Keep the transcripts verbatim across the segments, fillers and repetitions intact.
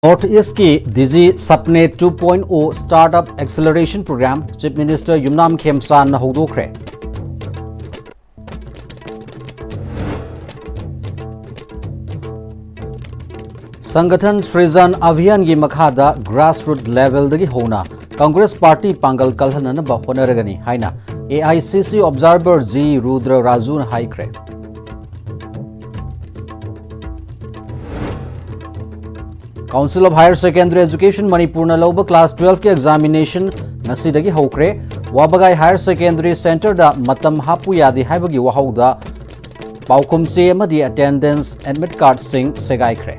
North East ꯀꯤ Digi Sapne two point O Startup Acceleration Program Chief Minister ꯌꯨꯝꯅꯥꯝ ꯈꯦꯝꯆꯥꯟꯅ ꯍꯧꯗꯣꯛꯈ꯭ꯔꯦ꯫ ꯁꯪꯒꯊꯟ ꯁ꯭ꯔꯤꯖꯟ ꯑꯚꯤꯌꯥꯟꯒꯤ ꯃꯈꯥꯗ grassroot levelꯗꯒꯤ ꯍꯧꯅ Congress Party ꯄꯥꯡꯒꯜ ꯀꯜꯍꯟꯅꯅꯕ ꯍꯣꯠꯅꯔꯒꯅꯤ ꯍꯥꯏꯅ A I C C observer G Rudra ꯔꯥꯖꯨꯅ ꯍꯥꯏꯈ꯭ꯔꯦ꯫ Council of Higher Secondary Education ꯃꯅꯤꯄꯨꯔꯅ ꯂꯧꯕ class twelveꯀꯤ examination ꯉꯁꯤꯗꯒꯤ ꯍꯧꯈ꯭ꯔꯦ꯫ ꯋꯥꯕꯒꯥꯏ Higher Secondary Centreꯗ ꯃꯇꯝ ꯍꯥꯞꯄꯨ ꯌꯥꯗꯦ ꯍꯥꯏꯕꯒꯤ ꯋꯥꯍꯧꯗ ꯄꯥꯎꯈꯨꯝ ꯆꯦ ꯑꯃꯗꯤ attendance admit cardꯁꯤꯡ ꯁꯦꯒꯥꯏꯈ꯭ꯔꯦ꯫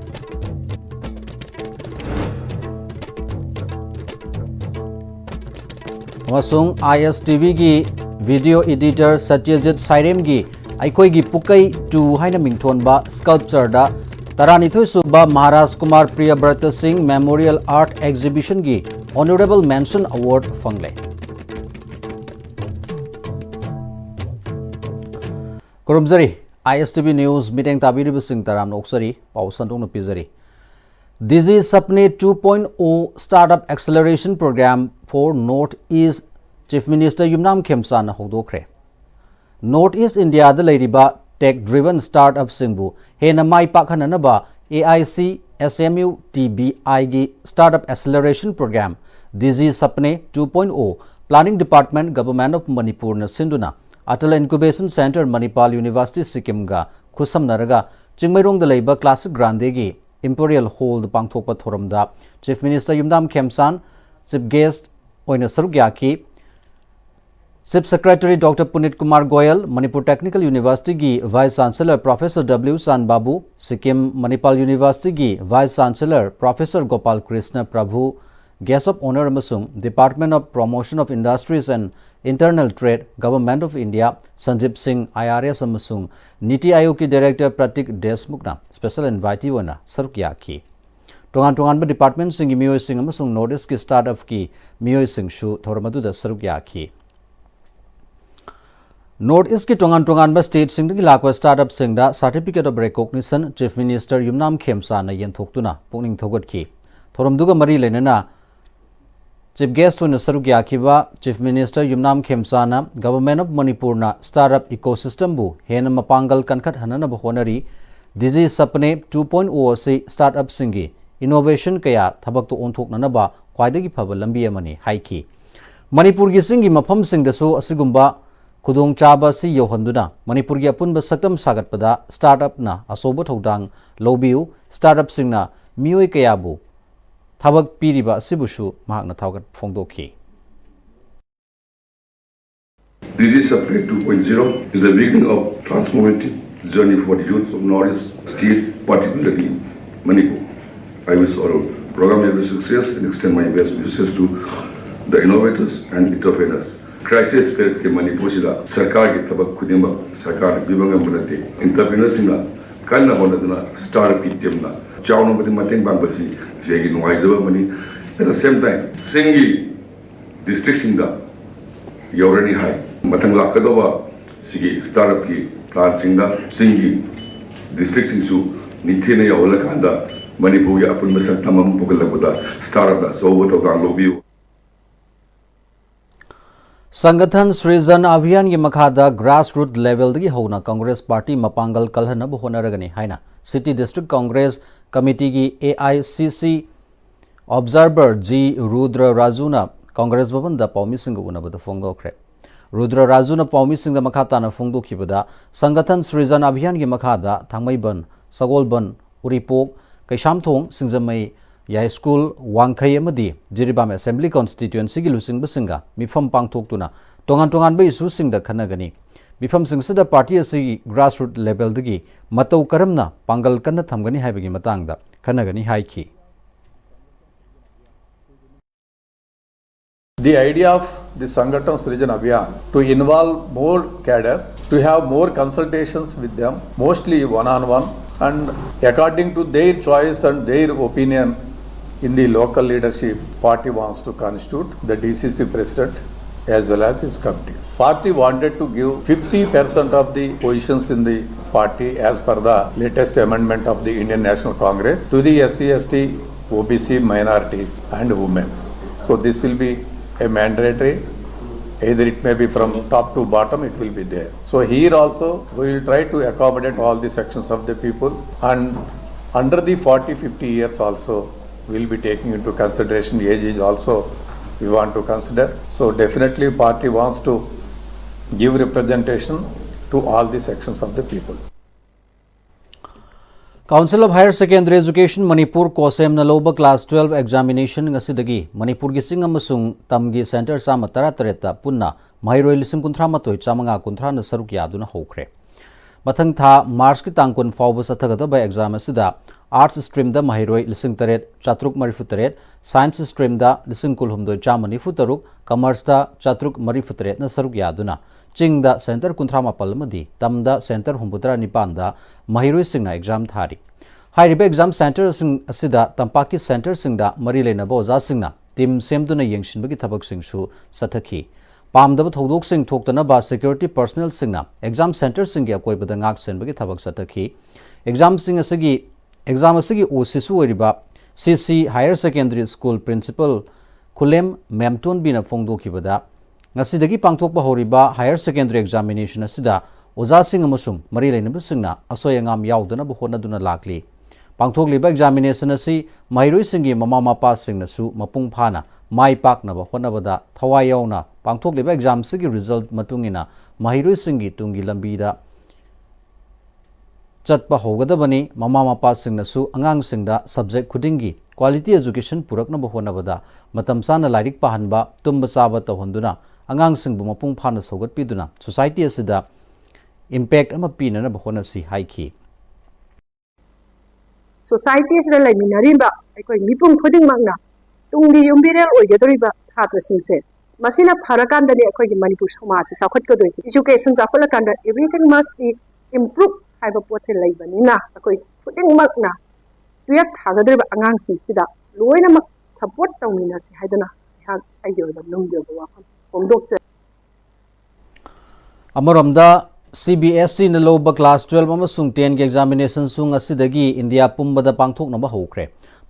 ꯑꯃꯁꯨꯡ I S T Vꯒꯤ video editor ꯁꯇ꯭ꯌꯖꯤꯠ ꯁꯥꯏꯔꯦꯝꯒꯤ ꯑꯩꯈꯣꯏꯒꯤ ꯄꯨꯀꯩ two ꯍꯥꯏꯅ ꯃꯤꯡꯊꯣꯟꯕ sculptureꯗ ꯇꯔꯥꯅꯤꯊꯣꯏ ꯁꯨꯕ ꯃꯍꯥꯔꯥꯖ ꯀꯨꯃꯥꯔ ꯄ꯭ꯔꯤꯌꯕ꯭ꯔꯇ ꯁꯤꯡ Memorial Art Exhibitionꯒꯤ Honourable Mention Award ꯐꯪꯂꯦ꯫ ꯈꯨꯔꯨꯝꯖꯔꯤ꯫ I S T V News ꯃꯤꯠꯌꯦꯡ ꯇꯥꯕꯤꯔꯤꯕꯁꯤꯡ ꯇꯔꯥꯝꯅ ꯑꯣꯛꯆꯔꯤ꯫ ꯄꯥꯎ ꯁꯟꯗꯣꯛꯅ ꯄꯤꯖꯔꯤ꯫ Digi Sapne two point O Startup Acceleration Program for North East Chief Minister ꯌꯨꯝꯅꯥꯝ ꯈꯦꯝꯆꯥꯟꯅ ꯍꯧꯗꯣꯛꯈ꯭ꯔꯦ꯫ North East Indiaꯗ ꯂꯩꯔꯤꯕ tech driven startupꯁꯤꯡꯕꯨ ꯍꯦꯟꯅ ꯃꯥꯏ ꯄꯥꯛꯍꯟꯅꯅꯕ A I C S M U T B Iꯒꯤ Startup Acceleration Program Digi Sapne two point O Planning Department Government of Manipurꯅ ꯁꯤꯟꯗꯨꯅ Atal Incubation Centre Manipal University ꯁꯤꯛꯀꯤꯝꯒ ꯈꯨꯠꯁꯝꯅꯔꯒ ꯆꯤꯡꯃꯩꯔꯣꯡꯗ ꯂꯩꯕ Classic Grandeꯒꯤ Imperial Hallꯗ ꯄꯥꯡꯊꯣꯛꯄ ꯊꯧꯔꯝꯗ Chief Minister ꯌꯨꯝꯅꯥꯝ ꯈꯦꯝꯆꯥꯟ Chief Guest ꯑꯣꯏꯅ ꯁꯔꯨꯛ ꯌꯥꯈꯤ꯫ Chief Secretary Doctor Puneet Kumar Goyal, Manipur Technical Universityꯒꯤ Vice Chancellor Professor W ꯆꯥꯟꯕꯥꯕꯨ, Sikkim ꯃꯅꯤꯄꯥꯜ Universityꯒꯤ Vice Chancellor Professor Gopal Krishna Prabhu, Guest of Honour ꯑꯃꯁꯨꯡ Department of Promotion of Industries and Internal Trade, Government of India, ꯁꯟꯖꯤꯞ ꯁꯤꯡ I R S ꯑꯃꯁꯨꯡ ꯅꯤꯇꯤ ꯑꯥꯌꯣꯒꯀꯤ Director Pratik Deshmukhꯅ special invitee ꯑꯣꯏꯅ ꯁꯔꯨꯛ ꯌꯥꯈꯤ꯫ ꯇꯣꯉꯥꯟ ꯇꯣꯉꯥꯟꯕ departmentꯁꯤꯡꯒꯤ ꯃꯤꯑꯣꯏꯁꯤꯡ ꯑꯃꯁꯨꯡ North Eastꯀꯤ startupꯀꯤ ꯃꯤꯑꯣꯏꯁꯤꯡꯁꯨ ꯊꯧꯔꯝ ꯑꯗꯨꯗ ꯁꯔꯨꯛ ꯌꯥꯈꯤ꯫ North Eastꯀꯤ ꯇꯣꯉꯥꯟ ꯇꯣꯉꯥꯟꯕ stateꯁꯤꯡꯗꯒꯤ ꯂꯥꯛꯄ startupꯁꯤꯡꯗ Certificate of Recognition Chief Minister ꯌꯨꯝꯅꯥꯝ ꯈꯦꯝꯆꯥꯟꯅ ꯌꯦꯟꯊꯣꯛꯇꯨꯅ ꯄꯨꯛꯅꯤꯡ ꯊꯧꯒꯠꯈꯤ꯫ ꯊꯧꯔꯝꯗꯨꯒ ꯃꯔꯤ ꯂꯩꯅꯅ Chief Guest ꯑꯣꯏꯅ ꯁꯔꯨꯛ ꯌꯥꯈꯤꯕ Chief Minister Yumnam ꯈꯦꯝꯆꯥꯅ Government of ꯃꯅꯤꯄꯨꯔꯅ startup ecosystemꯕꯨ ꯍꯦꯟꯅ ꯃꯄꯥꯡꯒꯜ ꯀꯟꯈꯠꯍꯟꯅꯅꯕ ꯍꯣꯠꯅꯔꯤ꯫ Digi Sapne two point o ꯑꯁꯤ startupꯁꯤꯡꯒꯤ innovation ꯀꯌꯥ ꯊꯕꯛꯇ ꯑꯣꯟꯊꯣꯛꯅꯅꯕ ꯈ꯭ꯋꯥꯏꯗꯒꯤ ꯐꯕ ꯂꯝꯕꯤ ꯑꯃꯅꯤ ꯍꯥꯏꯈꯤ꯫ ꯃꯅꯤꯄꯨꯔꯒꯤ ꯆꯤꯡꯒꯤ ꯃꯐꯝꯁꯤꯡꯗꯁꯨ ꯑꯁꯤꯒꯨꯝꯕ ꯈꯨꯗꯣꯡꯆꯥꯕ ꯑꯁꯤ ꯌꯧꯍꯟꯗꯨꯅ ꯃꯅꯤꯄꯨꯔꯒꯤ ꯑꯄꯨꯟꯕ ꯁꯛꯇꯝ ꯁꯥꯒꯠꯄꯗ startupꯅ ꯑꯆꯧꯕ ꯊꯧꯗꯥꯡ ꯂꯧꯕꯤꯌꯨ꯫ Startupꯁꯤꯡꯅ ꯃꯤꯑꯣꯏ ꯀꯌꯥꯕꯨ ꯊꯕꯛ ꯄꯤꯔꯤꯕ ꯑꯁꯤꯕꯨꯁꯨ ꯃꯍꯥꯛꯅ ꯊꯥꯒꯠ ꯐꯣꯡꯗꯣꯛꯈꯤ꯫ Digi Sapne two point zero is a beginning of transformative journey for the youth of Northeast state, particularly Manipur. I wish all program every success and extend my best wishes to the innovators and entrepreneurs. Crisis period ꯀꯤ ꯃꯅꯤꯄꯨꯔꯁꯤꯗ ꯁꯔꯀꯥꯔꯒꯤ ꯊꯕꯛ ꯈꯨꯗꯤꯡꯃꯛ ꯁꯔꯀꯥꯔꯅ ꯄꯤꯕ ꯉꯝꯕ ꯅꯠꯇꯦ꯫ Entrepreneurꯁꯤꯡꯅ ꯀꯟꯅ ꯍꯣꯠꯅꯗꯨꯅ startup ꯀꯤ teamꯅ ꯆꯥꯎꯅ ꯃꯇꯦꯡ ꯄꯥꯡꯕꯁꯤ ꯁꯤꯒꯤ ꯅꯨꯡꯉꯥꯏꯖꯕ ꯑꯃꯅꯤ꯫ At the same time, ꯆꯤꯡꯒꯤ districtꯁꯤꯡꯗ ꯌꯧꯔꯅꯤ ꯍꯥꯏ꯫ ꯃꯊꯪ ꯂꯥꯛꯀꯗꯧꯕ ꯁꯤꯒꯤ startupꯀꯤ planꯁꯤꯡꯗ ꯆꯤꯡꯒꯤ districtꯁꯤꯡꯁꯨ ꯅꯤꯡꯊꯤꯅ ꯌꯧꯍꯜꯂꯀꯥꯟꯗ ꯃꯅꯤꯄꯨꯔꯒꯤ ꯑꯄꯨꯟꯕ ꯁꯛꯇꯝ ꯑꯃ ꯄꯨꯈꯠꯂꯛꯄꯗ startupꯅ ꯑꯆꯧꯕ ꯊꯧꯗꯥꯡ ꯂꯧꯕꯤꯌꯨ꯫ Sangathan Srijan Abhiyanꯒꯤ ꯃꯈꯥꯗ grassroot levelꯗꯒꯤ ꯍꯧꯅ Congress Party ꯃꯄꯥꯡꯒꯜ ꯀꯜꯍꯟꯅꯕ ꯍꯣꯠꯅꯔꯒꯅꯤ ꯍꯥꯏꯅ City District Congress Committeeꯒꯤ A I C C Observer G Rudra ꯔꯥꯖꯨꯅ Congress ꯚꯕꯟꯗ ꯄꯥꯎꯃꯤꯁꯤꯡꯒ ꯎꯅꯕꯗ ꯐꯣꯡꯗꯣꯛꯈ꯭ꯔꯦ꯫ Rudra ꯔꯥꯖꯨꯅ ꯄꯥꯎꯃꯤꯁꯤꯡꯗ ꯃꯈꯥ ꯇꯥꯅ ꯐꯣꯡꯗꯣꯛꯈꯤꯕꯗ, Sangathan Srijan Abhiyanꯒꯤ ꯃꯈꯥꯗ ꯊꯥꯡꯃꯩꯕꯟ, ꯁꯒꯣꯜꯕꯟ, ꯎꯔꯤꯄꯣꯛ, ꯀꯩꯁꯥꯝꯊꯣꯡ, ꯁꯤꯡꯖꯃꯩ, ꯌꯥꯏꯁ꯭ꯀꯨꯜ, ꯋꯥꯡꯈꯩ ꯑꯃꯗꯤ ꯖꯤꯔꯤꯕꯥꯝ Assembly Constituencyꯒꯤ ꯂꯨꯆꯤꯡꯕꯁꯤꯡꯒ ꯃꯤꯐꯝ ꯄꯥꯡꯊꯣꯛꯇꯨꯅ ꯇꯣꯉꯥꯟ ꯇꯣꯉꯥꯟꯕ issueꯁꯤꯡꯗ ꯈꯟꯅꯒꯅꯤ꯫ ꯃꯤꯐꯝꯁꯤꯡ ꯑꯁꯤꯗ party ꯑꯁꯤꯒꯤ grassroot levelꯗꯒꯤ ꯃꯇꯧ ꯀꯔꯝꯅ ꯄꯥꯡꯒꯜ ꯀꯟꯅ ꯊꯝꯒꯅꯤ ꯍꯥꯏꯕꯒꯤ ꯃꯇꯥꯡꯗ ꯈꯟꯅꯒꯅꯤ ꯍꯥꯏꯈꯤ꯫ The idea of the Sangathan Srijan Abhiyan to involve more cadres, to have more consultations with them, mostly one on one, and according to their choice and their opinion in the local leadership, party wants to constitute the D C C president as well as his committee. Party wanted to give fifty percent of the positions in the party as per the latest amendment of the Indian National Congress to the S C S T O B C, minorities and women. So this will be a mandatory, either it may be from top to bottom, it will be there. So here also we will try to accommodate all the sections of the people, and under the forty, fifty years also we will be taking into consideration. Age is also we want to consider. So definitely party wants to give representation to all the sections of the people. Council of Higher Secondary Education Manipur, COHSEM ꯅ ꯂꯧꯕ class twelve examination ꯉꯁꯤꯗꯒꯤ ꯃꯅꯤꯄꯨꯔꯒꯤ ꯆꯤꯡ ꯑꯃꯁꯨꯡ ꯇꯝꯒꯤ centre ꯆꯥꯝꯃ ꯇꯔꯥꯇꯔꯦꯠꯇ ꯄꯨꯟꯅ ꯃꯍꯩꯔꯣꯏ ꯂꯤꯁꯤꯡ ꯀꯨꯟꯊ꯭ꯔꯥ ꯃꯥꯊꯣꯏ ꯆꯥꯝꯃꯉꯥ ꯀꯨꯟꯊ꯭ꯔꯥꯅ ꯁꯔꯨꯛ ꯌꯥꯗꯨꯅ ꯍꯧꯈ꯭ꯔꯦ꯫ ꯃꯊꯪ ꯊꯥ March ꯀꯤ ꯇꯥꯡ ꯀꯨꯟ ꯐꯥꯎꯕ ꯆꯠꯊꯒꯗꯕ exam ꯑꯁꯤꯗ Arts stream ꯗ ꯃꯍꯩꯔꯣꯏ ꯂꯤꯁꯤꯡ ꯇꯔꯦꯠ ꯆꯥꯇ꯭ꯔꯨꯛ ꯃꯔꯤꯐꯨ ꯇꯔꯦꯠ, Science stream ꯗ ꯂꯤꯁꯤꯡ ꯀꯨꯟꯍꯨꯝꯗꯣꯏ ꯆꯥꯝꯃ ꯅꯤꯐꯨ ꯇꯔꯨꯛ, Commerce ꯇ ꯆꯥꯇ꯭ꯔꯨꯛ ꯃꯔꯤꯐꯨ ꯇꯔꯦꯠꯅ ꯁꯔꯨꯛ ꯌꯥꯗꯨꯅ ꯆꯤꯡꯗ centre ꯀꯨꯟꯊ꯭ꯔꯥ ꯃꯥꯄꯜ ꯑꯃꯗꯤ ꯇꯝꯗ centre ꯍꯨꯝꯐꯨꯇꯔꯥ ꯅꯤꯄꯥꯟꯗ ꯃꯍꯩꯔꯣꯏꯁꯤꯡꯅ exam ꯊꯥꯔꯤ꯫ ꯍꯥꯏꯔꯤꯕ exam centre ꯁꯤꯡ ꯑꯁꯤꯗ ꯇꯝꯄꯥꯛꯀꯤ centre ꯁꯤꯡꯗ ꯃꯔꯤ ꯂꯩꯅꯕ ꯑꯣꯖꯥꯁꯤꯡꯅ team ꯁꯦꯝꯗꯨꯅ ꯌꯦꯡꯁꯤꯟꯕꯒꯤ ꯊꯕꯛꯁꯤꯡꯁꯨ ꯆꯠꯊꯈꯤ꯫ ꯄꯥꯝꯗꯕ ꯊꯧꯗꯣꯛꯁꯤꯡ ꯊꯣꯛꯇꯅꯕ security personnel ꯁꯤꯡꯅ exam centre ꯁꯤꯡꯒꯤ ꯑꯀꯣꯏꯕꯗ ꯉꯥꯛ ꯁꯦꯟꯕꯒꯤ ꯊꯕꯛ ꯆꯠꯊꯈꯤ꯫ Exam ꯁꯤꯡ ꯑꯁꯤꯒꯤ, exam ꯑꯁꯤꯒꯤ OC ꯁꯨ ꯑꯣꯏꯔꯤꯕ CC Higher Secondary School Principal ꯈꯨꯂꯦꯝ ꯃꯦꯝꯇꯣꯟꯕꯤꯅ ꯐꯣꯡꯗꯣꯛꯈꯤꯕꯗ, ꯉꯁꯤꯗꯒꯤ ꯄꯥꯡꯊꯣꯛꯄ ꯍꯧꯔꯤꯕ higher secondary examination ꯑꯁꯤꯗ ꯑꯣꯖꯥꯁꯤꯡ ꯑꯃꯁꯨꯡ ꯃꯔꯤ ꯂꯩꯅꯕꯁꯤꯡꯅ ꯑꯁꯣꯏ ꯑꯉꯥꯝ ꯌꯥꯎꯗꯅꯕ ꯍꯣꯠꯅꯗꯨꯅ ꯂꯥꯛꯂꯤ꯫ ꯄꯥꯡꯊꯣꯛꯂꯤꯕ examination ꯑꯁꯤ ꯃꯍꯩꯔꯣꯏꯁꯤꯡꯒꯤ ꯃꯃꯥ ꯃꯄꯥꯁꯤꯡꯅꯁꯨ ꯃꯄꯨꯡ ꯐꯥꯅ ꯃꯥꯏ ꯄꯥꯛꯅꯕ ꯍꯣꯠꯅꯕꯗ ꯊꯋꯥꯏ ꯌꯥꯎꯅ ꯄꯥꯡꯊꯣꯛꯂꯤꯕ exam ꯁꯤꯒꯤ result ꯃꯇꯨꯡ ꯏꯟꯅ ꯃꯍꯩꯔꯣꯏꯁꯤꯡꯒꯤ ꯇꯨꯡꯒꯤ ꯂꯝꯕꯤꯗ ꯆꯠꯄ ꯍꯧꯒꯗꯕꯅꯤ꯫ ꯃꯃꯥ ꯃꯄꯥꯁꯤꯡꯅꯁꯨ ꯑꯉꯥꯡꯁꯤꯡꯗ subject ꯈꯨꯗꯤꯡꯒꯤ quality education ꯄꯨꯔꯛꯅꯕ ꯍꯣꯠꯅꯕꯗ ꯃꯇꯝ ꯆꯥꯅ ꯂꯥꯏꯔꯤꯛ ꯄꯥꯍꯟꯕ, ꯇꯨꯝꯕ ꯆꯥꯕ ꯇꯧꯍꯟꯗꯨꯅ ꯑꯉꯥꯡꯁꯤꯡꯕꯨ ꯃꯄꯨꯡ ꯐꯥꯅ ꯁꯧꯒꯠꯄꯤꯗꯨꯅ society ꯑꯁꯤꯗ impact ꯑꯃ ꯄꯤꯅꯅꯕ ꯍꯣꯠꯅꯁꯤ ꯍꯥꯏꯈꯤ꯫ Society ꯑꯁꯤꯗ ꯂꯩꯃꯤꯟꯅꯔꯤꯕ ꯑꯩꯈꯣꯏ ꯃꯤꯄꯨꯝ ꯈꯨꯗꯤꯡꯃꯛꯅ ꯇꯨꯡꯒꯤ ꯌꯨꯝꯕꯤꯔꯦꯜ ꯑꯣꯏꯒꯗꯧꯔꯤꯕ ꯁꯥꯇ꯭ꯔꯁꯤꯡꯁꯦ, ꯃꯁꯤꯅ ꯐꯔꯀꯥꯟꯗꯅꯤ ꯑꯩꯈꯣꯏꯒꯤ Manipur ꯁꯃꯥꯖꯁꯦ ꯆꯥꯎꯈꯠꯀꯗꯣꯏꯁꯦ꯫ Education ꯆꯥꯎꯈꯠꯂꯀꯥꯟꯗ everything must be improve ꯍꯥꯏꯕ ꯄꯣꯠꯁꯦ ꯂꯩꯕꯅꯤꯅ ꯑꯩꯈꯣꯏ ꯈꯨꯗꯤꯡꯃꯛꯅ ꯇꯨꯌꯦꯜꯐ ꯊꯥꯒꯗꯧꯔꯤꯕ ꯑꯉꯥꯡꯁꯤꯡꯁꯤꯗ ꯂꯣꯏꯅꯃꯛ support ꯇꯧꯃꯤꯟꯅꯁꯤ ꯍꯥꯏꯗꯨꯅ ꯑꯩꯍꯥꯛ ꯑꯩꯒꯤ ꯑꯣꯏꯕ ꯅꯨꯡꯒꯤ ꯑꯣꯏꯕ ꯋꯥꯐꯝ ꯐꯣꯡꯗꯣꯛꯆꯔꯤ꯫ ꯑꯃꯔꯣꯝꯗ CBSE ꯅ ꯂꯧꯕ class twelve ꯑꯃꯁꯨꯡ ten ꯒꯤ examination ꯁꯨ ꯉꯁꯤꯗꯒꯤ ꯏꯟꯗꯤꯌꯥ ꯄꯨꯝꯕꯗ ꯄꯥꯡꯊꯣꯛꯅꯕ ꯍꯧꯈ꯭ꯔꯦ꯫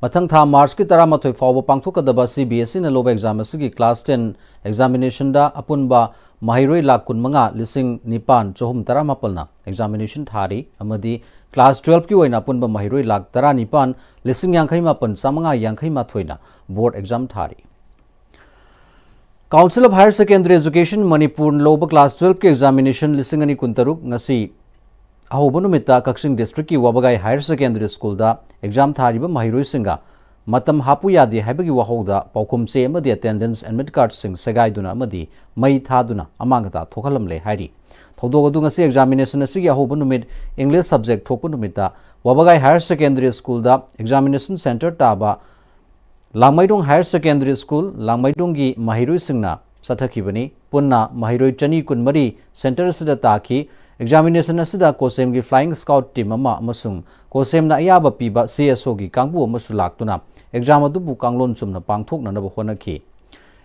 ꯃꯊꯪ ꯊꯥ ꯃꯥꯔꯆꯀꯤ ꯇꯔꯥꯃꯥꯊꯣꯏ ꯐꯥꯎꯕ ꯄꯥꯡꯊꯣꯛꯀꯗꯕ ꯁꯤ ꯕꯤ ꯑꯦꯁ ꯏꯅ ꯂꯧꯕ ꯑꯦꯛꯖꯥꯝ ꯑꯁꯤꯒꯤ ꯀ꯭ꯂꯥꯁ ꯇꯦꯟ ꯑꯦꯛꯖꯥꯃꯤꯅꯦꯁꯟꯗ ꯑꯄꯨꯟꯕ ꯃꯍꯩꯔꯣꯏ ꯂꯥꯈ ꯀꯨꯟꯃꯉꯥ ꯂꯤꯁꯤꯡ ꯅꯤꯄꯥꯟ ꯆꯍꯨꯝ ꯇꯔꯥꯃꯥꯄꯜꯅ ꯑꯦꯛꯖꯥꯃꯤꯅꯦꯁꯟ ꯊꯥꯔꯤ ꯑꯃꯗꯤ ꯀ꯭ꯂꯥꯁ ꯇꯨꯌꯦꯜꯐꯀꯤ ꯑꯣꯏꯅ ꯑꯄꯨꯟꯕ ꯃꯍꯩꯔꯣꯏ ꯂꯥꯈ ꯇꯔꯥꯅꯤꯄꯥꯟ ꯂꯤꯁꯤꯡ ꯌꯥꯡꯈꯩ ꯃꯥꯄꯟ ꯆꯥꯃꯉꯥ ꯌꯥꯡꯈꯩ ꯃꯥꯊꯣꯏꯅ ꯕꯣꯔꯗ ꯑꯦꯛꯖꯥꯝ ꯊꯥꯔꯤ꯫ Council of Higher Secondary Education ꯃꯅꯤꯄꯨꯔꯅ ꯂꯧꯕ ꯀ꯭ꯂꯥꯁ ꯇꯨꯌꯦꯜꯐꯀꯤ ꯑꯦꯛꯖꯥꯃꯤꯅꯦꯁꯟ ꯂꯤꯁꯤꯡ ꯑꯅꯤ ꯀꯨꯟꯇꯔꯨꯛ ꯉꯁꯤ ꯑꯍꯧꯕ ꯅꯨꯃꯤꯠꯇ ꯀꯛꯆꯤꯡ ꯗꯤꯁꯇ꯭ꯔꯤꯛꯀꯤ ꯋꯥꯕꯒꯥꯏ ꯍꯥꯌꯔ ꯁꯦꯀꯦꯟꯗꯔꯤ ꯁ꯭ꯀꯨꯜꯗ ꯑꯦꯛꯖꯥꯝ ꯊꯥꯔꯤꯕ ꯃꯍꯩꯔꯣꯏꯁꯤꯡꯒ ꯃꯇꯝ ꯍꯥꯞꯄꯨ ꯌꯥꯗꯦ ꯍꯥꯏꯕꯒꯤ ꯋꯥꯍꯧꯗ ꯄꯥꯎꯈꯨꯝ ꯆꯦ ꯑꯃꯗꯤ ꯑꯦꯇꯦꯟꯗꯦꯟꯁ ꯑꯦꯗꯃꯤꯠ ꯀꯥꯔꯗꯁꯤꯡ ꯁꯦꯒꯥꯏꯗꯨꯅ ꯑꯃꯗꯤ ꯃꯩ ꯊꯥꯗꯨꯅ ꯑꯃꯥꯡ ꯑꯇꯥ ꯊꯣꯛꯍꯜꯂꯝꯂꯦ ꯍꯥꯏꯔꯤ꯫ ꯊꯧꯗꯣꯛ ꯑꯗꯨ ꯉꯁꯤ ꯑꯦꯛꯖꯥꯃꯤꯅꯦꯁꯟ ꯑꯁꯤꯒꯤ ꯑꯍꯧꯕ ꯅꯨꯃꯤꯠ ꯏꯪꯂꯤꯁ ꯁꯕꯖꯦꯛ ꯊꯣꯛꯄ ꯅꯨꯃꯤꯠꯇ ꯋꯥꯕꯒꯥꯏ ꯍꯥꯌꯔ ꯁꯦꯀꯦꯟꯗꯔꯤ ꯁ꯭ꯀꯨꯜꯗ ꯑꯦꯛꯖꯥꯃꯤꯅꯦꯁꯟ ꯁꯦꯟꯇꯔ ꯇꯥꯕ ꯂꯥꯡꯃꯩꯗꯣꯡ ꯍꯥꯌꯔ ꯁꯦꯀꯦꯟꯗꯔꯤ ꯁ꯭ꯀꯨꯜ ꯂꯥꯡꯃꯩꯗꯣꯡꯒꯤ ꯃꯍꯩꯔꯣꯏꯁꯤꯡꯅ ꯆꯠꯊꯈꯤꯕꯅꯤ꯫ ꯄꯨꯟꯅ ꯃꯍꯩꯔꯣꯏ ꯆꯅꯤ ꯀꯨꯟꯃꯔꯤ ꯁꯦꯟꯇꯔ ꯑꯁꯤꯗ ꯇꯥꯈꯤ꯫ ꯑꯦꯛꯖꯥꯃꯤꯅꯦꯁꯟ ꯑꯁꯤꯗ ꯀꯣꯁꯦꯝꯒꯤ ꯐ꯭ꯂꯥꯏꯌꯤꯡ ꯁ꯭ꯀꯥꯎꯠ ꯇꯤꯝ ꯑꯃ ꯑꯃꯁꯨꯡ ꯀꯣꯁꯦꯝꯅ ꯑꯌꯥꯕ ꯄꯤꯕ ꯁꯤ ꯑꯦꯁ ꯑꯣꯒꯤ ꯀꯥꯡꯕꯨ ꯑꯃꯁꯨ ꯂꯥꯛꯇꯨꯅ ꯑꯦꯛꯖꯥꯝ ꯑꯗꯨꯕꯨ ꯀꯥꯡꯂꯣꯟ ꯆꯨꯝꯅ ꯄꯥꯡꯊꯣꯛꯅꯅꯕ ꯍꯣꯠꯅꯈꯤ꯫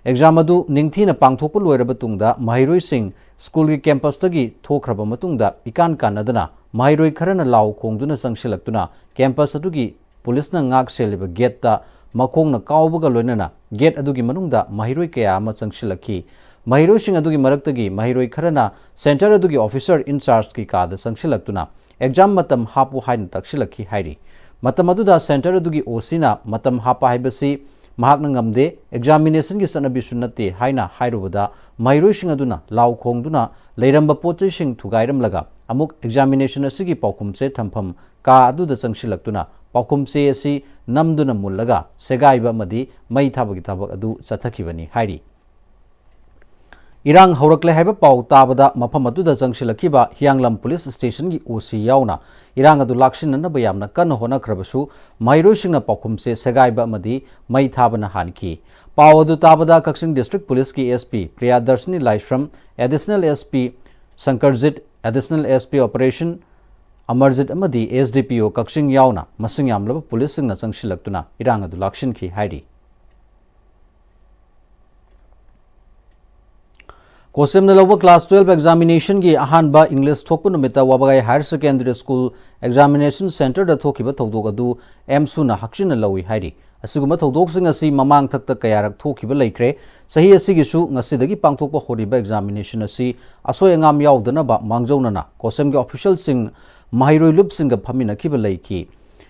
ꯑꯦꯛꯖꯥꯝ ꯑꯗꯨ ꯅꯤꯡꯊꯤꯅ ꯄꯥꯡꯊꯣꯛꯄ ꯂꯣꯏꯔꯕ ꯇꯨꯡꯗ ꯃꯍꯩꯔꯣꯏꯁꯤꯡ ꯁ꯭ꯀꯨꯜꯒꯤ ꯀꯦꯝꯄꯁꯇꯒꯤ ꯊꯣꯛꯈ꯭ꯔꯕ ꯃꯇꯨꯡꯗ ꯏꯀꯥꯟ ꯀꯥꯟꯅꯗꯅ ꯃꯍꯩꯔꯣꯏ ꯈꯔꯅ ꯂꯥꯎ ꯈꯣꯡꯗꯨꯅ ꯆꯪꯁꯤꯜꯂꯛꯇꯨꯅ ꯀꯦꯝꯄꯁ ꯑꯗꯨꯒꯤ ꯄꯨꯂꯤꯁꯅ ꯉꯥꯛ ꯁꯦꯜꯂꯤꯕ ꯒꯦꯠꯇ ꯃꯈꯣꯡꯅ ꯀꯥꯎꯕꯒ ꯂꯣꯏꯅꯅ ꯒꯦꯠ ꯑꯗꯨꯒꯤ ꯃꯅꯨꯡꯗ ꯃꯍꯩꯔꯣꯏ ꯀꯌꯥ ꯑꯃ ꯆꯪꯁꯤꯜꯂꯛꯈꯤ꯫ ꯃꯍꯩꯔꯣꯏꯁꯤꯡ ꯑꯗꯨꯒꯤ ꯃꯔꯛꯇꯒꯤ ꯃꯍꯩꯔꯣꯏ ꯈꯔꯅ ꯁꯦꯟꯇꯔ ꯑꯗꯨꯒꯤ ꯑꯣꯐꯤꯁꯔ ꯏꯟꯆꯥꯔꯖꯀꯤ ꯀꯥꯗ ꯆꯪꯁꯤꯜꯂꯛꯇꯨꯅ ꯑꯦꯛꯖꯥꯝ ꯃꯇꯝ ꯍꯥꯞꯄꯨ ꯍꯥꯏꯅ ꯇꯛꯁꯤꯜꯂꯛꯈꯤ ꯍꯥꯏꯔꯤ꯫ ꯃꯇꯝ ꯑꯗꯨꯗ ꯁꯦꯟꯇꯔ ꯑꯗꯨꯒꯤ ꯑꯣ ꯁꯤꯅ ꯃꯇꯝ ꯍꯥꯞꯄ ꯍꯥꯏꯕꯁꯤ ꯃꯍꯥꯛꯅ ꯉꯝꯗꯦ, ꯑꯦꯛꯖꯥꯃꯤꯅꯦꯁꯟꯒꯤ ꯆꯠꯅꯕꯤꯁꯨ ꯅꯠꯇꯦ ꯍꯥꯏꯅ ꯍꯥꯏꯔꯨꯕꯗ ꯃꯍꯩꯔꯣꯏꯁꯤꯡ ꯑꯗꯨꯅ ꯂꯥꯎ ꯈꯣꯡꯗꯨꯅ ꯂꯩꯔꯝꯕ ꯄꯣꯠ ꯆꯩꯁꯤꯡ ꯊꯨꯒꯥꯏꯔꯝꯂꯒ ꯑꯃꯨꯛ ꯑꯦꯛꯖꯥꯃꯤꯅꯦꯁꯟ ꯑꯁꯤꯒꯤ ꯄꯥꯎꯈꯨꯝ ꯆꯦ ꯊꯝꯐꯝ ꯀꯥ ꯑꯗꯨꯗ ꯆꯪꯁꯤꯜꯂꯛꯇꯨꯅ ꯄꯥꯎꯈꯨꯝ ꯆꯦ ꯑꯁꯤ ꯅꯝꯗꯨꯅ ꯃꯨꯜꯂꯒ ꯁꯦꯒꯥꯏꯕ ꯑꯃꯗꯤ ꯃꯩ ꯊꯥꯕꯒꯤ ꯊꯕꯛ ꯑꯗꯨ ꯆꯠꯊꯈꯤꯕꯅꯤ ꯍꯥꯏꯔꯤ꯫ ꯏꯔꯥꯡ ꯍꯧꯔꯛꯂꯦ ꯍꯥꯏꯕ ꯄꯥꯎ ꯇꯥꯕꯗ ꯃꯐꯝ ꯑꯗꯨꯗ ꯆꯪꯁꯤꯜꯂꯛꯈꯤꯕ ꯍꯤꯌꯥꯡꯂꯝ ꯄꯨꯂꯤꯁ ꯁ꯭ꯇꯦꯁꯟꯒꯤ ꯑꯣ ꯁꯤ ꯌꯥꯎꯅ ꯏꯔꯥꯡ ꯑꯗꯨ ꯂꯥꯛꯁꯤꯟꯅꯅꯕ ꯌꯥꯝꯅ ꯀꯟꯅ ꯍꯣꯠꯅꯈ꯭ꯔꯕꯁꯨ ꯃꯍꯩꯔꯣꯏꯁꯤꯡꯅ ꯄꯥꯎꯈꯨꯝ ꯆꯦ ꯁꯦꯒꯥꯏꯕ ꯑꯃꯗꯤ ꯃꯩ ꯊꯥꯕꯅ ꯍꯥꯟꯈꯤ꯫ ꯄꯥꯎ ꯑꯗꯨ ꯇꯥꯕꯗ ꯀꯛꯆꯤꯡ ꯗꯤꯁꯇ꯭ꯔꯤꯛ ꯄꯨꯂꯤꯁꯀꯤ S P Priyadarshini Laishram, additional S P Sankarjit, additional S P operation Amarjit ꯑꯃꯗꯤ ꯑꯦꯁ ꯗꯤ ꯄꯤ ꯑꯣ ꯀꯛꯆꯤꯡ ꯌꯥꯎꯅ ꯃꯁꯤꯡ ꯌꯥꯝꯂꯕ ꯄꯨꯂꯤꯁꯁꯤꯡꯅ ꯆꯪꯁꯤꯜꯂꯛꯇꯨꯅ ꯏꯔꯥꯡ ꯑꯗꯨ ꯂꯥꯛꯁꯤꯟꯈꯤ ꯍꯥꯏꯔꯤ꯫ ꯀꯣꯁꯦꯝꯅ ꯂꯧꯕ class twelve examination ꯒꯤ ꯑꯍꯥꯟꯕ English ꯊꯣꯛꯄ ꯅꯨꯃꯤꯠꯇ ꯋꯥꯕꯒꯥꯏ Higher Secondary School examination centre ꯗ ꯊꯣꯛꯈꯤꯕ ꯊꯧꯗꯣꯛ ꯑꯗꯨ ꯑꯦꯝꯁꯨꯅ ꯍꯛꯆꯤꯟꯅ ꯂꯧꯏ ꯍꯥꯏꯔꯤ꯫ ꯑꯁꯤꯒꯨꯝꯕ ꯊꯧꯗꯣꯛꯁꯤꯡ ꯑꯁꯤ ꯃꯃꯥꯡ ꯊꯛꯇ ꯀꯌꯥꯔꯛ ꯊꯣꯛꯈꯤꯕ ꯂꯩꯈ꯭ꯔꯦ꯫ ꯆꯍꯤ ꯑꯁꯤꯒꯤꯁꯨ ꯉꯁꯤꯗꯒꯤ ꯄꯥꯡꯊꯣꯛꯄ ꯍꯧꯔꯤꯕ examination ꯑꯁꯤ ꯑꯁꯣꯏ ꯑꯉꯥꯝ ꯌꯥꯎꯗꯅꯕ ꯃꯥꯡꯖꯧꯅꯅ ꯀꯣꯁꯦꯝꯒꯤ official ꯁꯤꯡ, ꯃꯍꯩꯔꯣꯏ ꯂꯨꯞꯁꯤꯡꯒ ꯐꯝꯃꯤꯟꯅꯈꯤꯕ ꯂꯩꯈꯤ꯫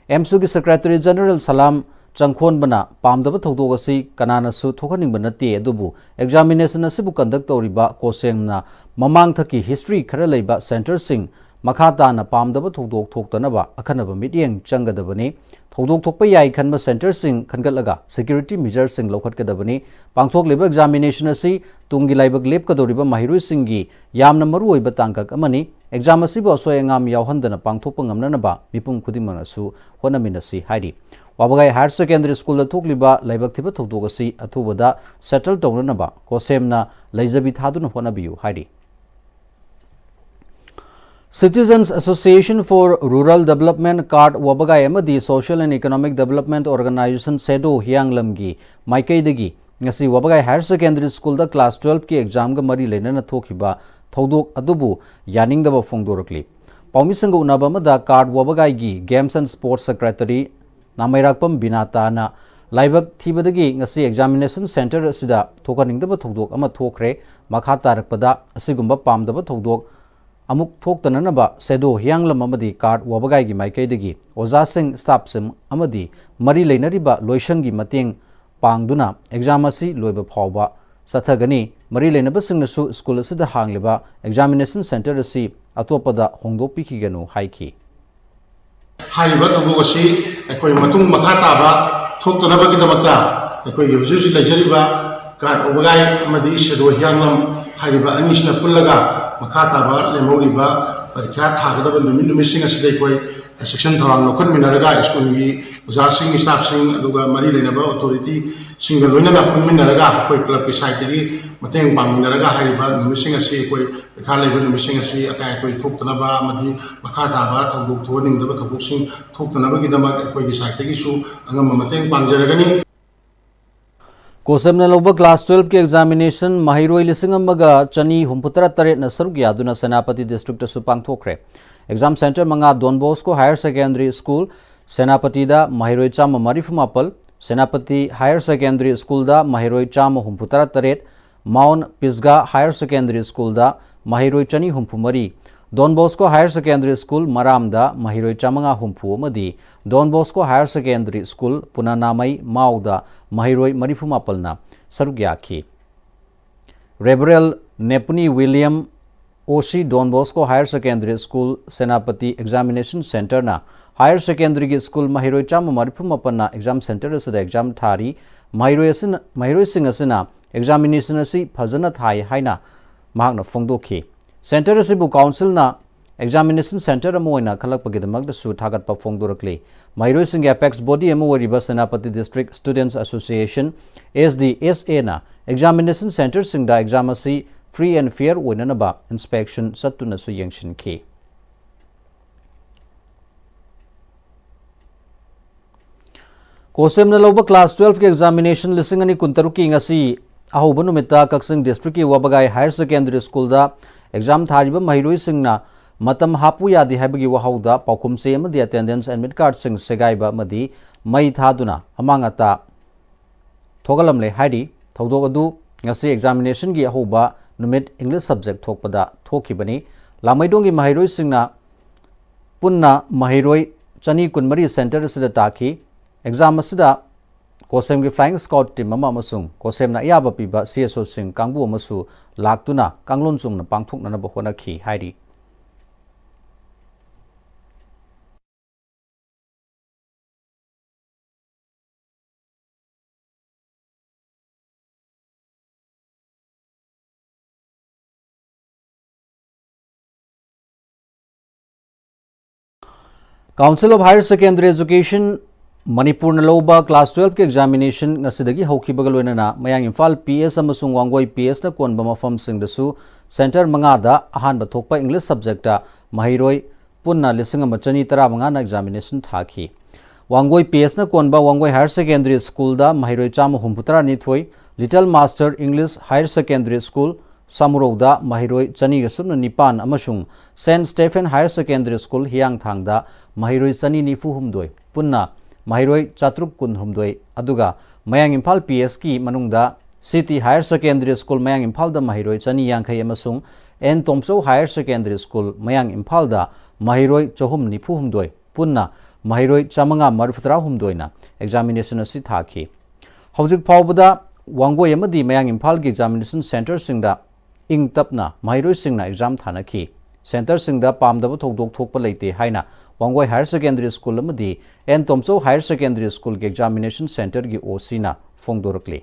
ꯑꯦꯝꯁꯨꯒꯤ Secretary General ꯁꯂꯥꯝ ꯆꯪꯈꯣꯟꯕꯅ ꯄꯥꯝꯗꯕ ꯊꯧꯗꯣꯛ ꯑꯁꯤ ꯀꯅꯥꯅꯁꯨ ꯊꯣꯛꯍꯟꯅꯤꯡꯕ ꯅꯠꯇꯦ, ꯑꯗꯨꯕꯨ examination ꯑꯁꯤꯕꯨ conduct ꯇꯧꯔꯤꯕ ꯀꯣꯁꯦꯝꯅ ꯃꯃꯥꯡꯊꯛꯀꯤ history ꯈꯔ ꯂꯩꯕ centre ꯁꯤꯡ ꯃꯈꯥ ꯇꯥꯅ ꯄꯥꯝꯗꯕ ꯊꯧꯗꯣꯛ ꯊꯣꯛꯇꯅꯕ ꯑꯈꯟꯅꯕ ꯃꯤꯠꯌꯦꯡ ꯆꯪꯒꯗꯕꯅꯤ꯫ ꯊꯧꯗꯣꯛ ꯊꯣꯛꯄ ꯌꯥꯏ ꯈꯟꯕ centre ꯁꯤꯡ ꯈꯟꯒꯠꯂꯒ security measure ꯁꯤꯡ ꯂꯧꯈꯠꯀꯗꯕꯅꯤ꯫ ꯄꯥꯡꯊꯣꯛꯂꯤꯕ examination ꯑꯁꯤ ꯇꯨꯡꯒꯤ ꯂꯥꯏꯕꯛ ꯂꯦꯞꯀꯗꯧꯔꯤꯕ ꯃꯍꯩꯔꯣꯏꯁꯤꯡꯒꯤ ꯌꯥꯝꯅ ꯃꯔꯨꯑꯣꯏꯕ ꯇꯥꯡꯀꯛ ꯑꯃꯅꯤ꯫ Exam ꯑꯁꯤꯕꯨ ꯑꯁꯣꯏ ꯑꯉꯥꯝ ꯌꯥꯎꯍꯟꯗꯅ ꯄꯥꯡꯊꯣꯛꯄ ꯉꯝꯅꯅꯕ ꯃꯤꯄꯨꯝ ꯈꯨꯗꯤꯡꯃꯛꯅꯁꯨ ꯍꯣꯠꯅꯃꯤꯟꯅꯁꯤ ꯍꯥꯏꯔꯤ꯫ ꯋꯥꯕꯒꯥꯏ Higher Secondary School ꯗ ꯊꯣꯛꯂꯤꯕ ꯂꯥꯏꯕꯛ ꯊꯤꯕ ꯊꯧꯗꯣꯛ ꯑꯁꯤ ꯑꯊꯨꯕꯗ settle ꯇꯧꯅꯅꯕ ꯀꯣꯁꯦꯝꯅ ꯂꯩꯖꯕꯤ ꯊꯥꯗꯨꯅ ꯍꯣꯠꯅꯕꯤꯌꯨ ꯍꯥꯏꯔꯤ꯫ Citizens Association for Rural Development, CARD ꯋꯥꯕꯒꯥꯏ ꯑꯃꯗꯤ Social and Economic Development Organisation, ꯁꯦꯗꯣ ꯍꯤꯌꯥꯡꯂꯝꯒꯤ ꯃꯥꯏꯀꯩꯗꯒꯤ ꯉꯁꯤ ꯋꯥꯕꯒꯥꯏ Higher Secondary School ꯗ class twelve ꯀꯤ exam ꯒ ꯃꯔꯤ ꯂꯩꯅꯅ ꯊꯣꯛꯈꯤꯕ ꯊꯧꯗꯣꯛ ꯑꯗꯨꯕꯨ ꯌꯥꯅꯤꯡꯗꯕ ꯐꯣꯡꯗꯣꯔꯛꯂꯤ꯫ ꯄꯥꯎꯃꯤꯁꯤꯡꯒ ꯎꯅꯕ ꯑꯃꯗ CARD ꯋꯥꯕꯒꯥꯏꯒꯤ Games and Sports Secretary ꯅꯥꯃꯩꯔꯥꯛꯄꯝ ꯕꯤꯅꯥꯇꯥꯅ ꯂꯥꯏꯕꯛ ꯊꯤꯕꯗꯒꯤ ꯉꯁꯤ examination centre ꯑꯁꯤꯗ ꯊꯣꯛꯍꯟꯅꯤꯡꯗꯕ ꯊꯧꯗꯣꯛ ꯑꯃ ꯊꯣꯛꯈ꯭ꯔꯦ꯫ ꯃꯈꯥ ꯇꯥꯔꯛꯄꯗ ꯑꯁꯤꯒꯨꯝꯕ ꯄꯥꯝꯗꯕ ꯊꯧꯗꯣꯛ ꯑꯃꯨꯛ ꯊꯣꯛꯇꯅꯅꯕ ꯁꯦꯗꯣ ꯍꯤꯌꯥꯡꯂꯝ ꯑꯃꯗꯤ CARD ꯋꯥꯕꯒꯥꯏꯒꯤ ꯃꯥꯏꯀꯩꯗꯒꯤ ꯑꯣꯖꯥꯁꯤꯡ, staff ꯁꯤꯡ ꯑꯃꯗꯤ ꯃꯔꯤ ꯂꯩꯅꯔꯤꯕ ꯂꯣꯏꯁꯪꯒꯤ ꯃꯇꯦꯡ ꯄꯥꯡꯗꯨꯅ exam ꯑꯁꯤ ꯂꯣꯏꯕ ꯐꯥꯎꯕ ꯆꯠꯊꯒꯅꯤ꯫ ꯃꯔꯤ ꯂꯩꯅꯕꯁꯤꯡꯅꯁꯨ school ꯑꯁꯤꯗ ꯍꯥꯡꯂꯤꯕ examination centre ꯑꯁꯤ ꯑꯇꯣꯞꯄꯗ ꯍꯣꯡꯗꯣꯛꯄꯤꯈꯤꯒꯅꯨ ꯍꯥꯏꯈꯤ꯫ ꯍꯥꯏꯔꯤꯕ ꯊꯧꯗꯣꯛ ꯑꯁꯤ ꯑꯩꯈꯣꯏ ꯃꯇꯨꯡ ꯃꯈꯥ ꯇꯥꯕ ꯊꯣꯛꯇꯅꯕꯒꯤꯗꯃꯛꯇ ꯑꯩꯈꯣꯏꯒꯤ ꯍꯧꯖꯤꯛ ꯍꯧꯖꯤꯛ ꯂꯩꯖꯔꯤꯕ CARD ꯋꯥꯕꯒꯥꯏ ꯑꯃꯗꯤ ꯁꯦꯗꯣ ꯍꯤꯌꯥꯡꯂꯝ ꯍꯥꯏꯔꯤꯕ ꯑꯅꯤꯁꯤꯅ ꯄꯨꯜꯂꯒ ꯃꯈꯥ ꯇꯥꯕ ꯂꯦꯝꯍꯧꯔꯤꯕ ꯄꯔꯤꯈ꯭ꯌꯥ ꯊꯥꯒꯗꯕ ꯅꯨꯃꯤꯠ ꯅꯨꯃꯤꯠꯁꯤꯡ ꯑꯁꯤꯗ ꯑꯩꯈꯣꯏ ꯆꯦꯛꯁꯤꯟ ꯊꯧꯔꯥꯡ ꯂꯧꯈꯠꯃꯤꯟꯅꯔꯒ school ꯒꯤ ꯑꯣꯖꯥꯁꯤꯡ, staff ꯁꯤꯡ, ꯑꯗꯨꯒ ꯃꯔꯤ ꯂꯩꯅꯕ authority ꯁꯤꯡꯒ ꯂꯣꯏꯅꯅ ꯄꯨꯟꯃꯤꯟꯅꯔꯒ ꯑꯩꯈꯣꯏ club ꯀꯤ side ꯇꯒꯤ ꯃꯇꯦꯡ ꯄꯥꯡꯃꯤꯟꯅꯔꯒ ꯍꯥꯏꯔꯤꯕ ꯅꯨꯃꯤꯠꯁꯤꯡ ꯑꯁꯤ ꯑꯩꯈꯣꯏ ꯄꯩꯈꯥ ꯂꯩꯕ ꯅꯨꯃꯤꯠꯁꯤꯡ ꯑꯁꯤ ꯑꯀꯥꯏ ꯑꯇꯣꯏ ꯊꯣꯛꯇꯅꯕ ꯑꯃꯗꯤ ꯃꯈꯥ ꯇꯥꯕ ꯊꯧꯗꯣꯛ ꯊꯣꯛꯍꯟꯅꯤꯡꯗꯕ ꯊꯧꯗꯣꯛꯁꯤꯡ ꯊꯣꯛꯇꯅꯕꯒꯤꯗꯃꯛ ꯑꯩꯈꯣꯏꯒꯤ side ꯇꯒꯤꯁꯨ ꯑꯉꯝꯕ ꯃꯇꯦꯡ ꯄꯥꯡꯖꯔꯒꯅꯤ꯫ ꯀꯣꯁꯦꯝꯅ ꯂꯧꯕ class twelve ꯀꯤ examination ꯃꯍꯩꯔꯣꯏ ꯂꯤꯁꯤꯡ ꯑꯃꯒ ꯆꯅꯤ ꯍꯨꯝꯐꯨꯇꯔꯥ ꯇꯔꯦꯠꯅ ꯁꯔꯨꯛ ꯌꯥꯗꯨꯅ ꯁꯦꯅꯥꯄꯇꯤ district ꯇꯁꯨ ꯄꯥꯡꯊꯣꯛꯈ꯭ꯔꯦ꯫ Exam centre ꯃꯉꯥ Don Bosco Higher Secondary School, ꯁꯦꯅꯥꯄꯇꯤꯗ ꯃꯍꯩꯔꯣꯏ ꯆꯥꯝꯃ ꯃꯔꯤꯐꯨ ꯃꯥꯄꯜ, ꯁꯦꯅꯥꯄꯇꯤ Higher Secondary School ꯗ ꯃꯍꯩꯔꯣꯏ ꯆꯥꯝꯃ ꯍꯨꯝꯐꯨꯇꯔꯥ ꯇꯔꯦꯠ, Mount Pisgah Higher Secondary School ꯗ ꯃꯍꯩꯔꯣꯏ ꯆꯅꯤ ꯍꯨꯝꯐꯨ ꯃꯔꯤ, Don Bosco Higher Secondary School ꯃꯔꯥꯝꯗ ꯃꯍꯩꯔꯣꯏ ꯆꯥꯃꯉꯥ ꯍꯨꯝꯐꯨ ꯑꯃꯗꯤ Don Bosco Higher Secondary School ꯄꯨꯅꯥꯅꯥꯃꯩ ꯃꯥꯎꯗ ꯃꯍꯩꯔꯣꯏ ꯃꯔꯤꯐꯨ ꯃꯥꯄꯜꯅ ꯁꯔꯨꯛ ꯌꯥꯈꯤ꯫ Reverend Nepuni William, O C Don Bosco Higher Secondary School, Senapati Examination Centre ꯅ Higher Secondary ꯒꯤ school ꯃꯍꯩꯔꯣꯏ ꯆꯥꯝꯃ ꯃꯔꯤꯐꯨ ꯃꯥꯄꯜꯅ exam centre ꯑꯁꯤꯗ exam ꯊꯥꯔꯤ꯫ ꯃꯍꯩꯔꯣꯏ ꯑꯁꯤꯅ, ꯃꯍꯩꯔꯣꯏꯁꯤꯡ ꯑꯁꯤꯅ examination ꯑꯁꯤ ꯐꯖꯅ ꯊꯥꯏ ꯍꯥꯏꯅ ꯃꯍꯥꯛꯅ ꯐꯣꯡꯗꯣꯛꯈꯤ꯫ Centre ꯑꯁꯤꯕꯨ council ꯅ examination centre ꯑꯃ ꯑꯣꯏꯅ ꯈꯜꯂꯛꯄꯒꯤꯗꯃꯛꯇꯁꯨ ꯊꯥꯒꯠꯄ ꯐꯣꯡꯗꯣꯔꯛꯂꯤ꯫ ꯃꯍꯩꯔꯣꯏꯁꯤꯡꯒꯤ apex body ꯑꯃ ꯑꯣꯏꯔꯤꯕ Senapati District Students Association, S D S A ꯅ examination centre ꯁꯤꯡꯗ exam ꯑꯁꯤ free and fair ꯑꯣꯏꯅꯅꯕ inspection ꯆꯠꯇꯨꯅꯁꯨ ꯌꯦꯡꯁꯤꯟꯈꯤ꯫ ꯀꯣꯁꯦꯝꯅ ꯂꯧꯕ class twelve ꯀꯤ examination ꯂꯤꯁꯤꯡ ꯑꯅꯤ ꯀꯨꯟꯇꯔꯨꯛꯀꯤ ꯉꯁꯤ ꯑꯍꯧꯕ ꯅꯨꯃꯤꯠꯇ ꯀꯛꯆꯤꯡ district ꯀꯤ ꯋꯥꯕꯒꯥꯏ Higher Secondary School ꯗ exam ꯊꯥꯔꯤꯕ ꯃꯍꯩꯔꯣꯏꯁꯤꯡꯅ ꯃꯇꯝ ꯍꯥꯞꯄꯨ ꯌꯥꯗꯦ ꯍꯥꯏꯕꯒꯤ ꯋꯥꯍꯧꯗ ꯄꯥꯎꯈꯨꯝ ꯆꯦ ꯑꯃꯗꯤ attendance admit card ꯁꯤꯡ ꯁꯦꯒꯥꯏꯕ ꯑꯃꯗꯤ ꯃꯩ ꯊꯥꯗꯨꯅ ꯑꯃꯥꯡ ꯑꯇꯥ ꯊꯣꯛꯍꯜꯂꯝꯂꯦ ꯍꯥꯏꯔꯤ꯫ ꯊꯧꯗꯣꯛ ꯑꯗꯨ ꯉꯁꯤ examination ꯒꯤ ꯑꯍꯧꯕ ꯅꯨꯃꯤꯠ English subject ꯊꯣꯛꯄꯗ ꯊꯣꯛꯈꯤꯕꯅꯤ꯫ ꯂꯥꯃꯩꯗꯣꯡꯒꯤ ꯃꯍꯩꯔꯣꯏꯁꯤꯡꯅ ꯄꯨꯟꯅ ꯃꯍꯩꯔꯣꯏ ꯆꯅꯤ ꯀꯨꯟꯃꯔꯤ centre ꯑꯁꯤꯗ ꯇꯥꯈꯤ꯫ Exam ꯑꯁꯤꯗ ꯀꯣꯁꯦꯝꯒꯤ Flying Squad team ꯑꯃ ꯑꯃꯁꯨꯡ ꯀꯣꯁꯦꯝꯅ ꯑꯌꯥꯕ ꯄꯤꯕ C S O ꯁꯤꯡ ꯀꯥꯡꯕꯨ ꯑꯃꯁꯨ ꯂꯥꯛꯇꯨꯅ ꯀꯥꯡꯂꯣꯟ ꯆꯨꯝꯅ ꯄꯥꯡꯊꯣꯛꯅꯅꯕ ꯍꯣꯠꯅꯈꯤ ꯍꯥꯏꯔꯤ꯫ Council of Higher Secondary Education ꯃꯅꯤꯄꯨꯔꯅ ꯂꯧꯕ class twelve ꯀꯤ examination ꯉꯁꯤꯗꯒꯤ ꯍꯧꯈꯤꯕꯒ ꯂꯣꯏꯅꯅ ꯃꯌꯥꯡ ꯏꯝꯐꯥꯜ P S ꯑꯃꯁꯨꯡ ꯋꯥꯡꯒꯣꯏ P S ꯅ ꯀꯣꯟꯕ ꯃꯐꯝꯁꯤꯡꯗꯁꯨ centre ꯃꯉꯥꯗ ꯑꯍꯥꯟꯕ ꯊꯣꯛꯄ English subject ꯇ ꯃꯍꯩꯔꯣꯏ ꯄꯨꯟꯅ ꯂꯤꯁꯤꯡ ꯑꯃ ꯆꯅꯤ ꯇꯔꯥꯃꯉꯥꯅ examination ꯊꯥꯈꯤ꯫ ꯋꯥꯡꯒꯣꯏ ꯄꯤ ꯑꯦꯁꯅ ꯀꯣꯟꯕ ꯋꯥꯡꯒꯣꯏ ꯍꯥꯌꯔ ꯁꯦꯀꯦꯟꯗꯔꯤ ꯁ꯭ꯀꯨꯜꯗ ꯃꯍꯩꯔꯣꯏ ꯆꯥꯝꯃ ꯍꯨꯝꯐꯨꯇꯔꯥ ꯅꯤꯊꯣꯏ, little master English higher secondary school ꯁꯥꯃꯨꯔꯧꯗ ꯃꯍꯩꯔꯣꯏ ꯆꯅꯤꯒ ꯁꯨꯞꯅ ꯅꯤꯄꯥꯟ ꯑꯃꯁꯨꯡ saint Stephen higher secondary school ꯍꯤꯌꯥꯡꯊꯥꯡꯗ ꯃꯍꯩꯔꯣꯏ ꯆꯅꯤ ꯅꯤꯐꯨ ꯍꯨꯝꯗꯣꯏ, ꯄꯨꯟꯅ ꯃꯍꯩꯔꯣꯏ ꯆꯥꯇ꯭ꯔꯨꯛ ꯀꯨꯟꯍꯨꯝꯗꯣꯏ, ꯑꯗꯨꯒ ꯃꯌꯥꯡ ꯏꯝꯐꯥꯜ ꯄꯤ ꯑꯦꯁꯀꯤ ꯃꯅꯨꯡꯗ ꯁꯤꯇꯤ ꯍꯥꯌꯔ ꯁꯦꯀꯦꯟꯗꯔꯤ ꯁ꯭ꯀꯨꯜ ꯃꯌꯥꯡ ꯏꯝꯐꯥꯜꯗ ꯃꯍꯩꯔꯣꯏ ꯆꯅꯤ ꯌꯥꯡꯈꯩ ꯑꯃꯁꯨꯡ ꯑꯦꯟ ꯇꯣꯝꯆꯧ ꯍꯥꯌꯔ ꯁꯦꯀꯦꯟꯗꯔꯤ ꯁ꯭ꯀꯨꯜ ꯃꯌꯥꯡ ꯏꯝꯐꯥꯜꯗ ꯃꯍꯩꯔꯣꯏ ꯆꯍꯨꯝ ꯅꯤꯐꯨ ꯍꯨꯝꯗꯣꯏ, ꯄꯨꯟꯅ ꯃꯍꯩꯔꯣꯏ ꯆꯥꯃꯉꯥ ꯃꯔꯤꯐꯨꯇꯔꯥ ꯍꯨꯝꯗꯣꯏꯅ ꯑꯦꯛꯖꯥꯃꯤꯅꯦꯁꯟ ꯑꯁꯤ ꯊꯥꯈꯤ꯫ ꯍꯧꯖꯤꯛ ꯐꯥꯎꯕꯗ ꯋꯥꯡꯒꯣꯏ ꯑꯃꯗꯤ ꯃꯌꯥꯡ ꯏꯝꯐꯥꯜꯒꯤ ꯑꯦꯛꯖꯥꯃꯤꯅꯦꯁꯟ ꯁꯦꯟꯇꯔꯁꯤꯡꯗ ꯏꯪ ꯇꯞꯅ ꯃꯍꯩꯔꯣꯏꯁꯤꯡꯅ ꯑꯦꯛꯖꯥꯝ ꯊꯥꯅꯈꯤ꯫ ꯁꯦꯟꯇꯔꯁꯤꯡꯗ ꯄꯥꯝꯗꯕ ꯊꯧꯗꯣꯛ ꯊꯣꯛꯄ ꯂꯩꯇꯦ ꯍꯥꯏꯅ ꯋꯥꯡꯒꯣꯏ ꯍꯥꯌꯔ ꯁꯦꯀꯦꯟꯗꯔꯤ ꯁ꯭ꯀꯨꯜ ꯑꯃꯗꯤ ꯑꯦꯟ ꯇꯣꯝꯆꯧ ꯍꯥꯌꯔ ꯁꯦꯀꯦꯟꯗꯔꯤ ꯁ꯭ꯀꯨꯜꯒꯤ ꯑꯦꯛꯖꯥꯃꯤꯅꯦꯁꯟ ꯁꯦꯟꯇꯔꯒꯤ ꯑꯣ ꯁꯤꯅ ꯐꯣꯡꯗꯣꯔꯛꯂꯤ꯫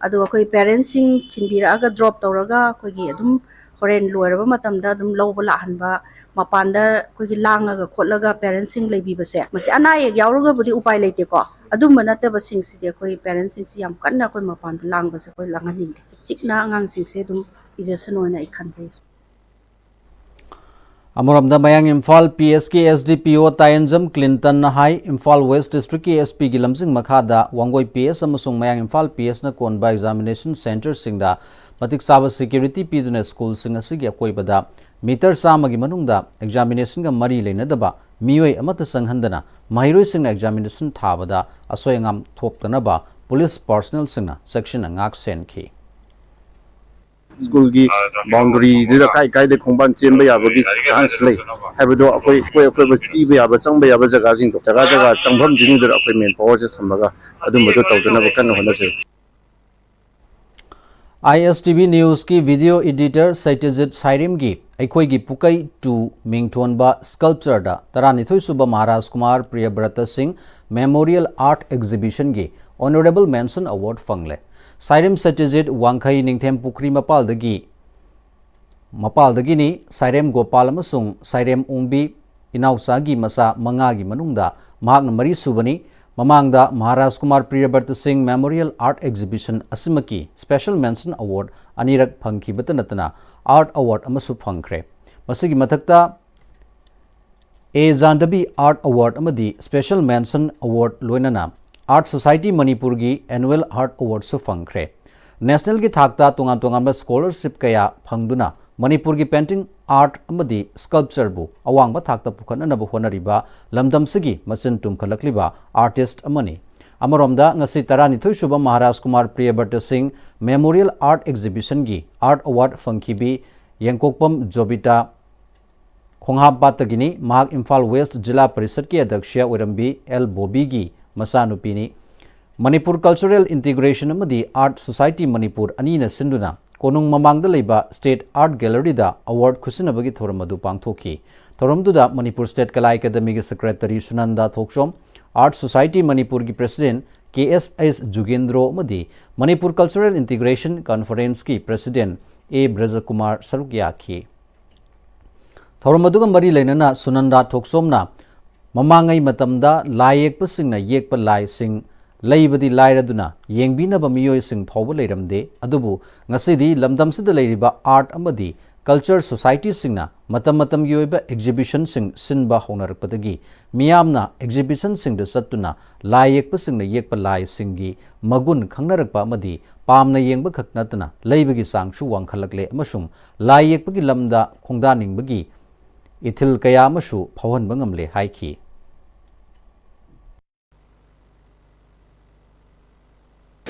ꯑꯗꯨꯒ ꯑꯩꯈꯣꯏ ꯄꯦꯔꯦꯟꯁꯁꯤꯡ ꯊꯤꯟꯕꯤꯔꯛꯑꯒ ꯗ꯭ꯔꯣꯞ ꯇꯧꯔꯒ ꯑꯩꯈꯣꯏꯒꯤ ꯑꯗꯨꯝ ꯍꯣꯔꯦꯟ ꯂꯣꯏꯔꯕ ꯃꯇꯝꯗ ꯑꯗꯨꯝ ꯂꯧꯕ ꯂꯥꯛꯍꯟꯕ, ꯃꯄꯥꯟꯗ ꯑꯩꯈꯣꯏꯒꯤ ꯂꯥꯡꯉꯒ ꯈꯣꯠꯂꯒ ꯄꯦꯔꯦꯟꯁꯁꯤꯡ ꯂꯩꯕꯤꯕꯁꯦ, ꯃꯁꯤ ꯑꯅꯥ ꯑꯌꯦꯛ ꯌꯥꯎꯔꯒꯕꯨꯗꯤ ꯎꯄꯥꯏ ꯂꯩꯇꯦꯀꯣ꯫ ꯑꯗꯨꯝꯕ ꯅꯠꯇꯕꯁꯤꯡꯁꯤꯗꯤ ꯑꯩꯈꯣꯏ ꯄꯦꯔꯦꯟꯁꯁꯤꯡꯁꯤ ꯌꯥꯝ ꯀꯟꯅ ꯑꯩꯈꯣꯏ ꯃꯄꯥꯟꯗ ꯂꯥꯡꯕꯁꯦ ꯑꯩꯈꯣꯏ ꯂꯥꯡꯍꯟꯅꯤꯡꯗꯦ꯫ ꯆꯤꯛꯅ ꯑꯉꯥꯡꯁꯤꯡꯁꯦ ꯑꯗꯨꯝ ꯄꯤꯖꯁꯅꯨ ꯍꯥꯏꯅ ꯑꯩ ꯈꯟꯖꯩ꯫ ꯑꯃꯔꯣꯝꯗ ꯃꯌꯥꯡ ꯏꯝꯐꯥꯜ ꯄꯤ ꯑꯦꯁꯀꯤ ꯑꯦꯁ ꯗꯤ ꯄꯤ ꯑꯣ ꯇꯥꯌꯦꯟꯖꯝ ꯀ꯭ꯂꯤꯟꯇꯟꯅ ꯍꯥꯏ, ꯏꯝꯐꯥꯜ ꯋꯦꯁ ꯗꯤꯁꯇ꯭ꯔꯤꯛꯀꯤ ꯑꯦꯁ ꯄꯤꯒꯤ ꯂꯝꯖꯤꯡ ꯃꯈꯥꯗ ꯋꯥꯡꯒꯣꯏ ꯄꯤ ꯑꯦꯁ ꯑꯃꯁꯨꯡ ꯃꯌꯥꯡ ꯏꯝꯐꯥꯜ ꯄꯤ ꯑꯦꯁꯅ ꯀꯣꯟꯕ ꯑꯦꯛꯖꯥꯃꯤꯅꯦꯁꯟ ꯁꯦꯟꯇꯔꯁꯤꯡꯗ ꯃꯇꯤꯛ ꯆꯥꯕ ꯁꯦꯀ꯭ꯌꯨꯔꯤꯇꯤ ꯄꯤꯗꯨꯅ ꯁ꯭ꯀꯨꯜꯁꯤꯡ ꯑꯁꯤꯒꯤ ꯑꯀꯣꯏꯕꯗ ꯃꯤꯇꯔ ꯆꯥꯝꯃꯒꯤ ꯃꯅꯨꯡꯗ ꯑꯦꯛꯖꯥꯃꯤꯅꯦꯁꯟꯒ ꯃꯔꯤ ꯂꯩꯅꯗꯕ ꯃꯤꯑꯣꯏ ꯑꯃꯠꯇ ꯆꯪꯍꯟꯗꯅ ꯃꯍꯩꯔꯣꯏꯁꯤꯡꯅ ꯑꯦꯛꯖꯥꯃꯤꯅꯦꯁꯟ ꯊꯥꯕꯗ ꯑꯁꯣꯏ ꯑꯉꯥꯝ ꯊꯣꯛꯇꯅꯕ ꯄꯨꯂꯤꯁ ꯄꯥꯔꯁꯅꯦꯜꯁꯤꯡꯅ ꯆꯦꯛꯁꯤꯟꯅ ꯉꯥꯛ ꯁꯦꯟꯈꯤ꯫ ꯁ꯭ꯀꯨꯜꯒꯤ ꯕꯥꯎꯟꯗꯔꯤꯗꯨꯗ ꯀꯥꯏ ꯀꯥꯏꯗ ꯈꯣꯡꯕꯥꯟ ꯆꯦꯟꯕ ꯌꯥꯕꯒꯤ ꯆꯥꯟꯁ ꯂꯩ ꯍꯥꯏꯕꯗꯣ ꯑꯩꯈꯣꯏ ꯑꯩꯈꯣꯏ ꯑꯩꯈꯣꯏ ꯄꯤꯕ ꯌꯥꯕ, ꯆꯪꯕ ꯌꯥꯕ ꯖꯒꯥꯁꯤꯡꯗꯣ, ꯖꯒꯥ ꯖꯒꯥ ꯆꯪꯐꯝꯁꯤꯡꯗꯨꯗ ꯑꯩꯈꯣꯏ ꯃꯦꯟ ꯄꯥꯋꯔꯁꯦ ꯊꯝꯃꯒ ꯑꯗꯨꯝꯕꯗꯣ ꯇꯧꯗꯅꯕ ꯀꯟꯅ ꯍꯣꯠꯅꯖꯩ꯫ ꯑꯥꯏ S T V ꯅ꯭ꯌꯨꯁꯀꯤ video editor ꯁꯇ꯭ꯌꯖꯤꯠ ꯁꯥꯏꯔꯦꯝꯒꯤ ꯑꯩꯈꯣꯏꯒꯤ ꯄꯨꯀꯩ ꯇꯨ ꯃꯤꯡꯊꯣꯟꯕ ꯁ꯭ꯀꯜꯞꯆꯔꯗ ꯇꯔꯥꯅꯤꯊꯣꯏ ꯁꯨꯕ ꯃꯍꯥꯔꯥꯖ ꯀꯨꯃꯥꯔ ꯄ꯭ꯔꯤꯌꯕ꯭ꯔꯇ ꯁꯤꯡ ꯃꯦꯃꯣꯔꯤꯌꯦꯜ ꯑꯥꯔꯠ ꯑꯦꯛꯖꯤꯕꯤꯁꯟꯒꯤ ꯑꯣꯅꯔꯦꯕꯜ ꯃꯦꯟꯁꯟ ꯑꯦꯋꯥꯔꯗ ꯐꯪꯂꯦ꯫ ꯁꯥꯏꯔꯦꯝ ꯁꯇ꯭ꯌꯖꯤꯠ ꯋꯥꯡꯈꯩ ꯅꯤꯡꯊꯦꯝ ꯄꯨꯈ꯭ꯔꯤ ꯃꯄꯥꯜꯗꯒꯤ ꯃꯄꯥꯜꯗꯒꯤꯅꯤ꯫ ꯁꯥꯏꯔꯦꯝ ꯒꯣꯄꯥꯜ ꯑꯃꯁꯨꯡ ꯁꯥꯏꯔꯦꯝ ꯎꯡꯕꯤ ꯏꯅꯥꯎꯆꯥꯒꯤ ꯃꯆꯥ ꯃꯉꯥꯒꯤ ꯃꯅꯨꯡꯗ ꯃꯍꯥꯛꯅ ꯃꯔꯤ ꯁꯨꯕꯅꯤ꯫ ꯃꯃꯥꯡꯗ Maharaj Kumar Priyabrata Singh memorial art exhibition ꯑꯁꯤꯃꯛꯀꯤ ꯁ꯭ꯄꯦꯁꯦꯜ ꯃꯦꯟꯁꯟ ꯑꯦꯋꯥꯔꯗ ꯑꯅꯤꯔꯛ ꯐꯪꯈꯤꯕꯇ ꯅꯠꯇꯅ ꯑꯥꯔꯠ ꯑꯦꯋꯥꯔꯗ ꯑꯃꯁꯨ ꯐꯪꯈ꯭ꯔꯦ꯫ ꯃꯁꯤꯒꯤ ꯃꯊꯛꯇ ꯑꯦ ꯖꯥꯟꯗꯕꯤ ꯑꯥꯔꯠ ꯑꯦꯋꯥꯔꯗ ꯑꯃꯗꯤ ꯁ꯭ꯄꯦꯁꯦꯜ ꯃꯦꯟꯁꯟ ꯑꯦꯋꯥꯔꯗ ꯂꯣꯏꯅꯅ ꯑꯥꯔꯠ ꯁꯣꯁꯥꯏꯇꯤ ꯃꯅꯤꯄꯨꯔꯒꯤ ꯑꯦꯅꯨꯋꯦꯜ ꯑꯥꯔꯠ ꯑꯦꯋꯥꯔꯗꯁꯨ ꯐꯪꯈ꯭ꯔꯦ꯫ ꯅꯦꯁꯅꯦꯜꯒꯤ ꯊꯥꯛꯇ ꯇꯣꯉꯥꯟ ꯇꯣꯉꯥꯟꯕ ꯁ꯭ꯀꯣꯂꯔꯁꯤꯞ ꯀꯌꯥ ꯐꯪꯗꯨꯅ ꯃꯅꯤꯄꯨꯔꯒꯤ ꯄꯦꯟꯇꯤꯡ ꯑꯥꯔꯠ ꯑꯃꯗꯤ ꯁ꯭ꯀꯜꯞꯆꯔꯕꯨ ꯑꯋꯥꯡꯕ ꯊꯥꯛꯇ ꯄꯨꯈꯠꯅꯅꯕ ꯍꯣꯠꯅꯔꯤꯕ ꯂꯝꯗꯝꯁꯤꯒꯤ ꯃꯆꯤꯟ ꯇꯨꯝꯈꯠꯂꯛꯂꯤꯕ ꯑꯥꯔꯇꯤꯁ꯭ꯠ ꯑꯃꯅꯤ꯫ ꯑꯃꯔꯣꯝꯗ, ꯉꯁꯤ ꯇꯔꯥꯅꯤꯊꯣꯏ ꯁꯨꯕ Maharaj Kumar Priyabrata Singh memorial art ꯑꯦꯛꯖꯤꯕꯤꯁꯟꯒꯤ art award ꯐꯪꯈꯤꯕꯤ ꯌꯦꯡꯀꯣꯛꯄꯝ ꯖꯣꯕꯤꯇꯥ, ꯈꯣꯡꯍꯥꯝꯄꯥꯠꯇꯒꯤꯅꯤ꯫ ꯃꯍꯥꯛ ꯏꯝꯐꯥꯜ ꯋꯦꯁ꯭ꯠ ꯖꯤꯂꯥ ꯄꯔꯤꯁꯗꯀꯤ ꯑꯗ꯭ꯌꯛꯁ ꯑꯣꯏꯔꯝꯕꯤ ꯑꯦꯜ ꯕꯣꯕꯤꯒꯤ ꯃꯆꯥꯅꯨꯄꯤꯅꯤ꯫ ꯃꯅꯤꯄꯨꯔ ꯀꯜꯆꯔꯦꯜ ꯏꯟꯇꯤꯒ꯭ꯔꯦꯁꯟ ꯑꯃꯗꯤ ꯑꯥꯔꯠ ꯁꯣꯁꯥꯏꯇꯤ ꯃꯅꯤꯄꯨꯔ ꯑꯅꯤꯅ ꯁꯤꯟꯗꯨꯅ ꯀꯣꯅꯨꯡ ꯃꯃꯥꯡꯗ ꯂꯩꯕ ꯁ꯭ꯇꯦꯠ ꯑꯥꯔꯠ ꯒꯦꯂꯔꯤꯗ ꯑꯦꯋꯥꯔꯗ ꯈꯨꯠꯁꯤꯟꯅꯕꯒꯤ ꯊꯧꯔꯝ ꯑꯗꯨ ꯄꯥꯡꯊꯣꯛꯈꯤ꯫ ꯊꯧꯔꯝꯗꯨꯗ ꯃꯅꯤꯄꯨꯔ ꯁ꯭ꯇꯦꯠ ꯀꯂꯥ ꯑꯦꯀꯥꯗꯃꯤꯒꯤ ꯁꯦꯀ꯭ꯔꯦꯇꯔꯤ ꯁꯨꯅꯟꯗꯥ ꯊꯣꯛꯆꯣꯝ, ꯑꯥꯔꯠ ꯁꯣꯁꯥꯏꯇꯤ ꯃꯅꯤꯄꯨꯔꯒꯤ ꯄ꯭ꯔꯦꯁꯤꯗꯦꯟꯠ ꯀꯦ ꯑꯦꯁ ꯑꯦꯁ ꯖꯨꯒꯦꯟꯗ꯭ꯔꯣ ꯑꯃꯗꯤ ꯃꯅꯤꯄꯨꯔ ꯀꯜꯆꯔꯦꯜ ꯏꯟꯇꯤꯒ꯭ꯔꯦꯁꯟ ꯀꯟꯐꯔꯦꯟꯁꯀꯤ ꯄ꯭ꯔꯦꯁꯤꯗꯦꯟꯠ ꯑꯦ ꯕ꯭ꯔꯖꯀꯨꯃꯥꯔ ꯁꯔꯨꯛ ꯌꯥꯈꯤ꯫ ꯊꯧꯔꯝ ꯑꯗꯨꯒ ꯃꯔꯤ ꯂꯩꯅꯅ ꯁꯨꯅꯟꯗꯥ ꯊꯣꯛꯆꯣꯝꯅ ꯃꯃꯥꯡꯉꯩ ꯃꯇꯝꯗ ꯂꯥꯏ ꯌꯦꯛꯄꯁꯤꯡꯅ ꯌꯦꯛꯄ ꯂꯥꯏꯁꯤꯡ ꯂꯩꯕꯗꯤ ꯂꯥꯏꯔꯗꯨꯅ ꯌꯦꯡꯕꯤꯅꯕ ꯃꯤꯑꯣꯏꯁꯤꯡ ꯐꯥꯎꯕ ꯂꯩꯔꯝꯗꯦ, ꯑꯗꯨꯕꯨ ꯉꯁꯤꯗꯤ ꯂꯝꯗꯝꯁꯤꯗ ꯂꯩꯔꯤꯕ ꯑꯥꯔꯠ ꯑꯃꯗꯤ ꯀꯜꯆꯔ ꯁꯣꯁꯥꯏꯇꯤꯁꯤꯡꯅ ꯃꯇꯝ ꯃꯇꯝꯒꯤ ꯑꯣꯏꯕ ꯑꯦꯛꯖꯤꯕꯤꯁꯟꯁꯤꯡ ꯁꯤꯟꯕ ꯍꯧꯅꯔꯛꯄꯗꯒꯤ ꯃꯤꯌꯥꯝꯅ ꯑꯦꯛꯖꯤꯕꯤꯁꯟꯁꯤꯡꯗ ꯆꯠꯇꯨꯅ ꯂꯥꯏ ꯌꯦꯛꯄꯁꯤꯡꯅ ꯌꯦꯛꯄ ꯂꯥꯏꯁꯤꯡꯒꯤ ꯃꯒꯨꯟ ꯈꯪꯅꯔꯛꯄ ꯑꯃꯗꯤ ꯄꯥꯝꯅ ꯌꯦꯡꯕ ꯈꯛ ꯅꯠꯇꯅ ꯂꯩꯕꯒꯤ ꯆꯥꯡꯁꯨ ꯋꯥꯡꯈꯠꯂꯛꯂꯦ ꯑꯃꯁꯨꯡ ꯂꯥꯏ ꯌꯦꯛꯄꯒꯤ ꯂꯝꯗ ꯈꯣꯡꯗꯥꯅꯤꯡꯕꯒꯤ ꯏꯊꯤꯜ ꯀꯌꯥ ꯑꯃꯁꯨ ꯐꯥꯎꯍꯟꯕ ꯉꯝꯂꯦ ꯍꯥꯏꯈꯤ꯫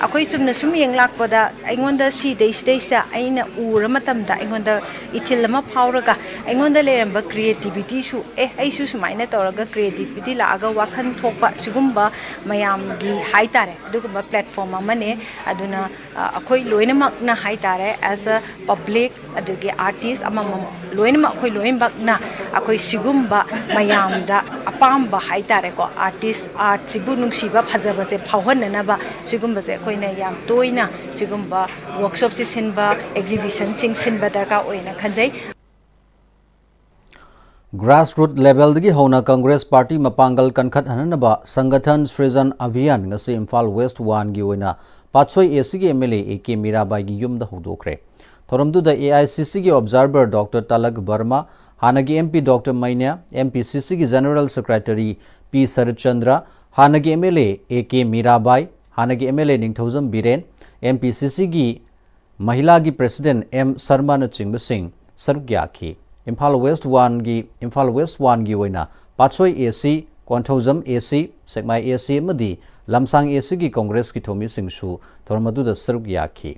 ꯑꯩꯈꯣꯏ ꯆꯨꯝꯅ ꯁꯨꯝ ꯌꯦꯡ ꯂꯥꯛꯄꯗ ꯑꯩꯉꯣꯟꯗ ꯁꯤꯗꯩꯁꯤꯗꯩꯁꯤꯗ ꯑꯩꯅ ꯎꯔ ꯃꯇꯝꯗ ꯑꯩꯉꯣꯟꯗ ꯏꯊꯤꯜ ꯑꯃ ꯐꯥꯎꯔꯒ ꯑꯩꯉꯣꯟꯗ ꯂꯩꯔꯝꯕ ꯀ꯭ꯔꯤꯌꯦꯇꯤꯕꯤꯇꯤꯁꯨ ꯑꯦ ꯑꯩꯁꯨ ꯁꯨꯃꯥꯏꯅ ꯇꯧꯔꯒ ꯀ꯭ꯔꯤꯌꯦꯇꯤꯕꯤꯇꯤ ꯂꯥꯛꯑꯒ ꯋꯥꯈꯜ ꯊꯣꯛꯄ ꯁꯤꯒꯨꯝꯕ ꯃꯌꯥꯝꯒꯤ ꯍꯥꯏ ꯇꯥꯔꯦ ꯑꯗꯨꯒꯨꯝꯕ ꯄ꯭ꯂꯦꯠꯐꯣꯝ ꯑꯃꯅꯦ꯫ ꯑꯗꯨꯅ ꯑꯩꯈꯣꯏ ꯂꯣꯏꯅꯃꯛꯅ ꯍꯥꯏ ꯇꯥꯔꯦ ꯑꯦꯁ ꯑ ꯄꯕ꯭ꯂꯤꯛ ꯑꯗꯒꯤ ꯑꯥꯔꯇꯤꯁ ꯑꯃꯃꯝ ꯂꯣꯏꯅꯃꯛ ꯑꯩꯈꯣꯏ ꯂꯣꯏꯅꯃꯛꯅ ꯑꯩꯈꯣꯏ ꯁꯤꯒꯨꯝꯕ ꯃꯌꯥꯝꯗ ꯑꯄꯥꯝꯕ ꯍꯥꯏ ꯇꯥꯔꯦꯀꯣ ꯑꯥꯔꯇꯤꯁ ꯑꯥꯔꯠꯁꯤꯕꯨ ꯅꯨꯡꯁꯤꯕ ꯐꯖꯕꯁꯦ ꯐꯥꯎꯍꯟꯅꯅꯕ ꯁꯤꯒꯨꯝꯕꯁꯦ ꯑꯩꯈꯣꯏꯅ ꯌꯥꯝ ꯇꯣꯏꯅ ꯁꯤꯒꯨꯝꯕ ꯋꯥꯔꯛꯁꯣꯞꯁꯦ ꯁꯤꯟꯕ ꯑꯦꯛꯖꯤꯕꯤꯁꯟꯁꯤꯡ ꯁꯤꯟꯕ ꯗꯔꯀꯥꯔ ꯑꯣꯏꯅ ꯈꯟꯖꯩ꯫ Grassroot levelꯗꯒꯤ ꯍꯧꯅ Congress Party ꯃꯄꯥꯡꯒꯜ ꯀꯟꯈꯠꯍꯟꯅꯕ ꯁꯪꯒꯊꯟ ꯁ꯭ꯔꯤꯖꯟ ꯑꯚꯤꯌꯥꯟ ꯉꯁꯤ ꯏꯝꯐꯥꯜ West Oneꯒꯤ ꯑꯣꯏꯅ ꯄꯥꯠꯁꯣꯏ ACꯒꯤ MLA AK ꯃꯤꯔꯥꯕꯥꯏꯒꯤ ꯌꯨꯝꯗ ꯍꯧꯗꯣꯛꯈ꯭ꯔꯦ꯫ ꯊꯧꯔꯝꯗꯨꯗ AICCꯒꯤ observer Doctor ꯇꯥꯂꯛ ꯕꯔꯃꯥ, ꯍꯥꯟꯅꯒꯤ MP Doctor ꯃꯩꯅ꯭ꯌꯥ, MPCCꯒꯤ General Secretary P Saratchandra, ꯍꯥꯟꯅꯒꯤ MLA AK ꯃꯤꯔꯥꯕꯥꯏ, ꯍꯥꯟꯅꯒꯤ MLA ꯅꯤꯡꯊꯧꯖꯝ ꯕꯤꯔꯦꯟ, MPCCꯒꯤ ꯃꯍꯤꯂꯥꯒꯤ President M ꯁꯔꯃꯅꯆꯤꯡꯕꯁꯤꯡ ꯁꯔꯨꯛ ꯌꯥꯈꯤ꯫ ꯏꯝꯐꯥꯜ West Oneꯒꯤ, ꯏꯝꯐꯥꯜ West Oneꯒꯤ ꯑꯣꯏꯅ ꯄꯥꯠꯁꯣꯏ AC, ꯀꯣꯟꯊꯧꯖꯝ AC, ꯁꯦꯛꯃꯥꯏ AC ꯑꯃꯗꯤ ꯂꯝꯁꯥꯡ ACꯒꯤ Congressꯀꯤ ꯊꯧꯃꯤꯁꯤꯡꯁꯨ ꯊꯧꯔꯝ ꯑꯗꯨꯗ ꯁꯔꯨꯛ ꯌꯥꯈꯤ꯫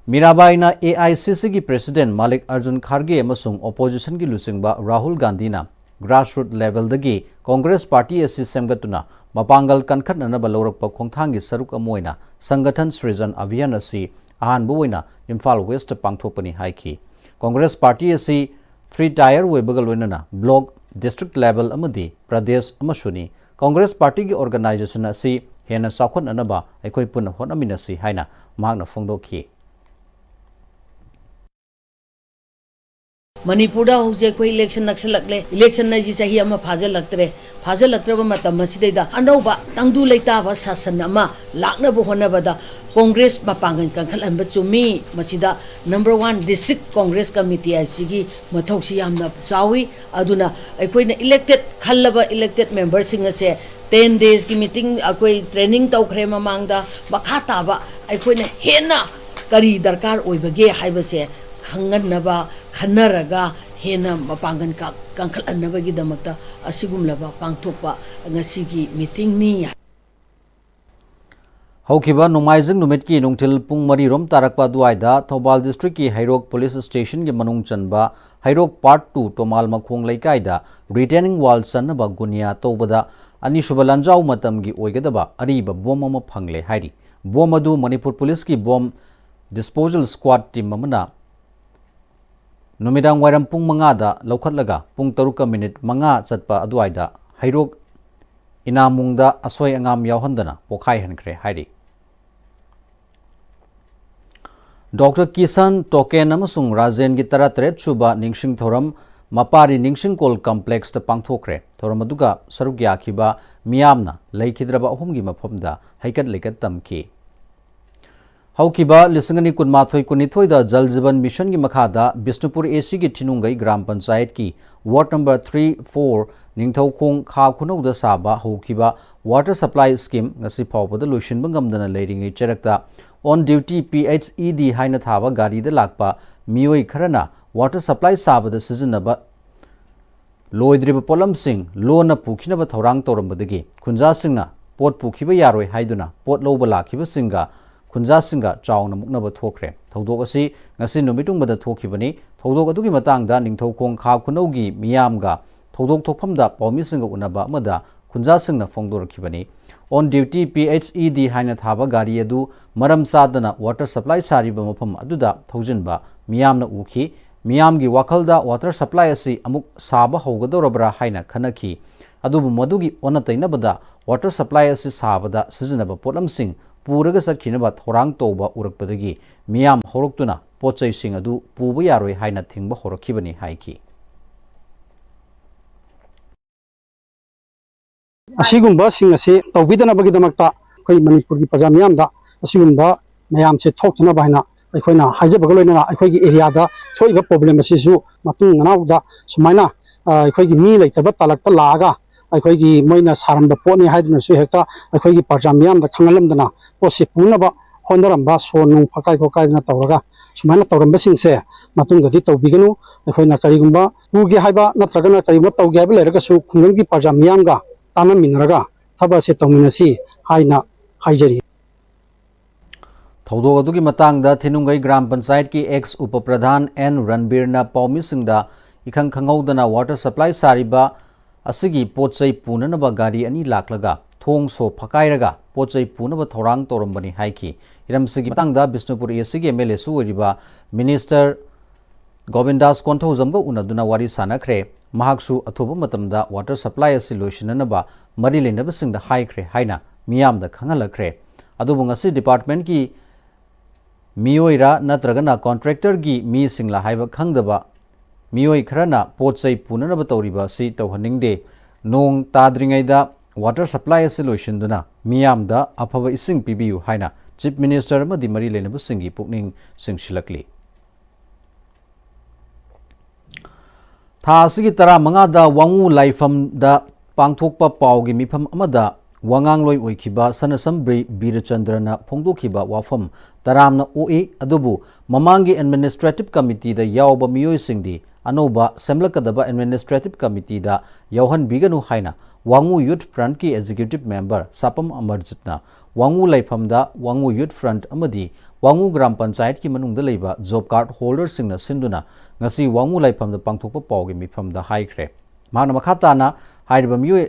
ꯃꯤꯔꯥꯕꯥꯏꯅ AICCꯒꯤ President ꯃꯥꯂꯤꯛ ꯑꯔꯖꯨꯟ ꯈꯥꯔꯒꯦ ꯑꯃꯁꯨꯡ oppositionꯒꯤ ꯂꯨꯆꯤꯡꯕ ꯔꯥꯍꯨꯜ ꯒꯥꯟꯙꯤꯅ grassroot levelꯗꯒꯤ Congress Party ꯑꯁꯤ ꯁꯦꯝꯒꯠꯇꯨꯅ ꯃꯄꯥꯡꯒꯜ ꯀꯟꯈꯠꯅꯅꯕ ꯂꯧꯔꯛꯄ ꯈꯣꯡꯊꯥꯡꯒꯤ ꯁꯔꯨꯛ ꯑꯃ ꯑꯣꯏꯅ ꯁꯪꯒꯊꯟ ꯁ꯭ꯔꯤꯖꯟ ꯑꯚꯤꯌꯥꯟ ꯑꯁꯤ ꯑꯍꯥꯟꯕ ꯑꯣꯏꯅ ꯏꯝꯐꯥꯜ Westꯇ ꯄꯥꯡꯊꯣꯛꯄꯅꯤ ꯍꯥꯏꯈꯤ꯫ Congress Party ꯑꯁꯤ three tier ꯑꯣꯏꯕꯒ ꯂꯣꯏꯅꯅ block, district level ꯑꯃꯗꯤ ꯄ꯭ꯔꯗꯦꯁ ꯑꯃꯁꯨꯅꯤ꯫ Congress Partyꯒꯤ organization ꯑꯁꯤ ꯍꯦꯟꯅ ꯆꯥꯎꯈꯠꯅꯅꯕ ꯑꯩꯈꯣꯏ ꯄꯨꯟꯅ ꯍꯣꯠꯅꯃꯤꯟꯅꯁꯤ ꯍꯥꯏꯅ ꯃꯍꯥꯛꯅ ꯐꯣꯡꯗꯣꯛꯈꯤ꯫ ꯃꯅꯤꯄꯨꯔꯗ ꯍꯧꯖꯤꯛ ꯑꯩꯈꯣꯏ election ꯅꯛꯁꯜꯂꯛꯂꯦ꯫ Election ꯍꯥꯏꯁꯤ ꯆꯍꯤ ꯑꯃ ꯐꯥꯖꯤꯜꯂꯛꯇ꯭ꯔꯦ꯫ ꯐꯥꯖꯤꯜꯂꯛꯇ꯭ꯔꯕ ꯃꯇꯝ ꯑꯁꯤꯗꯩꯗ ꯑꯅꯧꯕ ꯇꯪꯗꯨ ꯂꯩꯇꯥꯕ ꯁꯥꯁꯟ ꯑꯃ ꯂꯥꯛꯅꯕ ꯍꯣꯠꯅꯕꯗ Congress ꯃꯄꯥꯡꯒꯜ ꯀꯟꯈꯠꯍꯟꯕ ꯆꯨꯝꯃꯤ꯫ ꯃꯁꯤꯗ number one District Congress Committee ꯍꯥꯏꯁꯤꯒꯤ ꯃꯊꯧꯁꯤ ꯌꯥꯝꯅ ꯆꯥꯎꯏ꯫ ꯑꯗꯨꯅ ꯑꯩꯈꯣꯏꯅ elected, ꯈꯜꯂꯕ elected memberꯁꯤꯡ ꯑꯁꯦ ten daysꯀꯤ meeting ꯑꯩꯈꯣꯏ training ꯇꯧꯈ꯭ꯔꯦ ꯃꯃꯥꯡꯗ꯫ ꯃꯈꯥ ꯇꯥꯕ ꯑꯩꯈꯣꯏꯅ ꯍꯦꯟꯅ ꯀꯔꯤ ꯗꯔꯀꯥꯔ ꯑꯣꯏꯕꯒꯦ ꯍꯥꯏꯕꯁꯦ ꯈꯪꯍꯟꯅꯕ, ꯈꯟꯅꯔꯒ ꯍꯦꯟꯅ ꯃꯄꯥꯡꯒꯜ ꯀ-, ꯀꯟꯈꯠꯍꯟꯅꯕꯒꯤꯗꯃꯛꯇ ꯑꯁꯤꯒꯨꯝꯂꯕ ꯄꯥꯡꯊꯣꯛꯄ ꯉꯁꯤꯒꯤ meetingꯅꯤ꯫ ꯍꯧꯈꯤꯕ ꯅꯣꯡꯃꯥꯏꯖꯤꯡ ꯅꯨꯃꯤꯠꯀꯤ ꯅꯨꯡꯊꯤꯜ ꯄꯨꯡ ꯃꯔꯤꯔꯣꯝ ꯇꯥꯔꯛꯄ ꯑꯗꯨꯋꯥꯏꯗ ꯊꯧꯕꯥꯜ districtꯀꯤ ꯍꯩꯔꯣꯛ police stationꯒꯤ ꯃꯅꯨꯡ ꯆꯟꯕ ꯍꯩꯔꯣꯛ Part Two ꯇꯣꯃꯥꯜ ꯃꯈꯣꯡ ꯂꯩꯀꯥꯏꯗ retaining wall ꯆꯟꯅꯕ ꯒꯨꯅꯤꯌꯥ ꯇꯧꯕꯗ ꯑꯅꯤꯁꯨꯕ ꯂꯥꯟꯖꯥꯎ ꯃꯇꯝꯒꯤ ꯑꯣꯏꯒꯗꯕ ꯑꯔꯤꯕ bomb ꯑꯃ ꯐꯪꯂꯦ ꯍꯥꯏꯔꯤ꯫ Bomb ꯑꯗꯨ Manipur policeꯀꯤ bomb disposal squad team ꯑꯃꯅ ꯅꯨꯃꯤꯗꯥꯡ ꯋꯥꯏꯔꯝ ꯄꯨꯡ ꯃꯉꯥꯗ ꯂꯧꯈꯠꯂꯒ ꯄꯨꯡ ꯇꯔꯨꯛꯀ minute ꯃꯉꯥ ꯆꯠꯄ ꯑꯗꯨꯋꯥꯏꯗ ꯍꯩꯔꯣꯛ ꯏꯅꯥꯃꯨꯡꯗ ꯑꯁꯣꯏ ꯑꯉꯥꯝ ꯌꯥꯎꯍꯟꯗꯅ ꯄꯣꯈꯥꯏꯍꯟꯈ꯭ꯔꯦ ꯍꯥꯏꯔꯤ꯫ ꯗꯣꯛꯇꯔ ꯀꯤꯁꯟ, ꯇꯣꯀꯦꯟ ꯑꯃꯁꯨꯡ ꯔꯥꯖꯦꯟꯒꯤ ꯇꯔꯥꯇꯔꯦꯠ ꯁꯨꯕ ꯅꯤꯡꯁꯤꯡ ꯊꯧꯔꯝ ꯃꯄꯥꯔꯤ ꯅꯤꯡꯁꯤꯡ ꯀꯣꯜ ꯀꯝꯄ꯭ꯂꯦꯛꯁꯇ ꯄꯥꯡꯊꯣꯛꯈ꯭ꯔꯦ꯫ ꯊꯧꯔꯝ ꯑꯗꯨꯒ ꯁꯔꯨꯛ ꯌꯥꯈꯤꯕ ꯃꯤꯌꯥꯝꯅ ꯂꯩꯈꯤꯗ꯭ꯔꯕ ꯑꯍꯨꯝꯒꯤ ꯃꯐꯝꯗ ꯍꯩꯀꯠ ꯂꯩꯀꯠ ꯇꯝꯈꯤ꯫ ꯍꯧꯈꯤꯕ ꯂꯤꯁꯤꯡ ꯑꯅꯤ ꯀꯨꯟꯃꯥꯊꯣꯏ ꯀꯨꯟꯅꯤꯊꯣꯏꯗ ꯖꯜ ꯖꯤꯕꯟ ꯃꯤꯁꯟꯒꯤ ꯃꯈꯥꯗ ꯕꯤꯁꯅꯨꯄꯨꯔ ꯑꯦꯁꯤꯒꯤ ꯊꯤꯅꯨꯡꯒꯩ ꯒ꯭ꯔꯥꯝ ꯄꯟꯆꯥꯌꯠꯀꯤ ward number three four Ningthoukhong ꯈꯥ ꯈꯨꯅꯧꯗ ꯁꯥꯕ ꯍꯧꯈꯤꯕ ꯋꯥꯇꯔ ꯁꯄ꯭ꯂꯥꯏ ꯁ꯭ꯀꯤꯝ ꯉꯁꯤ ꯐꯥꯎꯕꯗ ꯂꯣꯏꯁꯤꯟꯕ ꯉꯝꯗꯅ ꯂꯩꯔꯤꯉꯩ ꯆꯔꯛꯇ ꯑꯣꯟ ꯗ꯭ꯌꯨꯇꯤ ꯄꯤ ꯑꯩꯆ ꯏ ꯗꯤ ꯍꯥꯏꯅ ꯊꯥꯕ ꯒꯥꯔꯤꯗ ꯂꯥꯛꯄ ꯃꯤꯑꯣꯏ ꯈꯔꯅ ꯋꯥꯇꯔ ꯁꯄ꯭ꯂꯥꯏ ꯁꯥꯕꯗ ꯁꯤꯖꯤꯟꯅꯕ ꯂꯣꯏꯗ꯭ꯔꯤꯕ ꯄꯣꯠꯂꯝꯁꯤꯡ ꯂꯣꯟꯅ ꯄꯨꯈꯤꯅꯕ ꯊꯧꯔꯥꯡ ꯇꯧꯔꯝꯕꯗꯒꯤ ꯈꯨꯟꯖꯥꯁꯤꯡꯅ ꯄꯣꯠ ꯄꯨꯈꯤꯕ ꯌꯥꯔꯣꯏ ꯍꯥꯏꯗꯨꯅ ꯄꯣꯠ ꯂꯧꯕ ꯂꯥꯛꯈꯤꯕꯁꯤꯡꯒ ꯈꯨꯟꯖꯥꯁꯤꯡꯒ ꯆꯥꯎꯅ ꯃꯨꯛꯅꯕ ꯊꯣꯛꯈ꯭ꯔꯦ꯫ ꯊꯧꯗꯣꯛ ꯑꯁꯤ ꯉꯁꯤ ꯅꯨꯃꯤꯠ ꯌꯨꯡꯕꯗ ꯊꯣꯛꯈꯤꯕꯅꯤ꯫ ꯊꯧꯗꯣꯛ ꯑꯗꯨꯒꯤ ꯃꯇꯥꯡꯗ ꯅꯤꯡꯊꯧꯈꯣꯡ ꯈꯥ ꯈꯨꯅꯧꯒꯤ ꯃꯤꯌꯥꯝꯒ ꯊꯧꯗꯣꯛ ꯊꯣꯛꯐꯝꯗ ꯄꯥꯎꯃꯤꯁꯤꯡꯒ ꯎꯅꯕ ꯑꯃꯗ ꯈꯨꯟꯖꯥꯁꯤꯡꯅ ꯐꯣꯡꯗꯣꯔꯛꯈꯤꯕꯅꯤ꯫ ꯑꯣꯟ ꯗ꯭ꯌꯨꯇꯤ ꯄꯤ ꯑꯩꯆ ꯏ ꯗꯤ ꯍꯥꯏꯅ ꯊꯥꯕ ꯒꯥꯔꯤ ꯑꯗꯨ ꯃꯔꯝ ꯆꯥꯗꯅ ꯋꯥꯇꯔ ꯁꯄ꯭ꯂꯥꯏ ꯁꯥꯔꯤꯕ ꯃꯐꯝ ꯑꯗꯨꯗ ꯊꯧꯖꯤꯟꯕ ꯃꯤꯌꯥꯝꯅ ꯎꯈꯤ꯫ ꯃꯤꯌꯥꯝꯒꯤ ꯋꯥꯈꯜꯗ ꯋꯥꯇꯔ ꯁꯄ꯭ꯂꯥꯏ ꯑꯁꯤ ꯑꯃꯨꯛ ꯁꯥꯕ ꯍꯧꯒꯗꯧꯔꯕ꯭ꯔꯥ ꯍꯥꯏꯅ ꯈꯟꯅꯈꯤ꯫ ꯑꯗꯨꯕꯨ ꯃꯗꯨꯒꯤ ꯑꯣꯟꯅ ꯇꯩꯅꯕꯗ ꯋꯥꯇꯔ ꯁꯄ꯭ꯂꯥꯏ ꯑꯁꯤ ꯁꯥꯕꯗ ꯁꯤꯖꯤꯟꯅꯕ ꯄꯣꯠꯂꯝꯁꯤꯡ ꯄꯨꯔꯒ ꯆꯠꯈꯤꯅꯕ ꯊꯧꯔꯥꯡ ꯇꯧꯕ ꯎꯔꯛꯄꯗꯒꯤ ꯃꯤꯌꯥꯝ ꯍꯧꯔꯛꯇꯨꯅ ꯄꯣꯠ ꯆꯩꯁꯤꯡ ꯑꯗꯨ ꯄꯨꯕ ꯌꯥꯔꯣꯏ ꯍꯥꯏꯅ ꯊꯤꯡꯕ ꯍꯧꯔꯛꯈꯤꯕꯅꯤ ꯍꯥꯏꯈꯤ꯫ ꯑꯁꯤꯒꯨꯝꯕꯁꯤꯡ ꯑꯁꯤ ꯇꯧꯕꯤꯗꯅꯕꯒꯤꯗꯃꯛꯇ ꯑꯩꯈꯣꯏ ꯃꯅꯤꯄꯨꯔꯒꯤ ꯄ꯭ꯔꯖꯥ ꯃꯤꯌꯥꯝꯗ ꯑꯁꯤꯒꯨꯝꯕ ꯃꯌꯥꯝꯁꯦ ꯊꯣꯛꯇꯅꯕ ꯍꯥꯏꯅ ꯑꯩꯈꯣꯏꯅ ꯍꯥꯏꯖꯕꯒ ꯂꯣꯏꯅꯅ ꯑꯩꯈꯣꯏꯒꯤ ꯑꯦꯔꯤꯌꯥꯗ ꯊꯣꯛꯏꯕ ꯄ꯭ꯔꯣꯕ꯭ꯂꯦꯝ ꯑꯁꯤꯁꯨ ꯃꯇꯨꯡ ꯃꯅꯥꯎꯗ ꯁꯨꯃꯥꯏꯅ, ꯑ, ꯑꯩꯈꯣꯏꯒꯤ ꯃꯤ ꯂꯩꯇꯕ ꯇꯥꯂꯛꯇ ꯂꯥꯛꯑꯒ ꯑꯩꯈꯣꯏꯒꯤ ꯃꯣꯏꯅ ꯁꯥꯔꯝꯕ ꯄꯣꯠꯅꯤ ꯍꯥꯏꯗꯨꯅꯁꯨ ꯍꯦꯛꯇ ꯑꯩꯈꯣꯏꯒꯤ ꯄ꯭ꯔꯖꯥ ꯃꯤꯌꯥꯝꯗ ꯈꯪꯍꯜꯂꯝꯗꯅ ꯄꯣꯠꯁꯦ ꯄꯨꯅꯕ ꯍꯣꯠꯅꯔꯝꯕ, ꯁꯣ ꯅꯨꯡ ꯐꯀꯥꯏ ꯈꯣꯀꯥꯏꯗꯅ ꯇꯧꯔꯒ ꯁꯨꯃꯥꯏꯅ ꯇꯧꯔꯝꯕꯁꯤꯡꯁꯦ ꯃꯇꯨꯡꯗꯗꯤ ꯇꯧꯕꯤꯒꯅꯨ꯫ ꯑꯩꯈꯣꯏꯅ ꯀꯔꯤꯒꯨꯝꯕ ꯄꯨꯒꯦ ꯍꯥꯏꯕ ꯅꯠꯇ꯭ꯔꯒꯅ ꯀꯔꯤꯒꯨꯝꯕ ꯇꯧꯒꯦ ꯍꯥꯏꯕ ꯂꯩꯔꯒꯁꯨ ꯈꯨꯡꯒꯪꯒꯤ ꯄ꯭ꯔꯖꯥ ꯃꯤꯌꯥꯝꯒ ꯇꯥꯟꯅꯃꯤꯟꯅꯔꯒ ꯊꯕꯛ ꯑꯁꯦ ꯇꯧꯃꯤꯟꯅꯁꯤ ꯍꯥꯏꯅ ꯍꯥꯏꯖꯔꯤ꯫ ꯊꯧꯗꯣꯛ ꯑꯗꯨꯒꯤ ꯃꯇꯥꯡꯗ ꯊꯤꯅꯨꯡꯒꯩ ꯒ꯭ꯔꯥꯝ ꯄꯟꯆꯥꯌꯠꯀꯤ ꯑꯦꯛꯁ ꯎꯄ ꯄ꯭ꯔꯙꯥꯟ ꯑꯦꯟ ꯔꯟꯕꯤꯔꯅ ꯄꯥꯎꯃꯤꯁꯤꯡꯗ ꯏꯈꯪ ꯈꯪꯍꯧꯗꯅ ꯋꯥꯇꯔ ꯁꯄ꯭ꯂꯥꯏ ꯁꯥꯔꯤꯕ ꯑꯁꯤꯒꯤ ꯄꯣꯠ ꯆꯩ ꯄꯨꯅꯅꯕ ꯒꯥꯔꯤ ꯑꯅꯤ ꯂꯥꯛꯂꯒ ꯊꯣꯡ ꯁꯣ ꯐꯀꯥꯏꯔꯒ ꯄꯣꯠ ꯆꯩ ꯄꯨꯅꯕ ꯊꯧꯔꯥꯡ ꯇꯧꯔꯝꯕꯅꯤ ꯍꯥꯏꯈꯤ꯫ ꯍꯤꯔꯝꯁꯤꯒꯤ ꯃꯇꯥꯡꯗ ꯕꯤꯁꯅꯨꯄꯨꯔ ꯑꯦꯁꯤꯒꯤ ꯑꯦꯝ ꯑꯦꯜ ꯑꯦꯁꯨ ꯑꯣꯏꯔꯤꯕ ꯃꯤꯅꯤꯁꯇꯔ ꯒꯣꯕꯤꯟꯗꯥꯁ ꯀꯣꯟꯊꯧꯖꯝꯒ ꯎꯅꯗꯨꯅ ꯋꯥꯔꯤ ꯁꯥꯟꯅꯈ꯭ꯔꯦ꯫ ꯃꯍꯥꯛꯁꯨ ꯑꯊꯨꯕ ꯃꯇꯝꯗ ꯋꯥꯇꯔ ꯁꯄ꯭ꯂꯥꯏ ꯑꯁꯤ ꯂꯣꯏꯁꯤꯟꯅꯅꯕ ꯃꯔꯤ ꯂꯩꯅꯕꯁꯤꯡꯗ ꯍꯥꯏꯈ꯭ꯔꯦ ꯍꯥꯏꯅ ꯃꯤꯌꯥꯝꯗ ꯈꯪꯍꯜꯂꯛꯈ꯭ꯔꯦ꯫ ꯑꯗꯨꯕꯨ ꯉꯁꯤ ꯗꯤꯄꯥꯔꯠꯃꯦꯟꯠꯀꯤ ꯃꯤꯑꯣꯏꯔꯥ ꯅꯠꯇ꯭ꯔꯒꯅ ꯀꯣꯟꯇ꯭ꯔꯦꯛꯇꯔꯒꯤ ꯃꯤꯁꯤꯡꯂꯥ ꯍꯥꯏꯕ ꯈꯪꯗꯕ ꯃꯤꯑꯣꯏ ꯈꯔꯅ ꯄꯣꯠ ꯆꯩ ꯄꯨꯅꯅꯕ ꯇꯧꯔꯤꯕ ꯑꯁꯤ ꯇꯧꯍꯟꯅꯤꯡꯗꯦ꯫ ꯅꯣꯡ ꯇꯥꯗ꯭ꯔꯤꯉꯩꯗ ꯋꯥꯇꯔ ꯁꯄ꯭ꯂꯥꯏ ꯑꯁꯤ ꯂꯣꯏꯁꯤꯟꯗꯨꯅ ꯃꯤꯌꯥꯝꯗ ꯑꯐꯕ ꯏꯁꯤꯡ ꯄꯤꯕꯤꯌꯨ ꯍꯥꯏꯅ ꯆꯤꯐ ꯃꯤꯅꯤꯁꯇꯔ ꯑꯃꯗꯤ ꯃꯔꯤ ꯂꯩꯅꯕꯁꯤꯡꯒꯤ ꯄꯨꯛꯅꯤꯡ ꯆꯤꯡꯁꯤꯜꯂꯛꯂꯤ꯫ ꯊꯥ ꯑꯁꯤꯒꯤ ꯇꯔꯥꯃꯉꯥꯗ ꯋꯥꯉꯨ ꯂꯥꯏꯐꯝꯗ ꯄꯥꯡꯊꯣꯛꯄ ꯄꯥꯎꯒꯤ ꯃꯤꯐꯝ ꯑꯃꯗ ꯋꯥꯉꯥꯡꯂꯣꯏ ꯑꯣꯏꯈꯤꯕ ꯁꯅꯥꯁꯝꯕ꯭ꯔꯤ ꯕꯤꯔꯆꯟꯗ꯭ꯔꯅ ꯐꯣꯡꯗꯣꯛꯈꯤꯕ ꯋꯥꯐꯝ ꯇꯔꯥꯝꯅ ꯑꯣꯛꯏ, ꯑꯗꯨꯕꯨ ꯃꯃꯥꯡꯒꯤ ꯑꯦꯗꯃꯤꯅꯤꯁꯇ꯭ꯔꯦꯇꯤꯚ ꯀꯃꯤꯇꯤꯗ ꯌꯥꯎꯕ ꯃꯤꯑꯣꯏꯁꯤꯡꯗꯤ ꯑꯅꯧꯕ ꯁꯦꯝꯂꯛꯀꯗꯕ ꯑꯦꯗꯃꯤꯅꯤꯁꯇ꯭ꯔꯦꯇꯤꯚ ꯀꯃꯤꯇꯤꯗ ꯌꯥꯎꯍꯟꯕꯤꯒꯅꯨ ꯍꯥꯏꯅ ꯋꯥꯉꯨ ꯌꯨꯊ ꯐ꯭ꯔꯟꯠꯀꯤ ꯑꯦꯛꯖꯤꯀ꯭ꯌꯨꯇꯤꯚ ꯃꯦꯝꯕꯔ ꯁꯥꯄꯝ ꯑꯃꯔꯖꯤꯠꯅ ꯋꯥꯉꯨ ꯂꯥꯏꯐꯝꯗ ꯋꯥꯉꯨ ꯌꯨꯊ ꯐ꯭ꯔꯟꯠ ꯑꯃꯗꯤ ꯋꯥꯉꯨ ꯒ꯭ꯔꯥꯝ ꯄꯟꯆꯥꯌꯠꯀꯤ ꯃꯅꯨꯡꯗ ꯂꯩꯕ ꯖꯣꯕ ꯀꯥꯔꯗ ꯍꯣꯜꯗꯔꯁꯤꯡꯅ ꯁꯤꯟꯗꯨꯅ ꯉꯁꯤ ꯋꯥꯉꯨ ꯂꯥꯏꯐꯝꯗ ꯄꯥꯡꯊꯣꯛꯄ ꯄꯥꯎꯒꯤ ꯃꯤꯐꯝꯗ ꯍꯥꯏꯈ꯭ꯔꯦ꯫ ꯃꯍꯥꯛꯅ ꯃꯈꯥ ꯇꯥꯅ ꯍꯥꯏꯔꯤꯕ ꯃꯤꯑꯣꯏ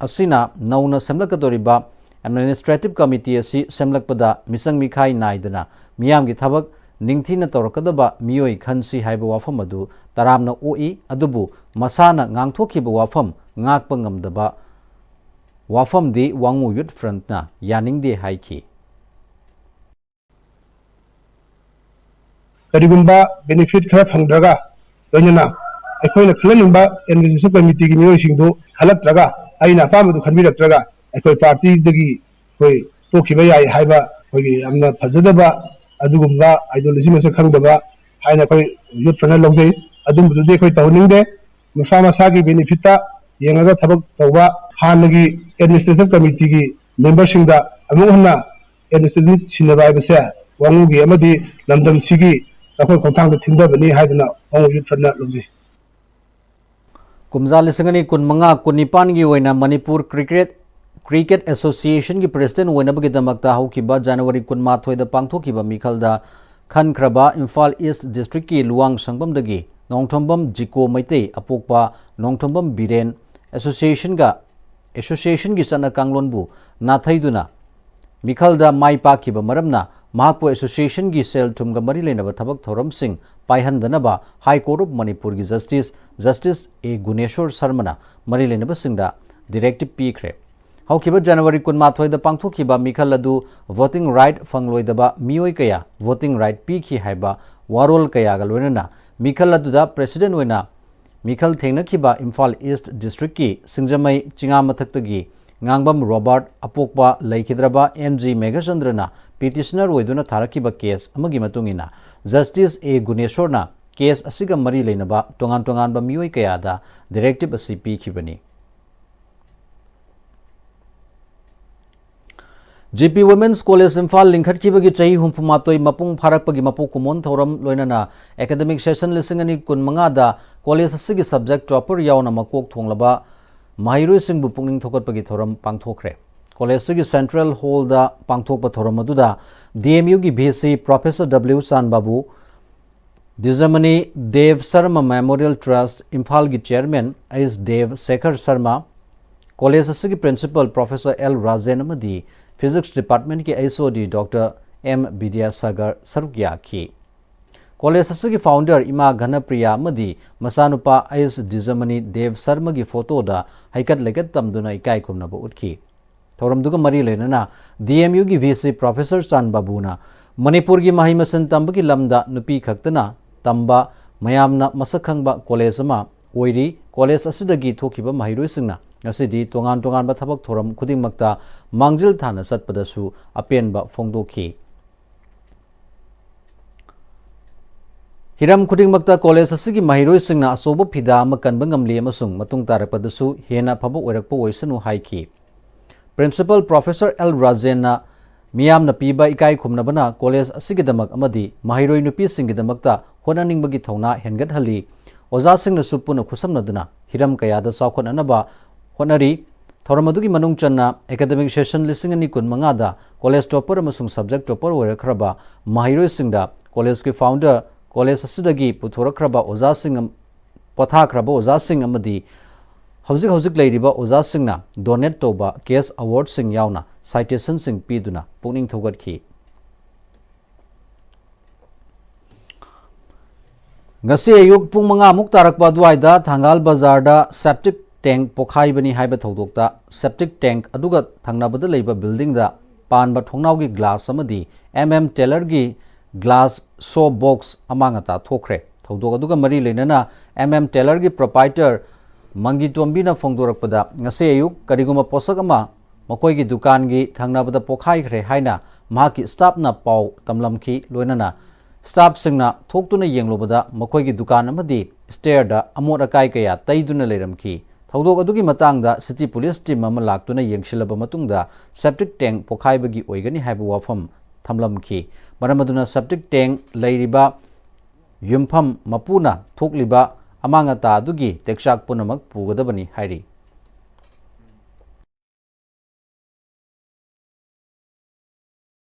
ꯑꯁꯤꯅ ꯅꯧꯅ ꯁꯦꯝꯂꯛꯀꯗꯧꯔꯤꯕ ꯑꯦꯗꯃꯤꯅꯤꯁꯇ꯭ꯔꯦꯇꯤꯚ ꯀꯃꯤꯇꯤ ꯑꯁꯤ ꯁꯦꯝꯂꯛꯄꯗ ꯃꯤꯆꯪ ꯃꯤꯈꯥꯏ ꯅꯥꯏꯗꯅ ꯃꯤꯌꯥꯝꯒꯤ ꯊꯕꯛ ꯅꯤꯡꯊꯤꯅ ꯇꯧꯔꯛꯀꯗꯕ ꯃꯤꯑꯣꯏ ꯈꯟꯁꯤ ꯍꯥꯏꯕ ꯋꯥꯐꯝ ꯑꯗꯨ ꯇꯔꯥꯝꯅ ꯑꯣꯛꯏ, ꯑꯗꯨꯕꯨ ꯃꯁꯥꯅ ꯉꯥꯡꯊꯣꯛꯈꯤꯕ ꯋꯥꯐꯝ ꯉꯥꯛꯄ ꯉꯝꯗꯕ ꯋꯥꯐꯝꯗꯤ ꯋꯥꯉꯨ ꯌꯨꯊ ꯐ꯭ꯔꯟꯠꯅ ꯌꯥꯅꯤꯡꯗꯦ ꯍꯥꯏꯈꯤ꯫ ꯀꯔꯤꯒꯨꯝꯕ ꯕꯦꯅꯤꯐꯤꯠ ꯈꯔ ꯐꯪꯗ꯭ꯔꯒ, ꯂꯣꯏꯅꯅ ꯑꯩꯈꯣꯏꯅ ꯈꯜꯍꯟꯅꯤꯡꯕ ꯑꯦꯗꯃꯤꯅꯤꯁꯇ꯭ꯔꯦꯁꯟ ꯀꯃꯤꯇꯤꯒꯤ ꯃꯤꯑꯣꯏꯁꯤꯡꯗꯨ ꯈꯜꯂꯛꯇ꯭ꯔꯒ, ꯑꯩꯅ ꯑꯄꯥꯝꯕꯗꯨ ꯈꯟꯕꯤꯔꯛꯇ꯭ꯔꯒ, ꯑꯩꯈꯣꯏ ꯄꯥꯔꯇꯤꯗꯒꯤ ꯑꯩꯈꯣꯏ ꯇꯣꯛꯈꯤꯕ ꯌꯥꯏ ꯍꯥꯏꯕ ꯑꯩꯈꯣꯏꯒꯤ ꯌꯥꯝꯅ ꯐꯖꯗꯕ ꯑꯗꯨꯒꯨꯝꯕ ꯑꯥꯏꯗꯤꯌꯣꯂꯣꯖꯤ ꯃꯁꯛ ꯈꯪꯗꯕ ꯍꯥꯏꯅ ꯑꯩꯈꯣꯏ ꯌꯨꯠ ꯐꯅ ꯂꯧꯖꯩ꯫ ꯑꯗꯨꯝꯕꯗꯨꯗꯤ ꯑꯩꯈꯣꯏ ꯇꯧꯍꯟꯅꯤꯡꯗꯦ꯫ ꯃꯁꯥ ꯃꯁꯥꯒꯤ ꯕꯦꯅꯤꯐꯤꯠꯇ ꯌꯦꯡꯉꯒ ꯊꯕꯛ ꯇꯧꯕ, ꯍꯥꯟꯅꯒꯤ ꯑꯦꯗꯃꯤꯅꯤꯁꯇ꯭ꯔꯦꯁꯟ ꯀꯃꯤꯇꯤꯒꯤ ꯃꯦꯝꯕꯔꯁꯤꯡꯗ ꯑꯃꯨꯛ ꯍꯟꯅ ꯑꯦꯗꯃꯤꯅꯤꯁꯇ꯭ꯔꯦꯁꯟ ꯁꯤꯟꯅꯕ ꯍꯥꯏꯕꯁꯦ ꯋꯥꯉꯨꯒꯤ ꯑꯃꯗꯤ ꯂꯝꯗꯝꯁꯤꯒꯤ ꯆꯥꯎꯈꯠ ꯈꯣꯡꯊꯥꯡꯗ ꯊꯤꯟꯊꯕꯅꯤ ꯍꯥꯏꯗꯨꯅ ꯋꯥꯉꯨ ꯌꯨꯠ ꯐꯅ ꯂꯧꯖꯩ꯫ ꯀꯨꯝꯖꯥ ꯂꯤꯁꯤꯡ ꯑꯅꯤ ꯀꯨꯟꯃꯉꯥ ꯀꯨꯟꯅꯤꯄꯥꯟꯒꯤ ꯑꯣꯏꯅ ꯃꯅꯤꯄꯨꯔ ꯀ꯭ꯔꯤꯀꯦꯠ, ꯀ꯭ꯔꯤꯀꯦꯠ ꯑꯦꯁꯣꯁꯤꯌꯦꯁꯟꯒꯤ ꯄ꯭ꯔꯦꯁꯤꯗꯦꯟꯠ ꯑꯣꯏꯅꯕꯒꯤꯗꯃꯛꯇ ꯍꯧꯈꯤꯕ ꯖꯅꯋꯥꯔꯤ ꯀꯨꯟꯃꯥꯊꯣꯏꯗ ꯄꯥꯡꯊꯣꯛꯈꯤꯕ ꯃꯤꯈꯜꯗ ꯈꯟꯈ꯭ꯔꯕ ꯏꯝꯐꯥꯜ ꯏꯁ꯭ꯠ ꯗꯤꯁꯇ꯭ꯔꯤꯛꯀꯤ ꯂꯨꯋꯥꯡ ꯁꯪꯕꯝꯗꯒꯤ ꯅꯣꯡꯊꯣꯝꯕꯝ ꯖꯤꯀꯣ ꯃꯩꯇꯩ ꯑꯄꯣꯛꯄ ꯅꯣꯡꯊꯣꯝꯕꯝ ꯕꯤꯔꯦꯟ ꯑꯦꯁꯣꯁꯤꯌꯦꯁꯟꯒ, ꯑꯦꯁꯣꯁꯤꯌꯦꯁꯟꯒꯤ ꯆꯠꯅ ꯀꯥꯡꯂꯣꯟꯕꯨ ꯅꯥꯊꯩꯗꯨꯅ ꯃꯤꯈꯜꯗ ꯃꯥꯏ ꯄꯥꯛꯈꯤꯕ ꯃꯔꯝꯅ ꯃꯍꯥꯛꯄꯨ ꯑꯦꯁꯣꯁꯤꯌꯦꯁꯟꯒꯤ ꯁꯦꯜ ꯊꯨꯝꯒ ꯃꯔꯤ ꯂꯩꯅꯕ ꯊꯕꯛ ꯊꯧꯔꯝꯁꯤꯡ ꯄꯥꯏꯍꯟꯗꯅꯕ High Court of ꯃꯅꯤꯄꯨꯔꯒꯤ ꯖꯁꯇꯤꯁ, ꯖꯁꯇꯤꯁ ꯑꯦ ꯒꯨꯅꯦꯁꯣꯔ ꯁꯔꯃꯅ ꯃꯔꯤ ꯂꯩꯅꯕꯁꯤꯡꯗ ꯗꯤꯔꯦꯛꯇꯤꯚ ꯄꯤꯈ꯭ꯔꯦ꯫ ꯍꯧꯈꯤꯕ ꯖꯅꯋꯥꯔꯤ ꯀꯨꯟꯃꯥꯊꯣꯏꯗ ꯄꯥꯡꯊꯣꯛꯈꯤꯕ ꯃꯤꯈꯜ ꯑꯗꯨ voting right ꯐꯪꯂꯣꯏꯗꯕ ꯃꯤꯑꯣꯏ ꯀꯌꯥ voting right ꯄꯤꯈꯤ ꯍꯥꯏꯕ ꯋꯥꯔꯣꯜ ꯀꯌꯥꯒ ꯂꯣꯏꯅꯅ ꯃꯤꯈꯜ ꯑꯗꯨꯗ president ꯑꯣꯏꯅ ꯃꯤꯈꯜ ꯊꯦꯡꯅꯈꯤꯕ ꯏꯝꯐꯥꯜ East Districtꯀꯤ ꯁꯤꯡꯖꯃꯩ ꯆꯤꯉꯥ ꯃꯊꯛꯇꯒꯤ ꯉꯥꯡꯕꯝ ꯔꯣꯕꯥꯔꯠ ꯑꯄꯣꯛꯄ ꯂꯩꯈꯤꯗ꯭ꯔꯕ ꯑꯦꯝ ꯖꯤ ꯃꯦꯘꯆꯟꯗ꯭ꯔꯅ petitioner ꯑꯣꯏꯗꯨꯅ ꯊꯥꯔꯛꯈꯤꯕ case ꯑꯃꯒꯤ ꯃꯇꯨꯡ ꯏꯟꯅ Justice ꯑꯦ ꯒꯨꯅꯦꯁꯣꯔꯅ case ꯑꯁꯤꯒ ꯃꯔꯤ ꯂꯩꯅꯕ ꯇꯣꯉꯥꯟ ꯇꯣꯉꯥꯟꯕ ꯃꯤꯑꯣꯏ ꯀꯌꯥꯗ directive ꯑꯁꯤ ꯄꯤꯈꯤꯕꯅꯤ꯫ G P Women's College Imphal ꯂꯤꯡꯈꯠꯈꯤꯕꯒꯤ ꯆꯍꯤ ꯍꯨꯝꯐꯨꯃꯥꯊꯣꯏ ꯃꯄꯨꯡ ꯐꯥꯔꯛꯄꯒꯤ ꯃꯄꯣꯛ ꯀꯨꯝꯑꯣꯟ ꯊꯧꯔꯝ ꯂꯣꯏꯅꯅ academic session ꯂꯤꯁꯤꯡ ꯑꯅꯤ ꯀꯨꯟꯃꯉꯥꯗ college ꯑꯁꯤꯒꯤ subject topper ꯌꯥꯎꯅ ꯃꯀꯣꯛ ꯊꯣꯡꯂꯕ ꯃꯍꯩꯔꯣꯏꯁꯤꯡꯕꯨ ꯄꯨꯛꯅꯤꯡ ꯊꯧꯒꯠꯄꯒꯤ ꯊꯧꯔꯝ ꯄꯥꯡꯊꯣꯛꯈ꯭ꯔꯦ꯫ College ꯑꯁꯤꯒꯤ central hallꯗ ꯄꯥꯡꯊꯣꯛꯄ ꯊꯧꯔꯝ ꯑꯗꯨꯗ D M Uꯒꯤ V C Professor W Chanbabu, Dujamani Dev Sharma Memorial Trust ꯏꯝꯐꯥꯜꯒꯤ chairman H Dev Sekhar Sharma, college ꯑꯁꯤꯒꯤ principal Professor ꯑꯦꯜ ꯔꯥꯖꯦꯟ ꯑꯃꯗꯤ physics departmentꯀꯤ H O D Doctor M Vidyasagar ꯁꯔꯨꯛ ꯌꯥꯈꯤ꯫ College ꯑꯁꯤꯒꯤ founder ꯏꯃꯥ ꯘꯅꯄ꯭ꯔꯤꯌꯥ ꯑꯃꯗꯤ ꯃꯆꯥꯅꯨꯄꯥ ꯑꯩꯁ ꯗꯤꯖꯃꯅꯤ ꯗꯦꯕ ꯁꯔꯃꯒꯤ photoꯗ ꯍꯩꯀꯠ ꯂꯩꯀꯠ ꯇꯝꯗꯨꯅ ꯏꯀꯥꯏ ꯈꯨꯝꯅꯕ ꯎꯠꯈꯤ꯫ ꯊꯧꯔꯝꯗꯨꯒ ꯃꯔꯤ ꯂꯩꯅꯅ D M Uꯒꯤ V C Professor ꯆꯥꯟ ꯕꯥꯕꯨꯅ ꯃꯅꯤꯄꯨꯔꯒꯤ ꯃꯍꯩ ꯃꯁꯤꯡ ꯇꯝꯕꯒꯤ ꯂꯝꯗ ꯅꯨꯄꯤ ꯈꯛꯇꯅ ꯇꯝꯕ ꯃꯌꯥꯝꯅ ꯃꯁꯛ ꯈꯪꯕ college ꯑꯃ ꯑꯣꯏꯔꯤ꯫ College ꯑꯁꯤꯗꯒꯤ ꯊꯣꯛꯈꯤꯕ ꯃꯍꯩꯔꯣꯏꯁꯤꯡꯅ ꯉꯁꯤꯗꯤ ꯇꯣꯉꯥꯟ ꯇꯣꯉꯥꯟꯕ ꯊꯕꯛ ꯊꯧꯔꯝ ꯈꯨꯗꯤꯡꯃꯛꯇ ꯃꯥꯡꯖꯤꯜ ꯊꯥꯅ ꯆꯠꯄꯗꯁꯨ ꯑꯄꯦꯟꯕ ꯐꯣꯡꯗꯣꯛꯈꯤ꯫ ꯍꯤꯔꯝ ꯈꯨꯗꯤꯡꯃꯛꯇ college ꯑꯁꯤꯒꯤ ꯃꯍꯩꯔꯣꯏꯁꯤꯡꯅ ꯑꯆꯧꯕ ꯐꯤꯗꯥ ꯑꯃ ꯀꯟꯕ ꯉꯝꯂꯤ ꯑꯃꯁꯨꯡ ꯃꯇꯨꯡ ꯇꯥꯔꯛꯄꯗꯁꯨ ꯍꯦꯟꯅ ꯑꯐꯕ ꯑꯣꯏꯔꯛꯄ ꯑꯣꯏꯁꯅꯨ ꯍꯥꯏꯈꯤ꯫ Principal Professor ꯑꯦꯜ ꯔꯥꯖꯦꯟꯅ ꯃꯤꯌꯥꯝꯅ ꯄꯤꯕ ꯏꯀꯥꯏ ꯈꯨꯝꯅꯕꯅ college ꯑꯁꯤꯒꯤꯗꯃꯛ ꯑꯃꯗꯤ ꯃꯍꯩꯔꯣꯏ ꯅꯨꯄꯤꯁꯤꯡꯒꯤꯗꯃꯛꯇ ꯍꯣꯠꯅꯅꯤꯡꯕꯒꯤ ꯊꯧꯅꯥ ꯍꯦꯟꯒꯠꯍꯜꯂꯤ꯫ ꯑꯣꯖꯥꯁꯤꯡꯅꯁꯨ ꯄꯨꯟꯅ ꯈꯨꯠꯁꯝꯅꯗꯨꯅ ꯍꯤꯔꯝ ꯀꯌꯥꯗ ꯆꯥꯎꯈꯠꯅꯅꯕ ꯍꯣꯠꯅꯔꯤ꯫ ꯊꯧꯔꯝ ꯑꯗꯨꯒꯤ ꯃꯅꯨꯡ ꯆꯟꯅ academic session ꯂꯤꯁꯤꯡ ꯑꯅꯤ ꯀꯨꯟꯃꯉꯥꯗ college topper ꯑꯃꯁꯨꯡ subject topper ꯑꯣꯏꯔꯛꯈ꯭ꯔꯕ ꯃꯍꯩꯔꯣꯏꯁꯤꯡꯗ collegeꯀꯤ founder, college ꯑꯁꯤꯗꯒꯤ ꯄꯨꯊꯣꯔꯛꯈ꯭ꯔꯕ ꯑꯣꯖꯥꯁꯤꯡ ꯑꯃ-, ꯄꯣꯊꯥꯈ꯭ꯔꯕ ꯑꯣꯖꯥꯁꯤꯡ ꯑꯃꯗꯤ ꯍꯧꯖꯤꯛ ꯍꯧꯖꯤꯛ ꯂꯩꯔꯤꯕ ꯑꯣꯖꯥꯁꯤꯡꯅ donate ꯇꯧꯕ cash awardꯁꯤꯡ ꯌꯥꯎꯅ citationꯁꯤꯡ ꯄꯤꯗꯨꯅ ꯄꯨꯛꯅꯤꯡ ꯊꯧꯒꯠꯈꯤ꯫ ꯉꯁꯤ ꯑꯌꯨꯛ ꯄꯨꯡ ꯃꯉꯥꯃꯨꯛ ꯇꯥꯔꯛꯄ ꯑꯗꯨꯋꯥꯏꯗ ꯊꯪꯒꯥꯜ ꯕꯖꯥꯔꯗ septic tank ꯄꯣꯈꯥꯏꯕꯅꯤ ꯍꯥꯏꯕ ꯊꯧꯗꯣꯛꯇ septic tank ꯑꯗꯨꯒ ꯊꯪꯅꯕꯗ ꯂꯩꯕ buildingꯗ ꯄꯥꯟꯕ ꯊꯣꯡꯅꯥꯎꯒꯤ glass ꯑꯃꯗꯤ M M Taylorꯒꯤ glass shoe box ꯑꯃꯥꯡ ꯑꯇꯥ ꯊꯣꯛꯈ꯭ꯔꯦ꯫ ꯊꯧꯗꯣꯛ ꯑꯗꯨꯒ ꯃꯔꯤ ꯂꯩꯅꯅ M M Taylorꯒꯤ proprietor ꯃꯪꯒꯤꯇꯣꯝꯕꯤꯅ ꯐꯣꯡꯗꯣꯔꯛꯄꯗ, ꯉꯁꯤ ꯑꯌꯨꯛ ꯀꯔꯤꯒꯨꯝꯕ ꯄꯣꯠꯁꯛ ꯑꯃ ꯃꯈꯣꯏꯒꯤ ꯗꯨꯀꯥꯟꯒꯤ ꯊꯪꯅꯕꯗ ꯄꯣꯈꯥꯏꯈ꯭ꯔꯦ ꯍꯥꯏꯅ ꯃꯍꯥꯛꯀꯤ staffꯅ ꯄꯥꯎ ꯇꯝꯂꯝꯈꯤ꯫ ꯂꯣꯏꯅꯅ staffꯁꯤꯡꯅ ꯊꯣꯛꯇꯨꯅ ꯌꯦꯡꯂꯨꯕꯗ ꯃꯈꯣꯏꯒꯤ ꯗꯨꯀꯥꯟ ꯑꯃꯗꯤ stairꯗ ꯑꯃꯣꯠ ꯑꯀꯥꯏ ꯀꯌꯥ ꯇꯩꯗꯨꯅ ꯂꯩꯔꯝꯈꯤ꯫ ꯊꯧꯗꯣꯛ ꯑꯗꯨꯒꯤ ꯃꯇꯥꯡꯗ city police team ꯑꯃ ꯂꯥꯛꯇꯨꯅ ꯌꯦꯡꯁꯤꯜꯂꯕ ꯃꯇꯨꯡꯗ septic tank ꯄꯣꯈꯥꯏꯕꯒꯤ ꯑꯣꯏꯒꯅꯤ ꯍꯥꯏꯕ ꯋꯥꯐꯝ ꯊꯝꯂꯝꯈꯤ꯫ ꯃꯔꯝ ꯑꯗꯨꯅ septic tank ꯂꯩꯔꯤꯕ ꯌꯨꯝꯐꯝ ꯃꯄꯨꯅ ꯊꯣꯛꯂꯤꯕ ꯑꯃꯥꯡ ꯑꯇꯥ ꯑꯗꯨꯒꯤ ꯇꯦꯛꯆꯥꯛ ꯄꯨꯝꯅꯃꯛ ꯄꯨꯒꯗꯕꯅꯤ ꯍꯥꯏꯔꯤ꯫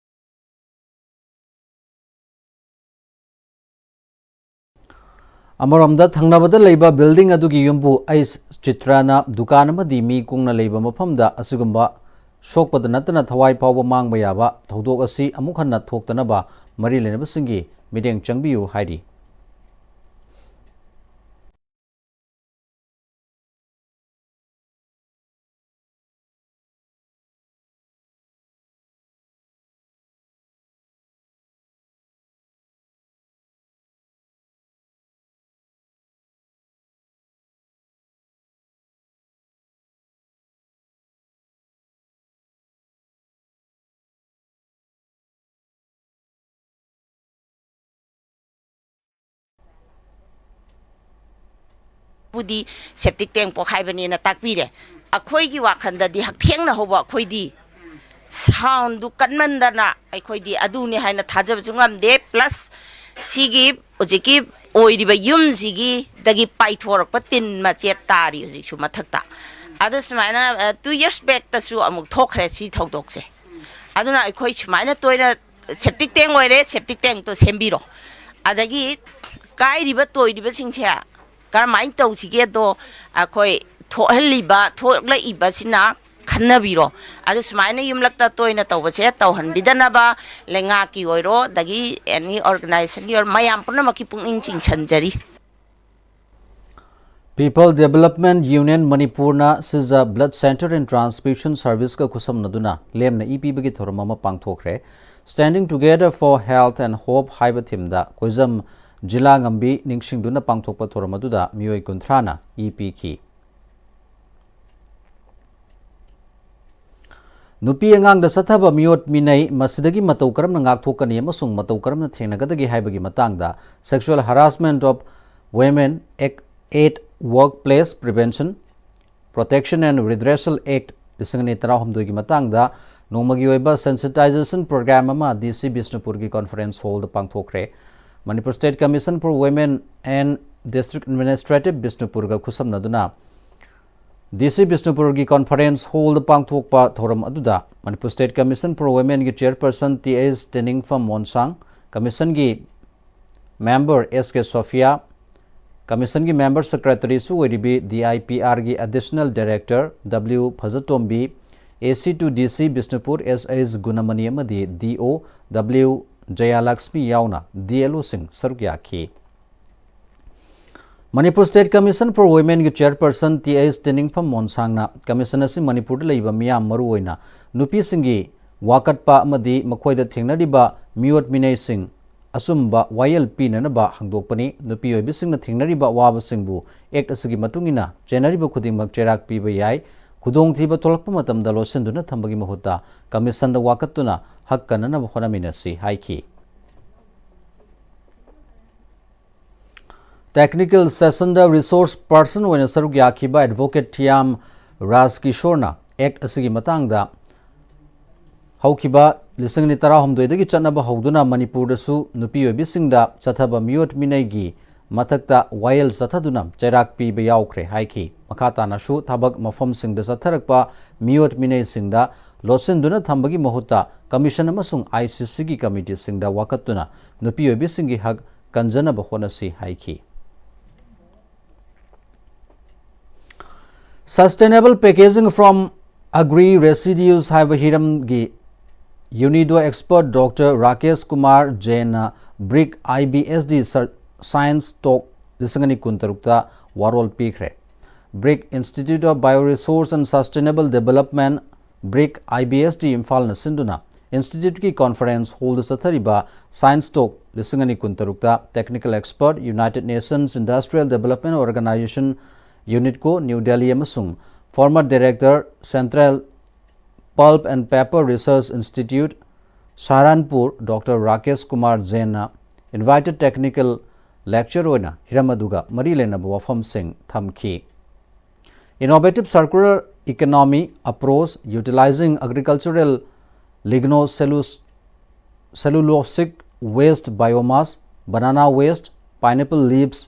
ꯑꯃꯔꯣꯝꯗ, ꯊꯪꯅꯕꯗ ꯂꯩꯕ building ꯑꯗꯨꯒꯤ ꯌꯨꯝꯕꯨ ꯑꯩꯆ ꯆꯤꯇ꯭ꯔꯅ ꯗꯨꯀꯥꯟ ꯑꯃꯗꯤ ꯃꯤ ꯀꯨꯡꯅ ꯂꯩꯕ ꯃꯐꯝꯗ ꯑꯁꯤꯒꯨꯝꯕ ꯁꯣꯛꯄꯗ ꯅꯠꯇꯅ ꯊꯋꯥꯏ ꯐꯥꯎꯕ ꯃꯥꯡꯕ ꯌꯥꯕ ꯊꯧꯗꯣꯛ ꯑꯁꯤ ꯑꯃꯨꯛ ꯍꯟꯅ ꯊꯣꯛꯇꯅꯕ ꯃꯔꯤ ꯂꯩꯅꯕꯁꯤꯡꯒꯤ ꯃꯤꯠꯌꯦꯡ ꯆꯪꯕꯤꯌꯨ ꯍꯥꯏꯔꯤ꯫ ꯕꯨꯗꯤ septic tank ꯄꯣꯈꯥꯏꯕꯅꯦꯅ ꯇꯥꯛꯄꯤꯔꯦ꯫ ꯑꯩꯈꯣꯏꯒꯤ ꯋꯥꯈꯜꯗꯗꯤ ꯍꯛꯊꯦꯡꯅ ꯍꯧꯕ ꯑꯩꯈꯣꯏꯗꯤ soundꯗꯨ ꯀꯟꯃꯟꯗꯅ ꯑꯩꯈꯣꯏꯗꯤ ꯑꯗꯨꯅꯤ ꯍꯥꯏꯅ ꯊꯥꯖꯕꯁꯨ ꯉꯝꯗꯦ꯫ Plus ꯁꯤꯒꯤ ꯍꯧꯖꯤꯛꯀꯤ ꯑꯣꯏꯔꯤꯕ ꯌꯨꯝꯁꯤꯒꯤꯗꯒꯤ ꯄꯥꯏꯊꯣꯔꯛꯄ ꯇꯤꯟ ꯃꯆꯦꯠ ꯇꯥꯔꯤ ꯍꯧꯖꯤꯛꯁꯨ ꯃꯊꯛꯇ꯫ ꯑꯗꯨ ꯁꯨꯃꯥꯏꯅ, ꯑ, two years backꯇꯁꯨ ꯑꯃꯨꯛ ꯊꯣꯛꯈ꯭ꯔꯦ ꯁꯤ ꯊꯧꯗꯣꯛꯁꯦ꯫ ꯑꯗꯨꯅ ꯑꯩꯈꯣꯏ ꯁꯨꯃꯥꯏꯅ ꯇꯣꯏꯅ septic tank ꯑꯣꯏꯔꯦ, septic tankꯇꯣ ꯁꯦꯝꯕꯤꯔꯣ꯫ ꯑꯗꯒꯤ ꯀꯥꯏꯔꯤꯕ ꯇꯣꯏꯔꯤꯕꯁꯤꯡꯁꯦ ꯀꯔꯝꯍꯥꯏꯅ ꯇꯧꯁꯤꯒꯦꯗꯣ ꯑꯩꯈꯣꯏ ꯊꯣꯛꯍꯜꯂꯤꯕ, ꯊꯣꯛꯂꯛꯏꯕꯁꯤꯅ ꯈꯟꯅꯕꯤꯔꯣ꯫ ꯑꯗꯨ ꯁꯨꯃꯥꯏꯅ ꯌꯨꯝꯂꯛꯇ ꯇꯣꯏꯅ ꯇꯧꯕꯁꯦ ꯇꯧꯍꯟꯕꯤꯗꯅꯕ ꯂꯩꯉꯥꯛꯀꯤ ꯑꯣꯏꯔꯣ, ꯑꯗꯒꯤ any organizationꯒꯤ ꯑꯣꯏꯔꯣ, ꯃꯌꯥꯝ ꯄꯨꯝꯅꯃꯛꯀꯤ ꯄꯨꯛꯅꯤꯡ ꯆꯤꯡꯁꯤꯟꯖꯔꯤ꯫ People Development Union ꯃꯅꯤꯄꯨꯔꯅ ꯁꯤꯖ Blood Centre and Transfusion Serviceꯀ ꯈꯨꯠꯁꯝꯅꯗꯨꯅ ꯂꯦꯝꯅ ꯏ ꯄꯤꯕꯒꯤ ꯊꯧꯔꯝ ꯑꯃ ꯄꯥꯡꯊꯣꯛꯈ꯭ꯔꯦ꯫ Standing Together for Health and Hope ꯍꯥꯏꯕ ꯊꯤꯝꯗ ꯀꯣꯏꯖꯝ ꯖꯤꯂꯥ ꯉꯝꯕꯤ ꯅꯤꯡꯁꯤꯡꯗꯨꯅ ꯄꯥꯡꯊꯣꯛꯄ ꯊꯧꯔꯝ ꯑꯗꯨꯗ ꯃꯤꯑꯣꯏ ꯀꯨꯟꯊ꯭ꯔꯥꯅ ꯏ ꯄꯤꯈꯤ꯫ ꯅꯨꯄꯤ ꯑꯉꯥꯡꯗ ꯆꯠꯊꯕ ꯃꯤꯑꯣꯠ ꯃꯤꯅꯩ, ꯃꯁꯤꯗꯒꯤ ꯃꯇꯧ ꯀꯔꯝꯅ ꯉꯥꯛꯊꯣꯛꯀꯅꯤ ꯑꯃꯁꯨꯡ ꯃꯇꯧ ꯀꯔꯝꯅ ꯊꯦꯡꯅꯒꯗꯒꯦ ꯍꯥꯏꯕꯒꯤ ꯃꯇꯥꯡꯗ Sexual Harassment of Women Act, Aid, Workplace Prevention, Protection and Redressal Act ꯂꯤꯁꯤꯡ ꯑꯅꯤ ꯇꯔꯥꯍꯨꯝꯗꯣꯏꯒꯤ ꯃꯇꯥꯡꯗ ꯅꯣꯡꯃꯒꯤ ꯑꯣꯏꯕ sensitization program ꯑꯃ ꯗꯤ ꯁꯤ ꯕꯤꯁꯅꯨꯄꯨꯔꯒꯤ conference hallꯗ ꯄꯥꯡꯊꯣꯛꯈ꯭ꯔꯦ꯫ Manipur State Commission for Women and District Administrative ꯕꯤꯁꯅꯨꯄꯨꯔꯒ ꯈꯨꯠꯁꯝꯅꯗꯨꯅ ꯗꯤ ꯁꯤ ꯕꯤꯁꯅꯨꯄꯨꯔꯒꯤ conference hallꯗ ꯄꯥꯡꯊꯣꯛꯄ ꯊꯧꯔꯝ ꯑꯗꯨꯗ Manipur State Commission for Womenꯒꯤ chairperson T H Teningpham Monsang, commissionꯒꯤ member ꯑꯦꯁ ꯀꯦ ꯁꯣꯐꯤꯌꯥ, commissionꯒꯤ member secretaryꯁꯨ ꯑꯣꯏꯔꯤꯕꯤ ꯗꯤ ꯑꯥꯏ ꯄꯤ ꯑꯥꯔꯒꯤ additional director W Phajatombi, A C to ꯗꯤ ꯁꯤ ꯕꯤꯁꯅꯨꯄꯨꯔ ꯑꯦꯁ ꯑꯩꯆ ꯒꯨꯅꯃꯅꯤ ꯑꯃꯗꯤ ꯗꯤ ꯑꯣ ꯗꯕ꯭ꯂꯤꯎ ꯖꯌꯥꯂꯛꯁꯃꯤ ꯌꯥꯎꯅ ꯗꯤ ꯑꯦꯜ ꯑꯣꯁꯤꯡ ꯁꯔꯨꯛ ꯌꯥꯈꯤ꯫ Manipur State Commission for Womenꯒꯤ chairperson ꯇꯤ ꯑꯩꯆ ꯇꯦꯅꯤꯡꯐꯝ ꯃꯣꯟꯁꯥꯡꯅ commission ꯑꯁꯤ ꯃꯅꯤꯄꯨꯔꯗ ꯂꯩꯕ ꯃꯤꯌꯥꯝ, ꯃꯔꯨꯑꯣꯏꯅ ꯅꯨꯄꯤꯁꯤꯡꯒꯤ ꯋꯥꯀꯠꯄ ꯑꯃꯗꯤ ꯃꯈꯣꯏꯗ ꯊꯦꯡꯅꯔꯤꯕ ꯃꯤꯑꯣꯠ ꯃꯤꯅꯩꯁꯤꯡ ꯑꯆꯨꯝꯕ ꯋꯥꯌꯦꯜ ꯄꯤꯅꯅꯕ ꯍꯥꯡꯗꯣꯛꯄꯅꯤ꯫ ꯅꯨꯄꯤ ꯑꯣꯏꯕꯤꯁꯤꯡꯅ ꯊꯦꯡꯅꯔꯤꯕ ꯑꯋꯥꯕꯁꯤꯡꯕꯨ act ꯑꯁꯤꯒꯤ ꯃꯇꯨꯡ ꯏꯟꯅ ꯆꯦꯟꯅꯔꯤꯕ ꯈꯨꯗꯤꯡꯃꯛ ꯆꯩꯔꯥꯛ ꯄꯤꯕ ꯌꯥꯏ꯫ ꯈꯨꯗꯣꯡꯊꯤꯕ ꯊꯣꯛꯂꯛꯄ ꯃꯇꯝꯗ ꯂꯣꯠꯁꯤꯟꯗꯨꯅ ꯊꯝꯕꯒꯤ ꯃꯍꯨꯠꯇ commissionꯗ ꯋꯥꯀꯠꯇꯨꯅ ꯍꯛ ꯀꯟꯅꯅꯕ ꯍꯣꯠꯅꯃꯤꯟꯅꯁꯤ ꯍꯥꯏꯈꯤ꯫ Technical sessionꯗ resource person ꯑꯣꯏꯅ ꯁꯔꯨꯛ ꯌꯥꯈꯤꯕ advocate ꯊꯤꯌꯥꯝ ꯔꯥꯖꯀꯤꯁꯣꯔꯅ act ꯑꯁꯤꯒꯤ ꯃꯇꯥꯡꯗ ꯍꯧꯈꯤꯕ ꯂꯤꯁꯤꯡ ꯑꯅꯤ ꯇꯔꯥꯍꯨꯝꯗꯣꯏꯗꯒꯤ ꯆꯠꯅꯕ ꯍꯧꯗꯨꯅ ꯃꯅꯤꯄꯨꯔꯗꯁꯨ ꯅꯨꯄꯤ ꯑꯣꯏꯕꯤꯁꯤꯡꯗ ꯆꯠꯊꯕ ꯃꯤꯑꯣꯠ ꯃꯤꯅꯩꯒꯤ ꯃꯊꯛꯇ ꯋꯥꯌꯦꯜ ꯆꯠꯊꯗꯨꯅ ꯆꯩꯔꯥꯛ ꯄꯤꯕ ꯌꯥꯎꯈ꯭ꯔꯦ ꯍꯥꯏꯈꯤ꯫ ꯃꯈꯥ ꯇꯥꯅꯁꯨ ꯊꯕꯛ ꯃꯐꯝꯁꯤꯡꯗ ꯆꯠꯊꯔꯛꯄ ꯃꯤꯑꯣꯠ ꯃꯤꯅꯩꯁꯤꯡꯗ ꯂꯣꯠꯁꯤꯟꯗꯨꯅ ꯊꯝꯕꯒꯤ ꯃꯍꯨꯠꯇ commission ꯑꯃꯁꯨꯡ ꯑꯥꯏ ꯁꯤ ꯁꯤꯒꯤ committeeꯁꯤꯡꯗ ꯋꯥꯀꯠꯇꯨꯅ ꯅꯨꯄꯤ ꯑꯣꯏꯕꯤꯁꯤꯡꯒꯤ ꯍꯛ ꯀꯟꯖꯅꯕ ꯍꯣꯠꯅꯁꯤ ꯍꯥꯏꯈꯤ꯫ Sustainable Packaging from Agri Residues ꯍꯥꯏꯕ ꯍꯤꯔꯝꯒꯤ UNIDO expert Doctor Rakesh Kumar ꯖꯦꯟꯅ BRIC I B S D Science Talk ꯂꯤꯁꯤꯡ ꯑꯅꯤ ꯀꯨꯟꯇꯔꯨꯛꯇ ꯋꯥꯔꯣꯜ ꯄꯤꯈ꯭ꯔꯦ꯫ BRIC Institute of Bioresource and Sustainable Development, BRIC I B S D ꯏꯝꯐꯥꯜꯅ ꯁꯤꯟꯗꯨꯅ ꯏꯟꯁꯇꯤꯇ꯭ꯌꯨꯠꯀꯤ ꯀꯣꯟꯐꯔꯦꯟꯁ ꯍꯣꯜꯗ ꯆꯠꯊꯔꯤꯕ Science Talk ꯂꯤꯁꯤꯡ ꯑꯅꯤ ꯀꯨꯟꯇꯔꯨꯛꯇ technical expert, United Nations Industrial Development Organization, UNIDCO, new Delhi ꯑꯃꯁꯨꯡ former director, Central Pulp and Paper Research Institute, Saharanpur, doctor Rakesh Kumar ꯖꯦꯟꯅ invited technical lecture ꯑꯣꯏꯅ ꯍꯤꯔꯝ ꯑꯗꯨꯒ ꯃꯔꯤ ꯂꯩꯅꯕ ꯋꯥꯐꯝꯁꯤꯡ ꯊꯝꯈꯤ꯫ Innovative circular economy approach utilizing agricultural lignocellulose- cellulosic waste, biomass, banana waste, pineapple leaves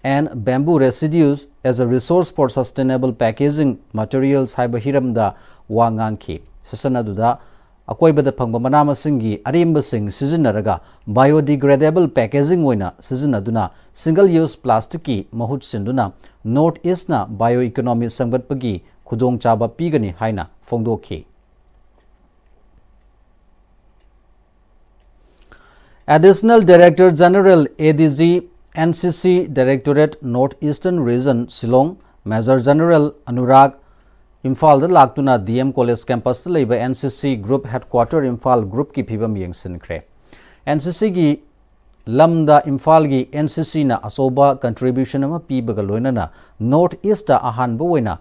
and bamboo residues as a resource for sustainable packaging materials ꯍꯥꯏꯕ ꯍꯤꯔꯝꯗ ꯋꯥ ꯉꯥꯡꯈꯤ꯫ ꯁꯦꯁꯟ ꯑꯗꯨꯗ ꯑꯀꯣꯏꯕꯗ ꯐꯪꯕ ꯃꯅꯥ ꯃꯁꯤꯡꯒꯤ ꯑꯔꯦꯝꯕꯁꯤꯡ ꯁꯤꯖꯤꯟꯅꯔꯒ biodegradable packaging ꯑꯣꯏꯅ ꯁꯤꯖꯤꯟꯅꯗꯨꯅ single use plasticꯀꯤ ꯃꯍꯨꯠ ꯁꯤꯟꯗꯨꯅ North Eastꯅ bioeconomy ꯁꯦꯝꯒꯠꯄꯒꯤ ꯈꯨꯗꯣꯡꯆꯥꯕ ꯄꯤꯒꯅꯤ ꯍꯥꯏꯅ ꯐꯣꯡꯗꯣꯛꯈꯤ꯫ Additional Director General, A D G, N C C Directorate, North Eastern Region, Shillong, Major General Anurag, ꯏꯝꯐꯥꯜꯗ ꯂꯥꯛꯇꯨꯅ D M College campusꯇ ꯂꯩꯕ N C C Group Headquarter Imphal groupꯀꯤ ꯐꯤꯕꯝ ꯌꯦꯡꯁꯤꯟꯈ꯭ꯔꯦ꯫ N C Cꯒꯤ ꯂꯝꯗ ꯏꯝꯐꯥꯜꯒꯤ N C Cꯅ ꯑꯆꯧꯕ contribution ꯑꯃ ꯄꯤꯕꯒ ꯂꯣꯏꯅꯅ North Eastꯇ ꯑꯍꯥꯟꯕ ꯑꯣꯏꯅ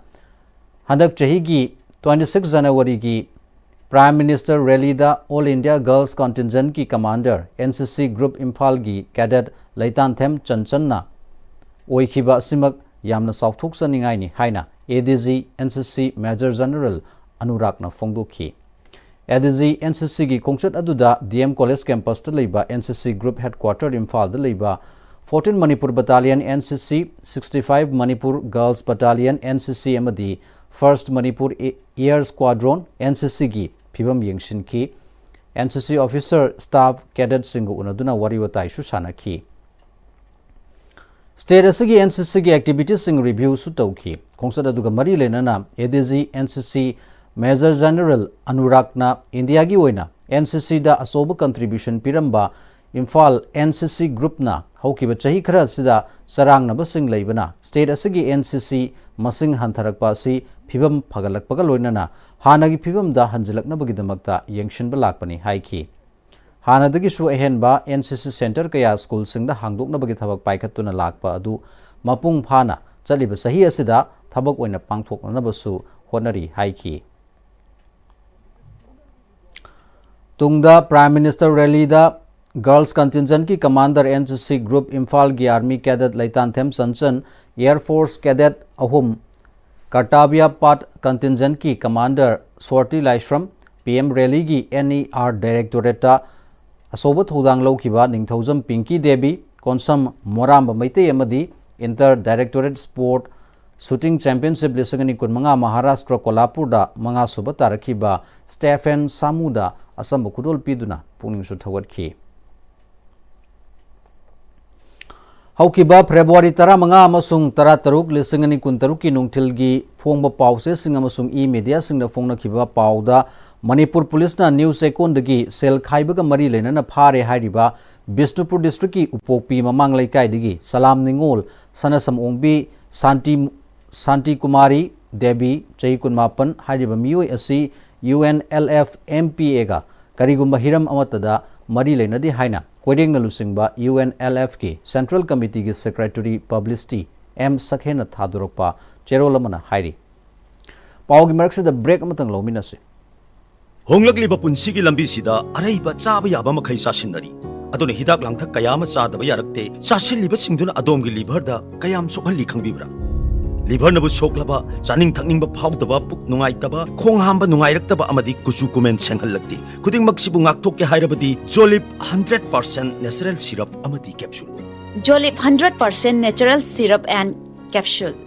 ꯍꯟꯗꯛ ꯆꯍꯤꯒꯤ twenty six Januaryꯒꯤ Prime Minister rallyꯗ All India Girls Contingentꯀꯤ commander, N C C Group ꯏꯝꯐꯥꯜꯒꯤ cadet ꯂꯩꯇꯥꯟꯊꯦꯝ ꯆꯟꯆꯟꯅ ꯑꯣꯏꯈꯤꯕ ꯑꯁꯤꯃꯛ ꯌꯥꯝꯅ ꯆꯥꯎꯊꯣꯛꯆꯅꯤꯡꯉꯥꯏꯅꯤ ꯍꯥꯏꯅ A D G N C C Major General ꯑꯅꯨꯔꯥꯒꯅ ꯐꯣꯡꯗꯣꯛꯈꯤ꯫ A D G N C Cꯒꯤ ꯈꯣꯡꯆꯠ ꯑꯗꯨꯗ D M College campusꯇ ꯂꯩꯕ N C C Group Headquarter ꯏꯝꯐꯥꯜꯗ ꯂꯩꯕ fourteen Manipur Battalion N C C, sixty five Manipur Girls Battalion N C C ꯑꯃꯗꯤ first Manipur Air Squadron N C Cꯒꯤ ꯐꯤꯕꯝ ꯌꯦꯡꯁꯤꯟꯈꯤ꯫ N C C officer, staff, cadetꯁꯤꯡꯒ ꯎꯅꯗꯨꯅ ꯋꯥꯔꯤ ꯋꯥꯇꯥꯏꯁꯨ ꯁꯥꯟꯅꯈꯤ꯫ State ꯑꯁꯤꯒꯤ N C Cꯒꯤ activitiesꯁꯤꯡ reviewꯁꯨ ꯇꯧꯈꯤ꯫ ꯈꯣꯡꯆꯠ ꯑꯗꯨꯒ ꯃꯔꯤ ꯂꯩꯅꯅ A D G N C C Major General ꯑꯅꯨꯔꯥꯒꯅ ꯏꯟꯗꯤꯌꯥꯒꯤ ꯑꯣꯏꯅ N C Cꯗ ꯑꯆꯧꯕ contribution ꯄꯤꯔꯝꯕ ꯏꯝꯐꯥꯜ ꯑꯦꯟ ꯁꯤ ꯁꯤ ꯒ꯭ꯔꯨꯞꯅ ꯍꯧꯈꯤꯕ ꯆꯍꯤ ꯈꯔ ꯑꯁꯤꯗ ꯆꯔꯥꯡꯅꯕꯁꯤꯡ ꯂꯩꯕꯅ ꯁ꯭ꯇꯦꯠ ꯑꯁꯤꯒꯤ ꯑꯦꯟ ꯁꯤ ꯁꯤ ꯃꯁꯤꯡ ꯍꯟꯊꯔꯛꯄ ꯑꯁꯤ ꯐꯤꯕꯝ ꯐꯒꯠꯂꯛꯄꯒ ꯂꯣꯏꯅꯅ ꯍꯥꯟꯅꯒꯤ ꯐꯤꯕꯝꯗ ꯍꯟꯖꯤꯜꯂꯛꯅꯕꯒꯤꯗꯃꯛꯇ ꯌꯦꯡꯁꯤꯟꯕ ꯂꯥꯛꯄꯅꯤ ꯍꯥꯏꯈꯤ꯫ ꯍꯥꯟꯅꯗꯒꯤꯁꯨ ꯑꯍꯦꯟꯕ ꯑꯦꯟ ꯁꯤ ꯁꯤ ꯁꯦꯟꯇꯔ ꯀꯌꯥ ꯁ꯭ꯀꯨꯜꯁꯤꯡꯗ ꯍꯥꯡꯗꯣꯛꯅꯕꯒꯤ ꯊꯕꯛ ꯄꯥꯏꯈꯠꯇꯨꯅ ꯂꯥꯛꯄ ꯑꯗꯨ ꯃꯄꯨꯡ ꯐꯥꯅ ꯆꯠꯂꯤꯕ ꯆꯍꯤ ꯑꯁꯤꯗ ꯊꯕꯛ ꯑꯣꯏꯅ ꯄꯥꯡꯊꯣꯛꯅꯅꯕꯁꯨ ꯍꯣꯠꯅꯔꯤ ꯍꯥꯏꯈꯤ꯫ ꯇꯨꯡꯗ Prime Minister rally ꯗ Girls Contingent ꯀꯤ commander N C C group ꯏꯝꯐꯥꯜꯒꯤ Army cadet ꯂꯩꯇꯥꯟꯊꯦꯝ Chanchan, Air Force cadet ꯑꯍꯨꯝ, Kartavya Path Contingent ꯀꯤ commander ꯁꯣꯔꯇꯤ ꯂꯥꯏꯁ꯭ꯔꯝ, P M rally ꯒꯤ N E R directorate ꯇ ꯑꯆꯧꯕ ꯊꯧꯗꯥꯡ ꯂꯧꯈꯤꯕ ꯅꯤꯡꯊꯧꯖꯝ ꯄꯤꯡꯀꯤ ꯗꯦꯕꯤ, ꯀꯣꯟꯁꯝ ꯃꯣꯔꯥꯝꯕ ꯃꯩꯇꯩ ꯑꯃꯗꯤ Inter Directorate Sport Shooting Championship ꯂꯤꯁꯤꯡ ꯑꯅꯤ ꯀꯨꯟꯃꯉꯥ ꯃꯍꯥꯔꯥꯁꯇ꯭ꯔ ꯀꯣꯂꯥꯄꯨꯔꯗ ꯃꯉꯥꯁꯨꯕ ꯇꯥꯔꯛꯈꯤꯕ ꯁ꯭ꯇꯦꯐꯦꯟ ꯁꯥꯃꯨꯗ ꯑꯆꯝꯕ ꯈꯨꯗꯣꯜ ꯄꯤꯗꯨꯅ ꯄꯨꯛꯅꯤꯡꯁꯨ ꯊꯧꯒꯠꯈꯤ꯫ ꯍꯧꯈꯤꯕ ꯐꯦꯕ꯭ꯔꯨꯋꯥꯔꯤ ꯇꯔꯥꯃꯉꯥ ꯑꯃꯁꯨꯡ ꯇꯔꯥꯇꯔꯨꯛ, ꯂꯤꯁꯤꯡ ꯑꯅꯤ ꯀꯨꯟꯇꯔꯨꯛꯀꯤ ꯅꯨꯡꯊꯤꯜꯒꯤ ꯐꯣꯡꯕ ꯄꯥꯎꯆꯦꯁꯤꯡ ꯑꯃꯁꯨꯡ e-mediaꯁꯤꯡꯗ ꯐꯣꯡꯅꯈꯤꯕ ꯄꯥꯎꯗ ꯃꯅꯤꯄꯨꯔ ꯄꯨꯂꯤꯁꯅ ꯅ꯭ꯌꯨ ꯆꯦꯛꯀꯣꯟꯗꯒꯤ ꯁꯦꯜ ꯈꯥꯏꯕꯒ ꯃꯔꯤ ꯂꯩꯅꯅ ꯐꯥꯔꯦ ꯍꯥꯏꯔꯤꯕ ꯕꯤꯁꯅꯨꯄꯨꯔ ꯗꯤꯁꯇ꯭ꯔꯤꯛꯀꯤ ꯎꯄꯣꯛꯄꯤ ꯃꯃꯥꯡ ꯂꯩꯀꯥꯏꯗꯒꯤ ꯁꯂꯥꯝ ꯅꯤꯉꯣꯜ, ꯁꯅꯥꯁꯝ ꯑꯣꯡꯕꯤ, ꯁꯥꯟꯇꯤ, ꯁꯥꯟꯇꯤ ꯀꯨꯃꯥꯔꯤ ꯗꯦꯕꯤ, ꯆꯍꯤ ꯀꯨꯟꯃꯥꯄꯟ ꯍꯥꯏꯔꯤꯕ ꯃꯤꯑꯣꯏ ꯑꯁꯤ U N L F M P Aꯒ ꯀꯔꯤꯒꯨꯝꯕ ꯍꯤꯔꯝ ꯑꯃꯠꯇꯗ ꯃꯔꯤ ꯂꯩꯅꯗꯦ ꯍꯥꯏꯅ ꯀꯣꯏꯔꯦꯡꯅ ꯂꯨꯆꯤꯡꯕ U N L Fꯀꯤ Central Committeeꯒꯤ Secretary Publicity M ꯁꯛꯍꯦꯟꯅ ꯊꯥꯗꯣꯔꯛꯄ ꯆꯦꯔꯣꯜ ꯑꯃꯅ ꯍꯥꯏꯔꯤ꯫ ꯄꯥꯎꯒꯤ ꯃꯔꯛꯁꯤꯗ break ꯑꯃꯇꯪ ꯂꯧꯃꯤꯟꯅꯁꯤ꯫ ꯍꯣꯡꯂꯛꯂꯤꯕ ꯄꯨꯟꯁꯤꯒꯤ ꯂꯝꯕꯤꯁꯤꯗ ꯑꯔꯩꯕ ꯆꯥꯕ ꯌꯥꯕ ꯃꯈꯩ ꯆꯥꯁꯤꯟꯅꯔꯤ꯫ ꯑꯗꯨꯅ ꯍꯤꯗꯥꯛ ꯂꯥꯡꯊꯛ ꯀꯌꯥ ꯑꯃ ꯆꯥꯗꯕ ꯌꯥꯔꯛꯇꯦ꯫ ꯆꯥꯁꯤꯜꯂꯤꯕꯁꯤꯡꯗꯨꯅ ꯑꯗꯣꯝꯒꯤ liverꯗ ꯀꯌꯥꯝ ꯁꯣꯛꯍꯜꯂꯤ ꯈꯪꯕꯤꯕ꯭ꯔꯥ? Liverꯅꯕꯨ ꯁꯣꯛꯂꯕ, ꯆꯥꯅꯤꯡ ꯊꯛꯅꯤꯡꯕ ꯐꯥꯎꯗꯕ, ꯄꯨꯛ ꯅꯨꯡꯉꯥꯏꯇꯕ, ꯈꯣꯡ ꯍꯥꯝꯕ ꯅꯨꯡꯉꯥꯏꯔꯛꯇꯕ ꯑꯃꯗꯤ ꯀꯨꯆꯨ ꯀꯨꯃꯦꯟ ꯁꯦꯡꯍꯜꯂꯛꯇꯦ꯫ ꯈꯨꯗꯤꯡꯃꯛꯁꯤꯕꯨ ꯉꯥꯛꯊꯣꯛꯀꯦ ꯍꯥꯏꯔꯕꯗꯤ Jolib hundred percent natural syrup ꯑꯃꯗꯤ capsule꯫ Jolib hundred percent natural syrup and capsule꯫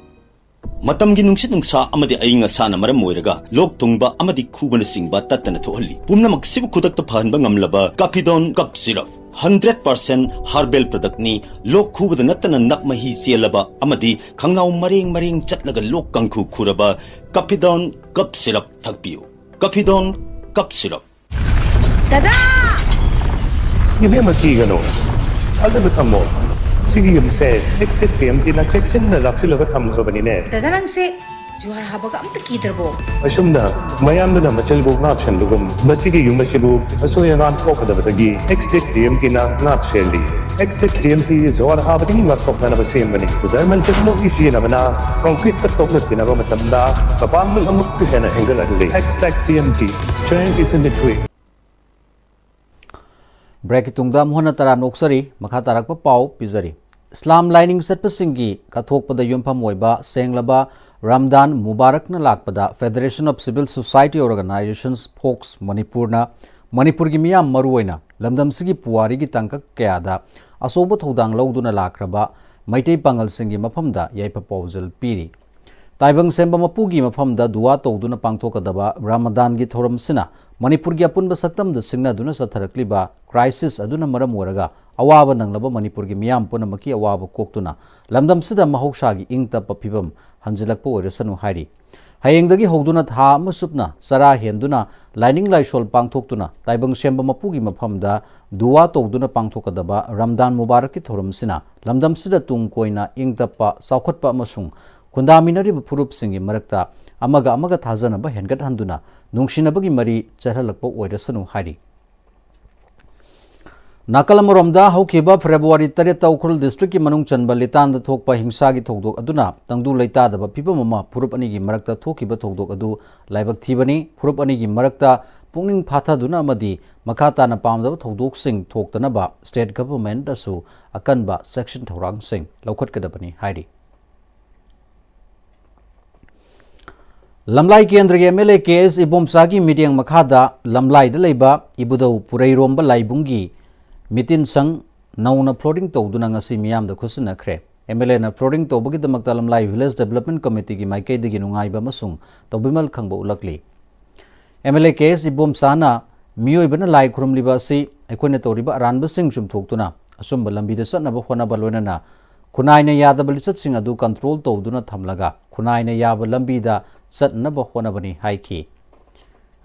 ꯃꯇꯝꯒꯤ ꯅꯨꯡꯁꯤꯠ ꯅꯨꯡꯁꯥ ꯑꯃꯗꯤ ꯑꯏꯪ ꯑꯁꯥꯅ ꯃꯔꯝ ꯑꯣꯏꯔꯒ ꯂꯣꯛ ꯊꯨꯡꯕ ꯑꯃꯗꯤ ꯈꯨꯕꯅꯆꯤꯡꯕ ꯇꯠꯇꯅ ꯊꯣꯛꯍꯜꯂꯤ꯫ ꯄꯨꯝꯅꯃꯛꯁꯤꯕꯨ ꯈꯨꯗꯛꯇ ꯐꯍꯟꯕ ꯉꯝꯂꯕ Capidon Cough Syrup, hundred percent herbal productꯅꯤ꯫ ꯂꯣꯛ ꯈꯨꯕꯗ ꯅꯠꯇꯅ ꯅꯞ ꯃꯍꯤ ꯆꯦꯜꯂꯕ ꯑꯃꯗꯤ ꯈꯪꯅꯥꯎ ꯃꯔꯦꯡ ꯃꯔꯦꯡ ꯆꯠꯂꯒ ꯂꯣꯛ ꯀꯥꯡꯈꯨ ꯈꯨꯔꯕ Capidon Cough Syrup ꯊꯛꯄꯤꯌꯨ꯫ Capidon Cough Syrup꯫ ꯗꯗꯥ! ꯏꯕꯦꯝꯃ, ꯀꯤꯒꯅꯨ, ꯊꯥꯖꯕ ꯊꯝꯃꯣ꯫ ꯁꯤꯒꯤ ꯌꯨꯝꯁꯦ ꯑꯦꯛꯁꯇꯦꯛ ꯇꯤ ꯑꯦꯝ ꯇꯤꯅ ꯆꯦꯛꯁꯤꯟꯅ ꯂꯥꯛꯁꯤꯜꯂꯒ ꯊꯝꯈ꯭ꯔꯕꯅꯤꯅꯦ꯫ ꯗꯗꯥ, ꯅꯪꯁꯦ ꯖꯨꯍꯥꯔ ꯍꯥꯕꯒ ꯑꯝꯇ ꯀꯤꯗ꯭ꯔꯕꯣ? ꯑꯁꯨꯝꯅ ꯃꯌꯥꯝꯗꯨꯅ ꯃꯆꯤꯜꯕꯨ ꯉꯥꯛꯁꯦꯟꯕꯒꯨꯝ, ꯃꯁꯤꯒꯤ ꯌꯨꯝ ꯑꯁꯤꯕꯨ ꯑꯁꯣꯏ ꯑꯉꯥꯝ ꯊꯣꯛꯀꯗꯕꯗꯒꯤ ꯑꯦꯛꯁꯇꯦꯛ ꯇꯤ ꯑꯦꯝ ꯇꯤꯅ ꯉꯥꯛ ꯁꯦꯜꯂꯤ꯫ ꯑꯦꯛꯁꯇꯦꯛ ꯇꯤ ꯑꯦꯝ ꯇꯤ ꯖꯨꯍꯥꯔ ꯍꯥꯕꯗꯒꯤ ꯉꯥꯛꯊꯣꯛꯅꯅꯕ ꯁꯦꯝꯕꯅꯤ꯫ ꯖꯔꯃꯟ ꯇꯦꯛꯅꯣꯂꯣꯖꯤ ꯁꯤꯖꯤꯟꯅꯕꯅ ꯀꯪꯀ꯭ꯔꯤꯠꯀ ꯇꯣꯛꯅ ꯇꯤꯟꯅꯕ ꯃꯇꯝꯗ ꯃꯄꯥꯡꯒꯜ ꯑꯃꯨꯛꯀ ꯍꯦꯟꯅ ꯍꯦꯟꯒꯠꯍꯜꯂꯤ꯫ Xtech T M T, strength is in the grit꯫ ꯕ꯭ꯔꯦꯛꯀꯤ ꯇꯨꯡꯗ ꯑꯃꯨꯛ ꯍꯟꯅ ꯇꯔꯥꯝꯅ ꯑꯣꯛꯆꯔꯤ꯫ ꯃꯈꯥ ꯇꯥꯔꯛꯄ ꯄꯥꯎ ꯄꯤꯖꯔꯤ꯫ ꯏꯁꯂꯥꯝ ꯂꯥꯏꯅꯤꯡ ꯆꯠꯄꯁꯤꯡꯒꯤ ꯀꯠꯊꯣꯛꯄꯗ ꯌꯨꯝꯐꯝ ꯑꯣꯏꯕ ꯁꯦꯡꯂꯕ ꯔꯝꯗꯥꯟ ꯃꯨꯕꯥꯔꯛꯅ ꯂꯥꯛꯄꯗ Federation of Civil Society Organizations, fox, ꯃꯅꯤꯄꯨꯔꯅ ꯃꯅꯤꯄꯨꯔꯒꯤ ꯃꯤꯌꯥꯝ, ꯃꯔꯨꯑꯣꯏꯅ ꯂꯝꯗꯝꯁꯤꯒꯤ ꯄꯨꯋꯥꯔꯤꯒꯤ ꯇꯥꯡꯀꯛ ꯀꯌꯥꯗ ꯑꯆꯧꯕ ꯊꯧꯗꯥꯡ ꯂꯧꯗꯨꯅ ꯂꯥꯛꯈ꯭ꯔꯕ ꯃꯩꯇꯩ ꯄꯥꯉꯜꯁꯤꯡꯒꯤ ꯃꯐꯝꯗ ꯌꯥꯏꯐ ꯄꯥꯎꯖꯦꯜ ꯄꯤꯔꯤ꯫ ꯇꯥꯏꯕꯪ ꯁꯦꯝꯕ ꯃꯄꯨꯒꯤ ꯃꯐꯝꯗ ꯗꯨꯋꯥ ꯇꯧꯗꯨꯅ ꯄꯥꯡꯊꯣꯛꯀꯗꯕ ꯔꯃꯗꯥꯟꯒꯤ ꯊꯧꯔꯝꯁꯤꯅ ꯃꯅꯤꯄꯨꯔꯒꯤ ꯑꯄꯨꯟꯕ ꯁꯛꯇꯝꯗ ꯁꯤꯡꯅꯗꯨꯅ ꯆꯠꯊꯔꯛꯂꯤꯕ crisis ꯑꯗꯨꯅ ꯃꯔꯝ ꯑꯣꯏꯔꯒ ꯑꯋꯥꯕ ꯅꯪꯂꯕ ꯃꯅꯤꯄꯨꯔꯒꯤ ꯃꯤꯌꯥꯝ ꯄꯨꯝꯅꯃꯛꯀꯤ ꯑꯋꯥꯕ ꯀꯣꯛꯇꯨꯅ ꯂꯝꯗꯝꯁꯤꯗ ꯃꯍꯧꯁꯥꯒꯤ ꯏꯪ ꯇꯞꯄ ꯐꯤꯕꯝ ꯍꯟꯖꯤꯜꯂꯛꯄ ꯑꯣꯏꯔꯁꯅꯨ ꯍꯥꯏꯔꯤ꯫ ꯍꯌꯦꯡꯗꯒꯤ ꯍꯧꯗꯨꯅ ꯊꯥ ꯑꯃ ꯆꯨꯞꯅ ꯆꯔꯥ ꯍꯦꯟꯗꯨꯅ ꯂꯥꯏꯅꯤꯡ ꯂꯥꯏꯁꯣꯜ ꯄꯥꯡꯊꯣꯛꯇꯨꯅ ꯇꯥꯏꯕꯪ ꯁꯦꯝꯕ ꯃꯄꯨꯒꯤ ꯃꯐꯝꯗ ꯗꯨꯋꯥ ꯇꯧꯗꯨꯅ ꯄꯥꯡꯊꯣꯛꯀꯗꯕ ꯔꯝꯗꯥꯟ ꯃꯨꯕꯥꯔꯛꯀꯤ ꯊꯧꯔꯝꯁꯤꯅ ꯂꯝꯗꯝꯁꯤꯗ ꯇꯨꯡ ꯀꯣꯏꯅ ꯏꯪ ꯇꯞꯄ, ꯆꯥꯎꯈꯠꯄ ꯑꯃꯁꯨꯡ ꯈꯨꯟꯗꯥꯃꯤꯟꯅꯔꯤꯕ ꯐꯨꯔꯨꯞꯁꯤꯡꯒꯤ ꯃꯔꯛꯇ ꯑꯃꯒ ꯑꯃꯒ ꯊꯥꯖꯅꯕ ꯍꯦꯟꯒꯠꯍꯟꯗꯨꯅ ꯅꯨꯡꯁꯤꯅꯕꯒꯤ ꯃꯔꯤ ꯆꯦꯜꯍꯜꯂꯛꯄ ꯑꯣꯏꯔꯁꯅꯨ ꯍꯥꯏꯔꯤ꯫ ꯅꯥꯀꯜ ꯑꯃꯔꯣꯝꯗ, ꯍꯧꯈꯤꯕ ꯐꯦꯕ꯭ꯔꯨꯋꯥꯔꯤ ꯇꯔꯦꯠꯇ ꯎꯈ꯭ꯔꯨꯜ ꯗꯤꯁꯇ꯭ꯔꯤꯛꯀꯤ ꯃꯅꯨꯡ ꯆꯟꯕ ꯂꯤꯇꯥꯟꯗ ꯊꯣꯛꯄ ꯍꯤꯡꯁꯥꯒꯤ ꯊꯧꯗꯣꯛ ꯑꯗꯨꯅ ꯇꯪꯗꯨ ꯂꯩꯇꯥꯗꯕ ꯐꯤꯕꯝ ꯑꯃ ꯐꯨꯔꯨꯞ ꯑꯅꯤꯒꯤ ꯃꯔꯛꯇ ꯊꯣꯛꯈꯤꯕ ꯊꯧꯗꯣꯛ ꯑꯗꯨ ꯂꯥꯏꯕꯛ ꯊꯤꯕꯅꯤ꯫ ꯐꯨꯔꯨꯞ ꯑꯅꯤꯒꯤ ꯃꯔꯛꯇ ꯄꯨꯛꯅꯤꯡ ꯐꯥꯊꯗꯨꯅ ꯑꯃꯗꯤ ꯃꯈꯥ ꯇꯥꯅ ꯄꯥꯝꯗꯕ ꯊꯧꯗꯣꯛꯁꯤꯡ ꯊꯣꯛꯇꯅꯕ state government ꯑꯁꯨ ꯑꯀꯟꯕ ꯆꯦꯛꯁꯤꯟ ꯊꯧꯔꯥꯡꯁꯤꯡ ꯂꯧꯈꯠꯀꯗꯕꯅꯤ ꯍꯥꯏꯔꯤ꯫ ꯂꯝꯂꯥꯏ ꯀꯦꯟꯗ꯭ꯔꯒꯤ M L A K S ꯏꯕꯣꯝꯆꯥꯒꯤ ꯃꯤꯠꯌꯦꯡ ꯃꯈꯥꯗ ꯂꯝꯂꯥꯏꯗ ꯂꯩꯕ ꯏꯕꯨꯙꯧ ꯄꯨꯔꯩꯔꯣꯝꯕ ꯂꯥꯏꯕꯨꯡꯒꯤ ꯃꯤꯇꯤꯟ ꯁꯪ ꯅꯧꯅ flooring ꯇꯧꯗꯨꯅ ꯉꯁꯤ ꯃꯤꯌꯥꯝꯗ ꯈꯨꯠꯁꯤꯟꯅꯈ꯭ꯔꯦ꯫ M L A ꯅ flooring ꯇꯧꯕꯒꯤꯗꯃꯛꯇ ꯂꯝꯂꯥꯏ Village Development Committee ꯒꯤ ꯃꯥꯏꯀꯩꯗꯒꯤ ꯅꯨꯡꯉꯥꯏꯕ ꯑꯃꯁꯨꯡ ꯇꯧꯕꯤꯃꯜ ꯈꯪꯕ ꯎꯠꯂꯛꯂꯤ꯫ M L A K S ꯏꯕꯣꯝꯆꯥꯅ ꯃꯤꯑꯣꯏꯕꯅ ꯂꯥꯏ ꯈꯨꯔꯨꯝꯂꯤꯕ ꯑꯁꯤ ꯑꯩꯈꯣꯏꯅ ꯇꯧꯔꯤꯕ ꯑꯔꯥꯟꯕꯁꯤꯡ ꯆꯨꯝꯊꯣꯛꯇꯨꯅ ꯑꯆꯨꯝꯕ ꯂꯝꯕꯤꯗ ꯆꯠꯅꯕ ꯍꯣꯠꯅꯕ, ꯂꯣꯏꯅꯅ ꯈꯨꯟꯅꯥꯏꯅ ꯌꯥꯗꯕ ꯂꯤꯆꯠꯁꯤꯡ ꯑꯗꯨ control ꯇꯧꯗꯨꯅ ꯊꯝꯂꯒ ꯈꯨꯟꯅꯥꯏꯅ ꯌꯥꯕ ꯂꯝꯕꯤꯗ ꯆꯠꯅꯕ ꯍꯣꯠꯅꯕꯅꯤ ꯍꯥꯏꯈꯤ꯫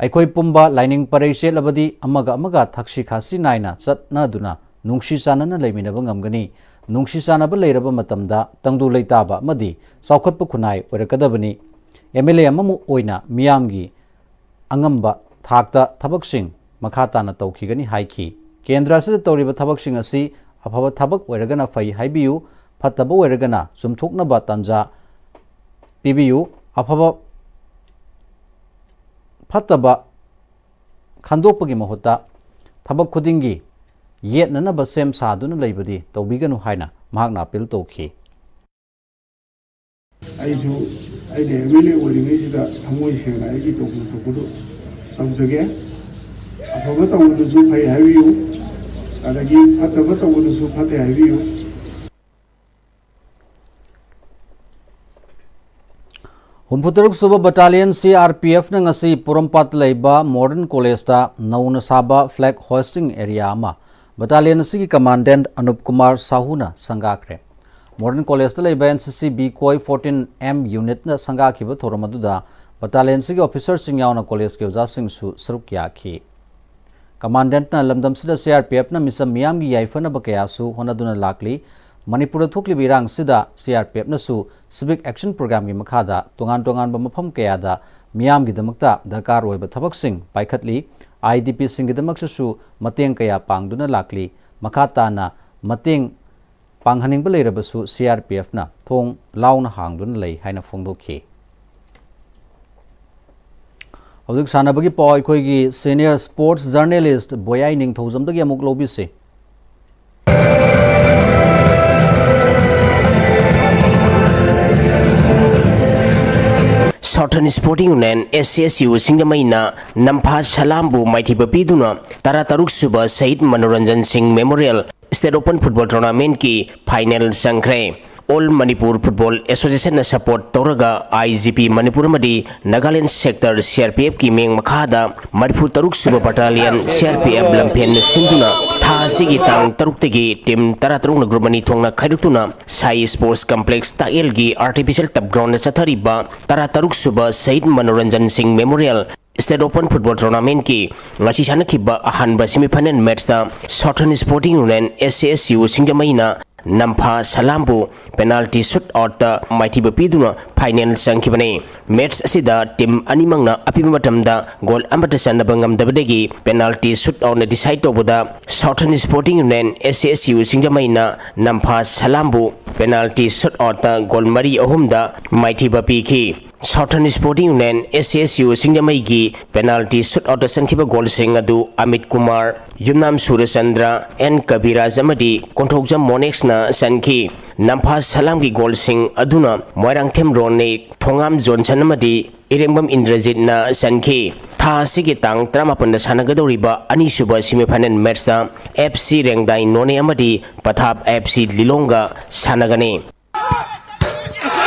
ꯑꯩꯈꯣꯏ ꯄꯨꯝꯕ ꯂꯥꯏꯅꯤꯡ ꯄꯔꯩ ꯆꯦꯠꯂꯕꯗꯤ ꯑꯃꯒ ꯑꯃꯒ ꯊꯛꯁꯤ ꯈꯥꯁꯤ ꯅꯥꯏꯅ ꯆꯠꯅꯗꯨꯅ ꯅꯨꯡꯁꯤ ꯆꯥꯟꯅꯅ ꯂꯩꯃꯤꯟꯅꯕ ꯉꯝꯒꯅꯤ꯫ ꯅꯨꯡꯁꯤ ꯆꯥꯟꯅꯕ ꯂꯩꯔꯕ ꯃꯇꯝꯗ ꯇꯪꯗꯨ ꯂꯩꯇꯥꯕ ꯑꯃꯗꯤ ꯆꯥꯎꯈꯠꯄ ꯈꯨꯟꯅꯥꯏ ꯑꯣꯏꯔꯛꯀꯗꯕꯅꯤ꯫ ꯑꯦꯝ ꯑꯦꯜ ꯑꯦ ꯑꯃꯃꯨꯛ ꯑꯣꯏꯅ ꯃꯤꯌꯥꯝꯒꯤ ꯑꯉꯝꯕ ꯊꯥꯛꯇ ꯊꯕꯛꯁꯤꯡ ꯃꯈꯥ ꯇꯥꯅ ꯇꯧꯈꯤꯒꯅꯤ ꯍꯥꯏꯈꯤ꯫ ꯀꯦꯟꯗ꯭ꯔ ꯑꯁꯤꯗ ꯇꯧꯔꯤꯕ ꯊꯕꯛꯁꯤꯡ ꯑꯁꯤ ꯑꯐꯕ ꯊꯕꯛ ꯑꯣꯏꯔꯒꯅ ꯐꯩ ꯍꯥꯏꯕꯤꯌꯨ, ꯐꯠꯇꯕ ꯑꯣꯏꯔꯒꯅ ꯆꯨꯝꯊꯣꯛꯅꯕ ꯇꯥꯟꯖꯥ ꯄꯤꯕꯤꯌꯨ꯫ ꯑꯐꯕ ꯐꯠꯇꯕ ꯈꯟꯗꯣꯛꯄꯒꯤ ꯃꯍꯨꯠꯇ ꯊꯕꯛ ꯈꯨꯗꯤꯡꯒꯤ ꯌꯦꯠꯅꯅꯕ ꯁꯦꯝ ꯁꯥꯗꯨꯅ ꯂꯩꯕꯗꯤ ꯇꯧꯕꯤꯒꯅꯨ ꯍꯥꯏꯅ ꯃꯍꯥꯛꯅ ꯑꯄꯤꯜ ꯇꯧꯈꯤ꯫ ꯑꯩꯁꯨ ꯑꯩꯅ ꯑꯦꯝ ꯑꯦꯜ ꯑꯦ ꯑꯣꯏꯔꯤꯉꯩꯁꯤꯗ ꯊꯃꯣꯏ ꯁꯦꯡꯅ ꯑꯩꯒꯤ ꯇꯧꯐꯝ ꯊꯣꯛꯄꯗꯨ ꯇꯧꯖꯒꯦ꯫ ꯑꯐꯕ ꯇꯧꯕꯗꯨꯁꯨ ꯐꯩ ꯍꯥꯏꯕꯤꯌꯨ, ꯑꯗꯒꯤ ꯐꯠꯇꯕ ꯇꯧꯕꯗꯨꯁꯨ ꯐꯠꯇꯦ ꯍꯥꯏꯕꯤꯌꯨ꯫ ꯍꯨꯝꯐꯨꯇꯔꯨꯛ ꯁꯨꯕ ꯕꯠꯇꯥꯂꯤꯌꯟ ꯁꯤ ꯑꯥꯔ ꯄꯤ ꯑꯦꯐꯅ ꯉꯁꯤ ꯄꯣꯔꯣꯝꯄꯥꯠꯇ ꯂꯩꯕ ꯃꯣꯗꯔꯟ ꯀꯣꯂꯦꯖꯇ ꯅꯧꯅ ꯁꯥꯕ ꯐ꯭ꯂꯦꯒ ꯍꯣꯏꯁꯇꯤꯡ ꯑꯦꯔꯤꯌꯥ ꯑꯃ ꯕꯠꯇꯥꯂꯤꯌꯟ ꯑꯁꯤꯒꯤ ꯀꯃꯥꯟꯗꯦꯟꯠ ꯑꯅꯨꯞ ꯀꯨꯃꯥꯔ ꯁꯥꯍꯨꯅ ꯁꯪꯒꯥꯈ꯭ꯔꯦ꯫ ꯃꯣꯗꯔꯟ ꯀꯣꯂꯦꯖꯇ ꯂꯩꯕ ꯑꯦꯟ ꯁꯤ ꯁꯤ ꯕꯤ ꯀꯣꯏ ꯐꯣꯔꯇꯤꯟ ꯑꯦꯝ ꯌꯨꯅꯤꯠꯅ ꯁꯪꯒꯥꯈꯤꯕ ꯊꯧꯔꯝ ꯑꯗꯨꯗ ꯕꯠꯇꯥꯂꯤꯌꯟ ꯑꯁꯤꯒꯤ ꯑꯣꯐꯤꯁꯔꯁꯤꯡ ꯌꯥꯎꯅ ꯀꯣꯂꯦꯖꯀꯤ ꯑꯣꯖꯥꯁꯤꯡꯁꯨ ꯁꯔꯨꯛ ꯌꯥꯈꯤ꯫ ꯀꯃꯥꯟꯗꯦꯟꯠꯅ ꯂꯝꯗꯝꯁꯤꯗ ꯁꯤ ꯑꯥꯔ ꯄꯤ ꯑꯦꯐꯅ ꯃꯤꯆꯝ ꯃꯤꯌꯥꯝꯒꯤ ꯌꯥꯏꯐꯅꯕ ꯀꯌꯥꯁꯨ ꯍꯣꯠꯅꯗꯨꯅ ꯂꯥꯛꯂꯤ꯫ ꯃꯅꯤꯄꯨꯔꯗ ꯊꯣꯛꯂꯤꯕ ꯏꯔꯥꯡꯁꯤꯗ ꯁꯤ ꯑꯥꯔ ꯄꯤ ꯑꯦꯐꯅꯁꯨ ꯁꯤꯚꯤꯛ ꯑꯦꯛꯁꯟ ꯄ꯭ꯔꯣꯒ꯭ꯔꯥꯝꯒꯤ ꯃꯈꯥꯗ ꯇꯣꯉꯥꯟ ꯇꯣꯉꯥꯟꯕ ꯃꯐꯝ ꯀꯌꯥꯗ ꯃꯤꯌꯥꯝꯒꯤꯗꯃꯛꯇ ꯗꯔꯀꯥꯔ ꯑꯣꯏꯕ ꯊꯕꯛꯁꯤꯡ ꯄꯥꯏꯈꯠꯂꯤ꯫ ꯑꯥꯏ ꯗꯤ ꯄꯤꯁꯤꯡꯒꯤꯗꯃꯛꯇꯁꯨ ꯃꯇꯦꯡ ꯀꯌꯥ ꯄꯥꯡꯗꯨꯅ ꯂꯥꯛꯂꯤ꯫ ꯃꯈꯥ ꯇꯥꯅ ꯃꯇꯦꯡ ꯄꯥꯡꯍꯟꯅꯤꯡꯕ ꯂꯩꯔꯕꯁꯨ ꯁꯤ ꯑꯥꯔ ꯄꯤ ꯑꯦꯐꯅ ꯊꯣꯡ ꯂꯥꯎꯅ ꯍꯥꯡꯗꯨꯅ ꯂꯩ ꯍꯥꯏꯅ ꯐꯣꯡꯗꯣꯛꯈꯤ꯫ ꯍꯧꯖꯤꯛ ꯁꯥꯟꯅꯕꯒꯤ ꯄꯥꯎ ꯑꯩꯈꯣꯏꯒꯤ ꯁꯤꯅꯤꯌꯔ ꯁ꯭ꯄꯣꯔꯠꯁ ꯖꯔꯅꯦꯂꯤꯁ꯭ꯠ ꯕꯣꯌꯥꯏ ꯅꯤꯡꯊꯧꯖꯝꯗꯒꯤ ꯑꯃꯨꯛ ꯂꯧꯕꯤꯁꯤ꯫ Southern Sporting Union, S C S U, ꯁꯤꯡꯖꯃꯩꯅ ꯅꯝꯐꯥ ꯁꯂꯥꯝꯕꯨ ꯃꯥꯏꯊꯤꯕ ꯄꯤꯗꯨꯅ ꯇꯔꯥꯇꯔꯨꯛ ꯁꯨꯕ ꯁꯍꯤꯗ Manoranjan Singh memorial state open football ꯇꯣꯔꯅꯥꯃꯦꯟꯠꯀꯤ ꯐꯥꯏꯅꯦꯜ ꯆꯪꯈ꯭ꯔꯦ꯫ ꯑꯣꯜ ꯃꯅꯤꯄꯨꯔ ꯐꯨꯠꯕꯣꯜ ꯑꯦꯁꯣꯁꯤꯌꯦꯁꯟꯅ ꯁꯄꯣꯔꯠ ꯇꯧꯔꯒ ꯑꯥꯏ ꯖꯤ ꯄꯤ ꯃꯅꯤꯄꯨꯔ ꯑꯃꯗꯤ Nagalen sector C R P ꯑꯦꯐꯀꯤ ꯃꯤꯡ ꯃꯈꯥꯗ ꯃꯔꯤꯐꯨ ꯇꯔꯨꯛ ꯁꯨꯕ ꯕꯠꯇꯥꯂꯤꯌꯟ ꯁꯤ ꯑꯥꯔ ꯄꯤ ꯑꯦꯐ ꯂꯝꯐꯦꯟꯅ ꯁꯤꯟꯗꯨꯅ ꯊꯥ ꯑꯁꯤꯒꯤ ꯇꯥꯡ ꯇꯔꯨꯛꯇꯒꯤ ꯇꯤꯝ ꯇꯔꯥꯇꯔꯨꯛꯅ ꯒ꯭ꯔꯨꯞ ꯑꯅꯤ ꯊꯣꯛꯅ ꯈꯥꯏꯗꯣꯛꯇꯨꯅ ꯁꯥꯏ ꯁ꯭ꯄꯣꯔꯠꯁ ꯀꯝꯄ꯭ꯂꯦꯛꯁ ꯇꯥꯛꯌꯦꯜꯒꯤ ꯑꯥꯔꯇꯤꯐꯤꯁꯤꯌꯦꯜ ꯇꯞ ꯒ꯭ꯔꯥꯎꯟꯗ ꯆꯠꯊꯔꯤꯕ ꯇꯔꯥꯇꯔꯨꯛ ꯁꯨꯕ ꯁꯍꯤꯗ Manoranjan Singh memorial State Open Football Tournamentꯀꯤ ꯉꯁꯤ ꯁꯥꯟꯅꯈꯤꯕ ꯑꯍꯥꯟꯕ semifinal matchꯇ Southern Sporting Union S A S U ꯁꯤꯡꯖꯃꯩꯅ ꯅꯝꯐꯥ ꯁꯂꯥꯝꯕꯨ penalty shootoutꯇ ꯃꯥꯏꯊꯤꯕ ꯄꯤꯗꯨꯅ final ꯆꯪꯈꯤꯕꯅꯤ꯫ Match ꯑꯁꯤꯗ team ꯑꯅꯤꯃꯛꯅ ꯑꯄꯤꯕ ꯃꯇꯝꯗ goal ꯑꯃꯠꯇ ꯆꯟꯅꯕ ꯉꯝꯗꯕꯗꯒꯤ penalty shootoutꯅ decide ꯇꯧꯕꯗ Southern Sporting Union S A S U ꯁꯤꯡꯖꯃꯩꯅ ꯅꯝꯐꯥ ꯁꯂꯥꯝꯕꯨ penalty shootoutꯇ goal ꯃꯔꯤ ꯑꯍꯨꯝꯗ ꯃꯥꯏꯊꯤꯕ ꯄꯤꯈꯤ꯫ Southern Sporting Union S A S U ꯁꯤꯡꯖꯃꯩꯒꯤ penalty shootoutꯇ ꯆꯟꯈꯤꯕ goalꯁꯤꯡ ꯑꯗꯨ ꯑꯃꯤꯠ ꯀꯨꯃꯥꯔ, ꯌꯨꯝꯅꯥꯝ ꯁꯨꯔꯆꯟꯗ꯭ꯔ, ꯑꯦꯟ ꯀꯕꯤꯔꯥꯖ ꯑꯃꯗꯤ ꯀꯣꯟꯊꯧꯖꯝ ꯃꯣꯅꯦꯛꯁꯅ ꯆꯟꯈꯤ꯫ ꯅꯝꯐꯥ ꯁꯂꯥꯝꯒꯤ goalꯁꯤꯡ ꯑꯗꯨꯅ ꯃꯣꯏꯔꯥꯡꯊꯦꯝ ꯔꯣꯟꯅꯤꯛ, ꯊꯣꯉꯥꯝ ꯖꯣꯟꯁꯟ ꯑꯃꯗꯤ ꯏꯔꯦꯡꯕꯝ ꯏꯟꯗ꯭ꯔꯖꯤꯠꯅ ꯆꯟꯈꯤ꯫ ꯊꯥ ꯑꯁꯤꯒꯤ ꯇꯥꯡ ꯇꯔꯥꯃꯥꯄꯟꯗ ꯁꯥꯟꯅꯒꯗꯧꯔꯤꯕ ꯑꯅꯤꯁꯨꯕ semifinal matchꯇ F C ꯔꯦꯡꯗꯥꯏ ꯅꯣꯅꯦ ꯑꯃꯗꯤ ꯄꯊꯥꯞ F C ꯂꯤꯂꯣꯡꯒ ꯁꯥꯟꯅꯒꯅꯤ꯫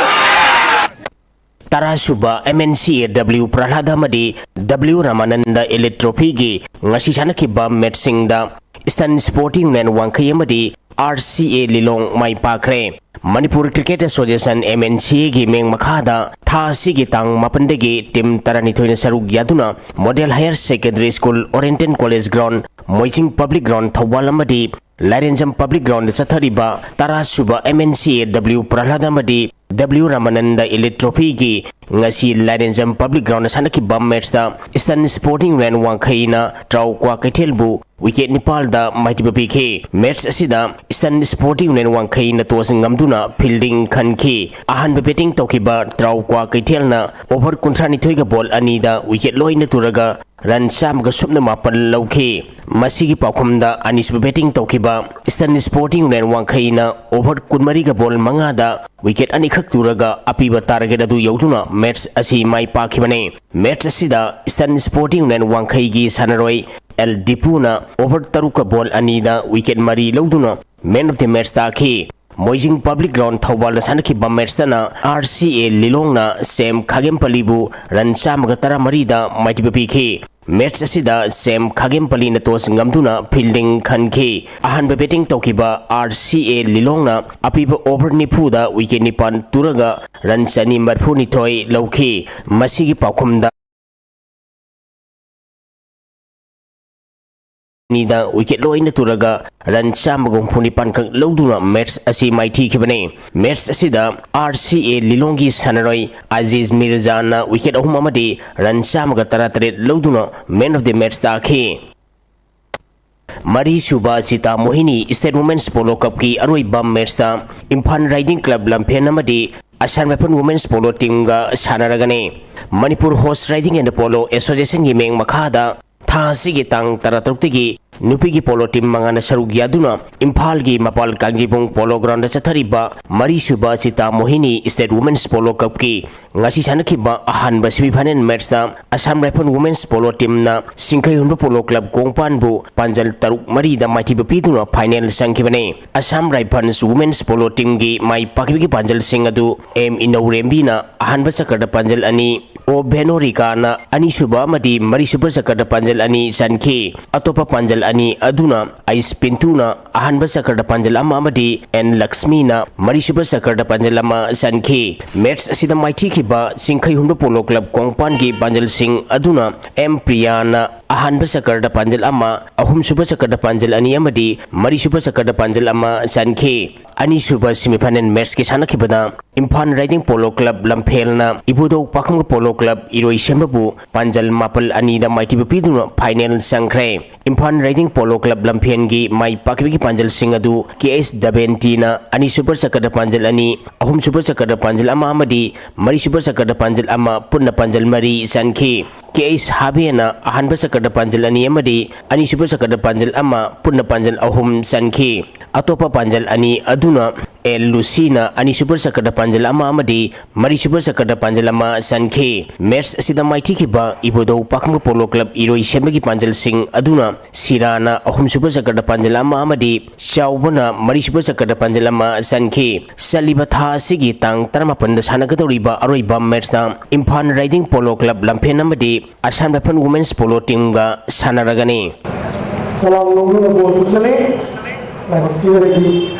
ꯇꯔꯥꯁꯨꯕ M N C A W ꯄ꯭ꯔꯍ꯭ꯂꯥꯗ ꯑꯃꯗꯤ W ꯔꯥꯃꯥꯅꯟꯗ Elite Trophyꯒꯤ ꯉꯁꯤ ꯁꯥꯟꯅꯈꯤꯕ matchꯁꯤꯡꯗ Eastern Sporting Union ꯋꯥꯡꯈꯩ ꯑꯃꯗꯤ R C A Lilong my ꯄꯥꯛꯈ꯭ꯔꯦ꯫ Manipur Cricket Association, M N C Aꯒꯤ ꯃꯤꯡ ꯃꯈꯥꯗ ꯊꯥ ꯑꯁꯤꯒꯤ ꯇꯥꯡ ꯃꯥꯄꯟꯗꯒꯤ team ꯇꯔꯥꯅꯤꯊꯣꯏꯅ ꯁꯔꯨꯛ ꯌꯥꯗꯨꯅ Model Higher Secondary School, Oriental College Ground, ꯃꯣꯏꯖꯤꯡ Public Ground, ꯊꯧꯕꯥꯜ ꯑꯃꯗꯤ ꯂꯥꯏꯔꯦꯟꯖꯝ Public Groundꯗ ꯆꯠꯊꯔꯤꯕ ꯇꯔꯥꯁꯨꯕ M N C A W ꯄ꯭ꯔꯍ꯭ꯂꯥꯗ ꯑꯃꯗꯤ W ꯔꯥꯃꯥꯅꯟꯗ Elite Trophyꯒꯤ ꯉꯁꯤ ꯂꯥꯏꯔꯦꯟꯖꯝ Public Groundꯗ ꯁꯥꯟꯅꯈꯤꯕ matchꯇ Eastern Sporting Union ꯋꯥꯡꯈꯩꯅ ꯇ꯭ꯔꯥꯎ ꯀ꯭ꯋꯥꯀꯩꯊꯦꯜꯕꯨ wicket ꯅꯤꯄꯥꯜꯗ ꯃꯥꯏꯊꯤꯕ ꯄꯤꯈꯤ꯫ Match ꯑꯁꯤꯗ Eastern Sporting Union ꯋꯥꯡꯈꯩꯅ toss ꯉꯝꯗꯨꯅ fielding ꯈꯟꯈꯤ꯫ ꯑꯍꯥꯟꯕ batting ꯇꯧꯈꯤꯕ ꯇ꯭ꯔꯥꯎ ꯀ꯭ꯋꯥꯀꯩꯊꯦꯜꯅ over ꯀꯨꯟꯊ꯭ꯔꯥꯅꯤꯊꯣꯏꯒ ball ꯑꯅꯤꯗ wicket ꯂꯣꯏꯅ ꯇꯨꯔꯒ run ꯆꯥꯝꯃꯒ ꯁꯨꯞꯅ ꯃꯥꯄꯟ ꯂꯧꯈꯤ꯫ ꯃꯁꯤꯒꯤ ꯄꯥꯎꯈꯨꯝꯗ ꯑꯅꯤꯁꯨꯕ batting ꯇꯧꯈꯤꯕ Eastern Sporting Union ꯋꯥꯡꯈꯩꯅ over ꯀꯨꯟꯃꯔꯤꯒ ball ꯃꯉꯥꯗ wicket ꯑꯅꯤꯈꯛ ꯇꯨꯔꯒ ꯑꯄꯤꯕ target ꯑꯗꯨ ꯌꯧꯗꯨꯅ match ꯑꯁꯤ ꯃꯥꯏ ꯄꯥꯛꯈꯤꯕꯅꯤ꯫ Match ꯑꯁꯤꯗ Eastern Sporting Union ꯋꯥꯡꯈꯩꯒꯤ ꯁꯥꯟꯅꯔꯣꯏ ꯑꯦꯜ ꯗꯤꯄꯨꯅ over ꯇꯔꯨꯛꯀ ball ꯑꯅꯤꯗ wicket ꯃꯔꯤ ꯂꯧꯗꯨꯅ man of the match ꯇꯥꯈꯤ꯫ ꯃꯣꯏꯖꯤꯡ Public Ground ꯊꯧꯕꯥꯜꯗ ꯁꯥꯟꯅꯈꯤꯕ matchꯇꯅ R C A ꯂꯤꯂꯣꯡꯅ ꯁꯦꯝ ꯈꯥꯒꯦꯝꯄꯜꯂꯤꯕꯨ run ꯆꯥꯝꯃꯒ ꯇꯔꯥꯃꯔꯤꯗ ꯃꯥꯏꯊꯤꯕ ꯄꯤꯈꯤ꯫ Match ꯑꯁꯤꯗ ꯁꯦꯝ ꯈꯥꯒꯦꯝꯄꯜꯂꯤꯅ toss ꯉꯝꯗꯨꯅ fielding ꯈꯟꯈꯤ꯫ ꯑꯍꯥꯟꯕ batting ꯇꯧꯈꯤꯕ R C A ꯂꯤꯂꯣꯡꯅ ꯑꯄꯤꯕ over ꯅꯤꯐꯨꯗ wicket ꯅꯤꯄꯥꯟ ꯇꯨꯔꯒ run ꯆꯅꯤ ꯃꯔꯤꯐꯨꯅꯤꯊꯣꯏ ꯂꯧꯈꯤ꯫ ꯃꯁꯤꯒꯤ ꯄꯥꯎꯈꯨꯝꯗ ꯑꯅꯤꯗ wicket ꯂꯣꯏꯅ ꯇꯨꯔꯒ run ꯆꯥꯝꯃꯒ ꯍꯨꯝꯐꯨ ꯅꯤꯄꯥꯟ ꯈꯛ ꯂꯧꯗꯨꯅ match ꯑꯁꯤ ꯃꯥꯏꯊꯤꯈꯤꯕꯅꯤ꯫ Match ꯑꯁꯤꯗ R C A ꯂꯤꯂꯣꯡꯒꯤ ꯁꯥꯟꯅꯔꯣꯏ ꯑꯖꯤꯖ ꯃꯤꯔꯖꯥꯅ wicket ꯑꯍꯨꯝ ꯑꯃꯗꯤ run ꯆꯥꯝꯃꯒ ꯇꯔꯥꯇꯔꯦꯠ ꯂꯧꯗꯨꯅ man of the match ꯇꯥꯈꯤ꯫ ꯃꯔꯤꯁꯨꯕ ꯆꯤꯇꯥ ꯃꯣꯍꯤꯅꯤ State Women's Polo Cupꯀꯤ ꯑꯔꯣꯏꯕ matchꯇ ꯏꯝꯐꯥꯜ Riding Club ꯂꯝꯐꯦꯜ ꯑꯃꯗꯤ Assam Rifle Women's Polo Teamꯒ ꯁꯥꯟꯅꯔꯒꯅꯤ꯫ Manipur Horse Riding and Polo Associationꯒꯤ ꯃꯤꯡ ꯃꯈꯥꯗ ꯊꯥ ꯑꯁꯤꯒꯤ ꯇꯥꯡ ꯇꯔꯥꯇꯔꯨꯛꯇꯒꯤ ꯅꯨꯄꯤꯒꯤ polo team ꯃꯉꯥꯅ ꯁꯔꯨꯛ ꯌꯥꯗꯨꯅ ꯏꯝꯐꯥꯜꯒꯤ ꯃꯄꯥꯜ ꯀꯥꯡꯖꯩꯕꯨꯡ Polo Groundꯗ ꯆꯠꯊꯔꯤꯕ ꯃꯔꯤꯁꯨꯕ ꯆꯤꯇꯥ ꯃꯣꯍꯤꯅꯤ State Women's Polo Cupꯀꯤ ꯉꯁꯤ ꯁꯥꯟꯅꯈꯤꯕ ꯑꯍꯥꯟꯕ semifinal matchꯇ Assam Rifle Women's Polo Teamꯅ ꯁꯤꯡꯈꯩ ꯍꯨꯟꯕ Polo Club ꯀꯣꯡꯄꯥꯟꯕꯨ ꯄꯥꯟꯖꯜ ꯇꯔꯨꯛ ꯃꯔꯤꯗ ꯃꯥꯏꯊꯤꯕ ꯄꯤꯗꯨꯅ final ꯆꯪꯈꯤꯕꯅꯤ꯫ Assam Rifles Women's Polo Teamꯒꯤ ꯃꯥꯏ ꯄꯥꯛꯈꯤꯕꯒꯤ ꯄꯥꯟꯖꯜꯁꯤꯡ ꯑꯗꯨ ꯑꯦꯝ ꯏꯅꯧꯔꯦꯝꯕꯤꯅ ꯑꯍꯥꯟꯕ ꯆꯀꯔꯗ ꯄꯥꯟꯖꯜ ꯑꯅꯤ, ꯑꯣ ꯚꯦꯅꯣꯔꯤꯀꯥꯅ ꯑꯅꯤꯁꯨꯕ ꯑꯃꯗꯤ ꯃꯔꯤꯁꯨꯕ ꯆꯀꯔꯗ ꯄꯥꯟꯖꯜ ꯑꯅꯤ ꯆꯟꯈꯤ꯫ ꯑꯇꯣꯞꯄ ꯄꯥꯟꯖꯜ ꯑꯅꯤ ꯑꯗꯨꯅ ꯑꯩꯁ ꯄꯤꯟꯇꯨꯅ ꯑꯍꯥꯟꯕ ꯆꯀꯔꯗ ꯄꯥꯟꯖꯜ ꯑꯃ ꯑꯃꯗꯤ ꯑꯦꯟ ꯂꯛꯁꯃꯤꯅ ꯃꯔꯤꯁꯨꯕ ꯆꯀꯔꯗ ꯄꯥꯟꯖꯜ ꯑꯃ ꯆꯟꯈꯤ꯫ Match ꯑꯁꯤꯗ ꯃꯥꯏꯊꯤꯈꯤꯕ ꯆꯤꯡꯈꯩ ꯍꯨꯟꯕ Polo Club ꯀꯣꯡꯄꯥꯟꯒꯤ ꯄꯥꯟꯖꯜꯁꯤꯡ ꯑꯗꯨꯅ ꯑꯦꯝ ꯄ꯭ꯔꯤꯌꯥꯅ ꯑꯍꯥꯟꯕ ꯆꯀꯔꯗ ꯄꯥꯟꯖꯜ ꯑꯃ, ꯑꯍꯨꯝꯁꯨꯕ ꯆꯀꯔꯗ ꯄꯥꯟꯖꯜ ꯑꯅꯤ ꯑꯃꯗꯤ ꯃꯔꯤꯁꯨꯕ ꯆꯀꯔꯗ ꯄꯥꯟꯖꯜ ꯑꯃ ꯆꯟꯈꯤ꯫ ꯑꯅꯤꯁꯨꯕ semifinal matchꯀꯤ ꯁꯥꯟꯅꯈꯤꯕꯗ Imphal Riding Polo Club ꯂꯝꯐꯦꯜꯅ ꯏꯕꯨꯙꯧ ꯄꯥꯈꯪꯕ Polo Club ꯏꯔꯣꯏꯁꯦꯝꯕꯕꯨ ꯄꯥꯟꯖꯜ ꯃꯥꯄꯜ ꯑꯅꯤꯗ ꯃꯥꯏꯊꯤꯕ ꯄꯤꯗꯨꯅ final ꯆꯪꯈ꯭ꯔꯦ꯫ ꯏꯝꯐꯥꯜ Riding Polo Club ꯂꯝꯐꯦꯜꯒꯤ ꯃꯥꯏ ꯄꯥꯛꯈꯤꯕꯒꯤ ꯄꯥꯟꯖꯜꯁꯤꯡ ꯑꯗꯨ ꯀꯦ ꯑꯩꯁ ꯗꯕꯦꯟꯇꯤꯅ ꯑꯅꯤꯁꯨꯕ ꯆꯀꯔꯗ ꯄꯥꯟꯖꯜ ꯑꯅꯤ, ꯑꯍꯨꯝꯁꯨꯕ ꯆꯀꯔꯗ ꯄꯥꯟꯖꯜ ꯑꯃ ꯑꯃꯗꯤ ꯃꯔꯤꯁꯨꯕ ꯆꯀꯔꯗ ꯄꯥꯟꯖꯜ ꯑꯃ ꯄꯨꯟꯅ ꯄꯥꯟꯖꯜ ꯃꯔꯤ ꯆꯟꯈꯤ꯫ ꯀꯦ ꯑꯩꯁ ꯍꯥꯕꯦꯅ ꯑꯍꯥꯟꯕ ꯆꯀꯔꯗ ꯄꯥꯟꯖꯜ ꯑꯅꯤ ꯑꯃꯗꯤ ꯑꯅꯤꯁꯨꯕ ꯆꯀꯔꯗ ꯄꯥꯟꯖꯜ ꯑꯃ ꯄꯨꯟꯅ ꯄꯥꯟꯖꯜ ꯑꯍꯨꯝ ꯆꯟꯈꯤ꯫ ꯑꯇꯣꯞꯄ ꯄꯥꯟꯖꯜ ꯑꯅꯤ ꯑꯗꯨꯅ ꯑꯦꯜ ꯂꯨꯁꯤꯅ ꯑꯅꯤꯁꯨꯕ ꯆꯀꯔꯗ ꯄꯥꯟꯖꯜ ꯑꯃ ꯑꯃꯗꯤ ꯃꯔꯤꯁꯨꯕ ꯆꯀꯔꯗ ꯄꯥꯟꯖꯜ ꯑꯃ ꯆꯟꯈꯤ꯫ Match ꯑꯁꯤꯗ ꯃꯥꯏꯊꯤꯈꯤꯕ ꯏꯕꯨꯙꯧ ꯄꯥꯈꯪꯕ Polo Club ꯏꯔꯣꯏꯁꯦꯝꯕꯒꯤ ꯄꯥꯟꯖꯜꯁꯤꯡ ꯑꯗꯨꯅ ꯁꯤꯔꯥꯅ ꯑꯍꯨꯝꯁꯨꯕ ꯆꯀꯔꯗ ꯄꯥꯟꯖꯜ ꯑꯃ ꯑꯃꯗꯤ ꯆꯥꯎꯕꯅ ꯃꯔꯤꯁꯨꯕ ꯆꯀꯔꯗ ꯄꯥꯟꯖꯜ ꯑꯃ ꯆꯟꯈꯤ꯫ ꯆꯠꯂꯤꯕ ꯊꯥ ꯑꯁꯤꯒꯤ ꯇꯥꯡ ꯇꯔꯥꯃꯥꯄꯟꯗ ꯁꯥꯟꯅꯒꯗꯧꯔꯤꯕ ꯑꯔꯣꯏꯕ matchꯇ ꯏꯝꯐꯥꯜ Riding Polo Club ꯂꯝꯐꯦꯜ ꯑꯃꯗꯤ Assam Rifle Women's Polo Teamꯒ ꯁꯥꯟꯅꯔꯒꯅꯤ꯫ ꯁꯂꯥꯝ ꯂꯧꯗꯨꯅ ꯕꯣꯜ ꯄꯨꯁꯜꯂꯤ꯫ ꯂꯥꯏꯕꯛ ꯊꯤꯕꯗꯒꯤ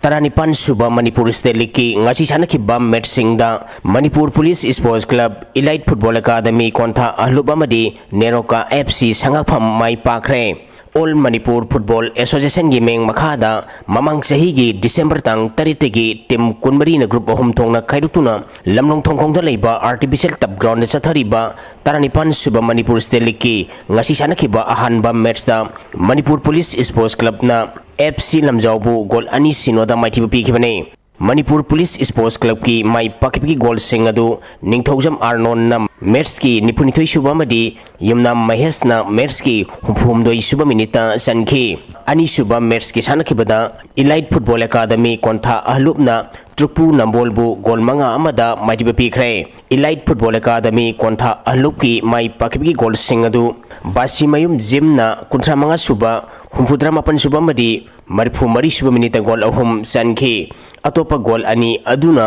ꯇꯔꯥꯅꯤꯄꯥꯟ ꯁꯨꯕ ꯃꯅꯤꯄꯨꯔ ꯁ꯭ꯇꯦꯠ ꯂꯤꯒꯀꯤ ꯉꯁꯤ ꯁꯥꯟꯅꯈꯤꯕ ꯃꯦꯠꯁꯁꯤꯡꯗ Manipur police sports club, elite football academy Kontha Ahallup ꯑꯃꯗꯤ ꯅꯦꯔꯣꯀꯥ ꯑꯦꯐ ꯁꯤ ꯁꯉꯥꯛꯐꯝ ꯃꯥꯏ ꯄꯥꯛꯈ꯭ꯔꯦ꯫ ꯑꯣꯜ ꯃꯅꯤꯄꯨꯔ ꯐꯨꯠꯕꯣꯜ ꯑꯦꯁꯣꯁꯤꯌꯦꯁꯟꯒꯤ ꯃꯤꯡ ꯃꯈꯥꯗ ꯃꯃꯥꯡ ꯆꯍꯤꯒꯤ ꯗꯤꯁꯦꯝꯕꯔ ꯇꯥꯡ ꯇꯔꯦꯠꯇꯒꯤ ꯇꯤꯝ ꯀꯨꯟꯃꯔꯤꯅ ꯒ꯭ꯔꯨꯞ ꯑꯍꯨꯝ ꯊꯣꯛꯅ ꯈꯥꯏꯗꯣꯛꯇꯨꯅ ꯂꯝꯂꯣꯡ ꯊꯣꯡꯈꯣꯡꯗ ꯂꯩꯕ ꯑꯥꯔꯇꯤꯐꯤꯁꯤꯌꯦꯜ ꯇꯞ ꯒ꯭ꯔꯥꯎꯟꯗ ꯆꯠꯊꯔꯤꯕ ꯇꯔꯥꯅꯤꯄꯥꯟ ꯁꯨꯕ ꯃꯅꯤꯄꯨꯔ ꯁ꯭ꯇꯦꯠ ꯂꯤꯒꯀꯤ ꯉꯁꯤ ꯁꯥꯟꯅꯈꯤꯕ ꯑꯍꯥꯟꯕ ꯃꯦꯠꯁꯇ ꯃꯅꯤꯄꯨꯔ ꯄꯨꯂꯤꯁ ꯁ꯭ꯄꯣꯔꯠꯁ ꯀ꯭ꯂꯕꯅ ꯑꯦꯐ ꯁꯤ ꯂꯝꯖꯥꯎꯕꯨ ꯒꯣꯜ ꯑꯅꯤ ꯁꯤꯅꯣꯗ ꯃꯥꯏꯊꯤꯕ ꯄꯤꯈꯤꯕꯅꯤ꯫ ꯃꯅꯤꯄꯨꯔ ꯄꯨꯂꯤꯁ ꯁ꯭ꯄꯣꯔꯠꯁ ꯀ꯭ꯂꯕꯀꯤ ꯃꯥꯏ ꯄꯥꯛꯈꯤꯕꯒꯤ ꯒꯣꯜꯁꯤꯡ ꯑꯗꯨ ꯅꯤꯡꯊꯧꯖꯝ ꯑꯥꯔꯅꯣꯟꯅ ꯃꯦꯠꯁꯀꯤ ꯅꯤꯐꯨꯅꯤꯊꯣꯏ ꯁꯨꯕ ꯑꯃꯗꯤ ꯌꯨꯝꯅꯥꯝ ꯃꯍꯦꯁꯅ ꯃꯦꯠꯁꯀꯤ ꯍꯨꯝꯐꯨꯍꯨꯝꯗꯣꯏ ꯁꯨꯕ ꯃꯤꯅꯤꯠꯇ ꯆꯟꯈꯤ꯫ ꯑꯅꯤꯁꯨꯕ ꯃꯦꯠꯁꯀꯤ ꯁꯥꯟꯅꯈꯤꯕꯗ ꯏꯂꯥꯏꯠ ꯐꯨꯠꯕꯣꯜ ꯑꯦꯀꯥꯗꯃꯤ ꯀꯣꯟꯊꯥ ꯑꯍꯂꯨꯞꯅ ꯇ꯭ꯔꯨꯛꯄꯨ ꯅꯝꯕꯣꯜꯕꯨ ꯒꯣꯜ ꯃꯉꯥ ꯑꯃꯗ ꯃꯥꯏꯊꯤꯕ ꯄꯤꯈ꯭ꯔꯦ꯫ ꯏꯂꯥꯏꯠ ꯐꯨꯠꯕꯣꯜ ꯑꯦꯀꯥꯗꯃꯤ ꯀꯣꯟꯊꯥ ꯑꯍꯂꯨꯞꯀꯤ ꯃꯥꯏ ꯄꯥꯛꯈꯤꯕꯒꯤ ꯒꯣꯜꯁꯤꯡ ꯑꯗꯨ ꯕꯥꯁꯤꯃꯌꯨꯝ ꯖꯤꯝꯅ ꯀꯨꯟꯊ꯭ꯔꯥ ꯃꯉꯥ ꯁꯨꯕ, ꯍꯨꯝꯐꯨꯇꯔꯥ ꯃꯥꯄꯟ ꯁꯨꯕ ꯑꯃꯗꯤ ꯃꯔꯤꯐꯨ ꯃꯔꯤ ꯁꯨꯕ ꯃꯤꯅꯤꯠꯇ ꯒꯣꯜ ꯑꯍꯨꯝ ꯆꯟꯈꯤ꯫ ꯑꯇꯣꯞꯄ ꯒꯣꯜ ꯑꯅꯤ ꯑꯗꯨꯅ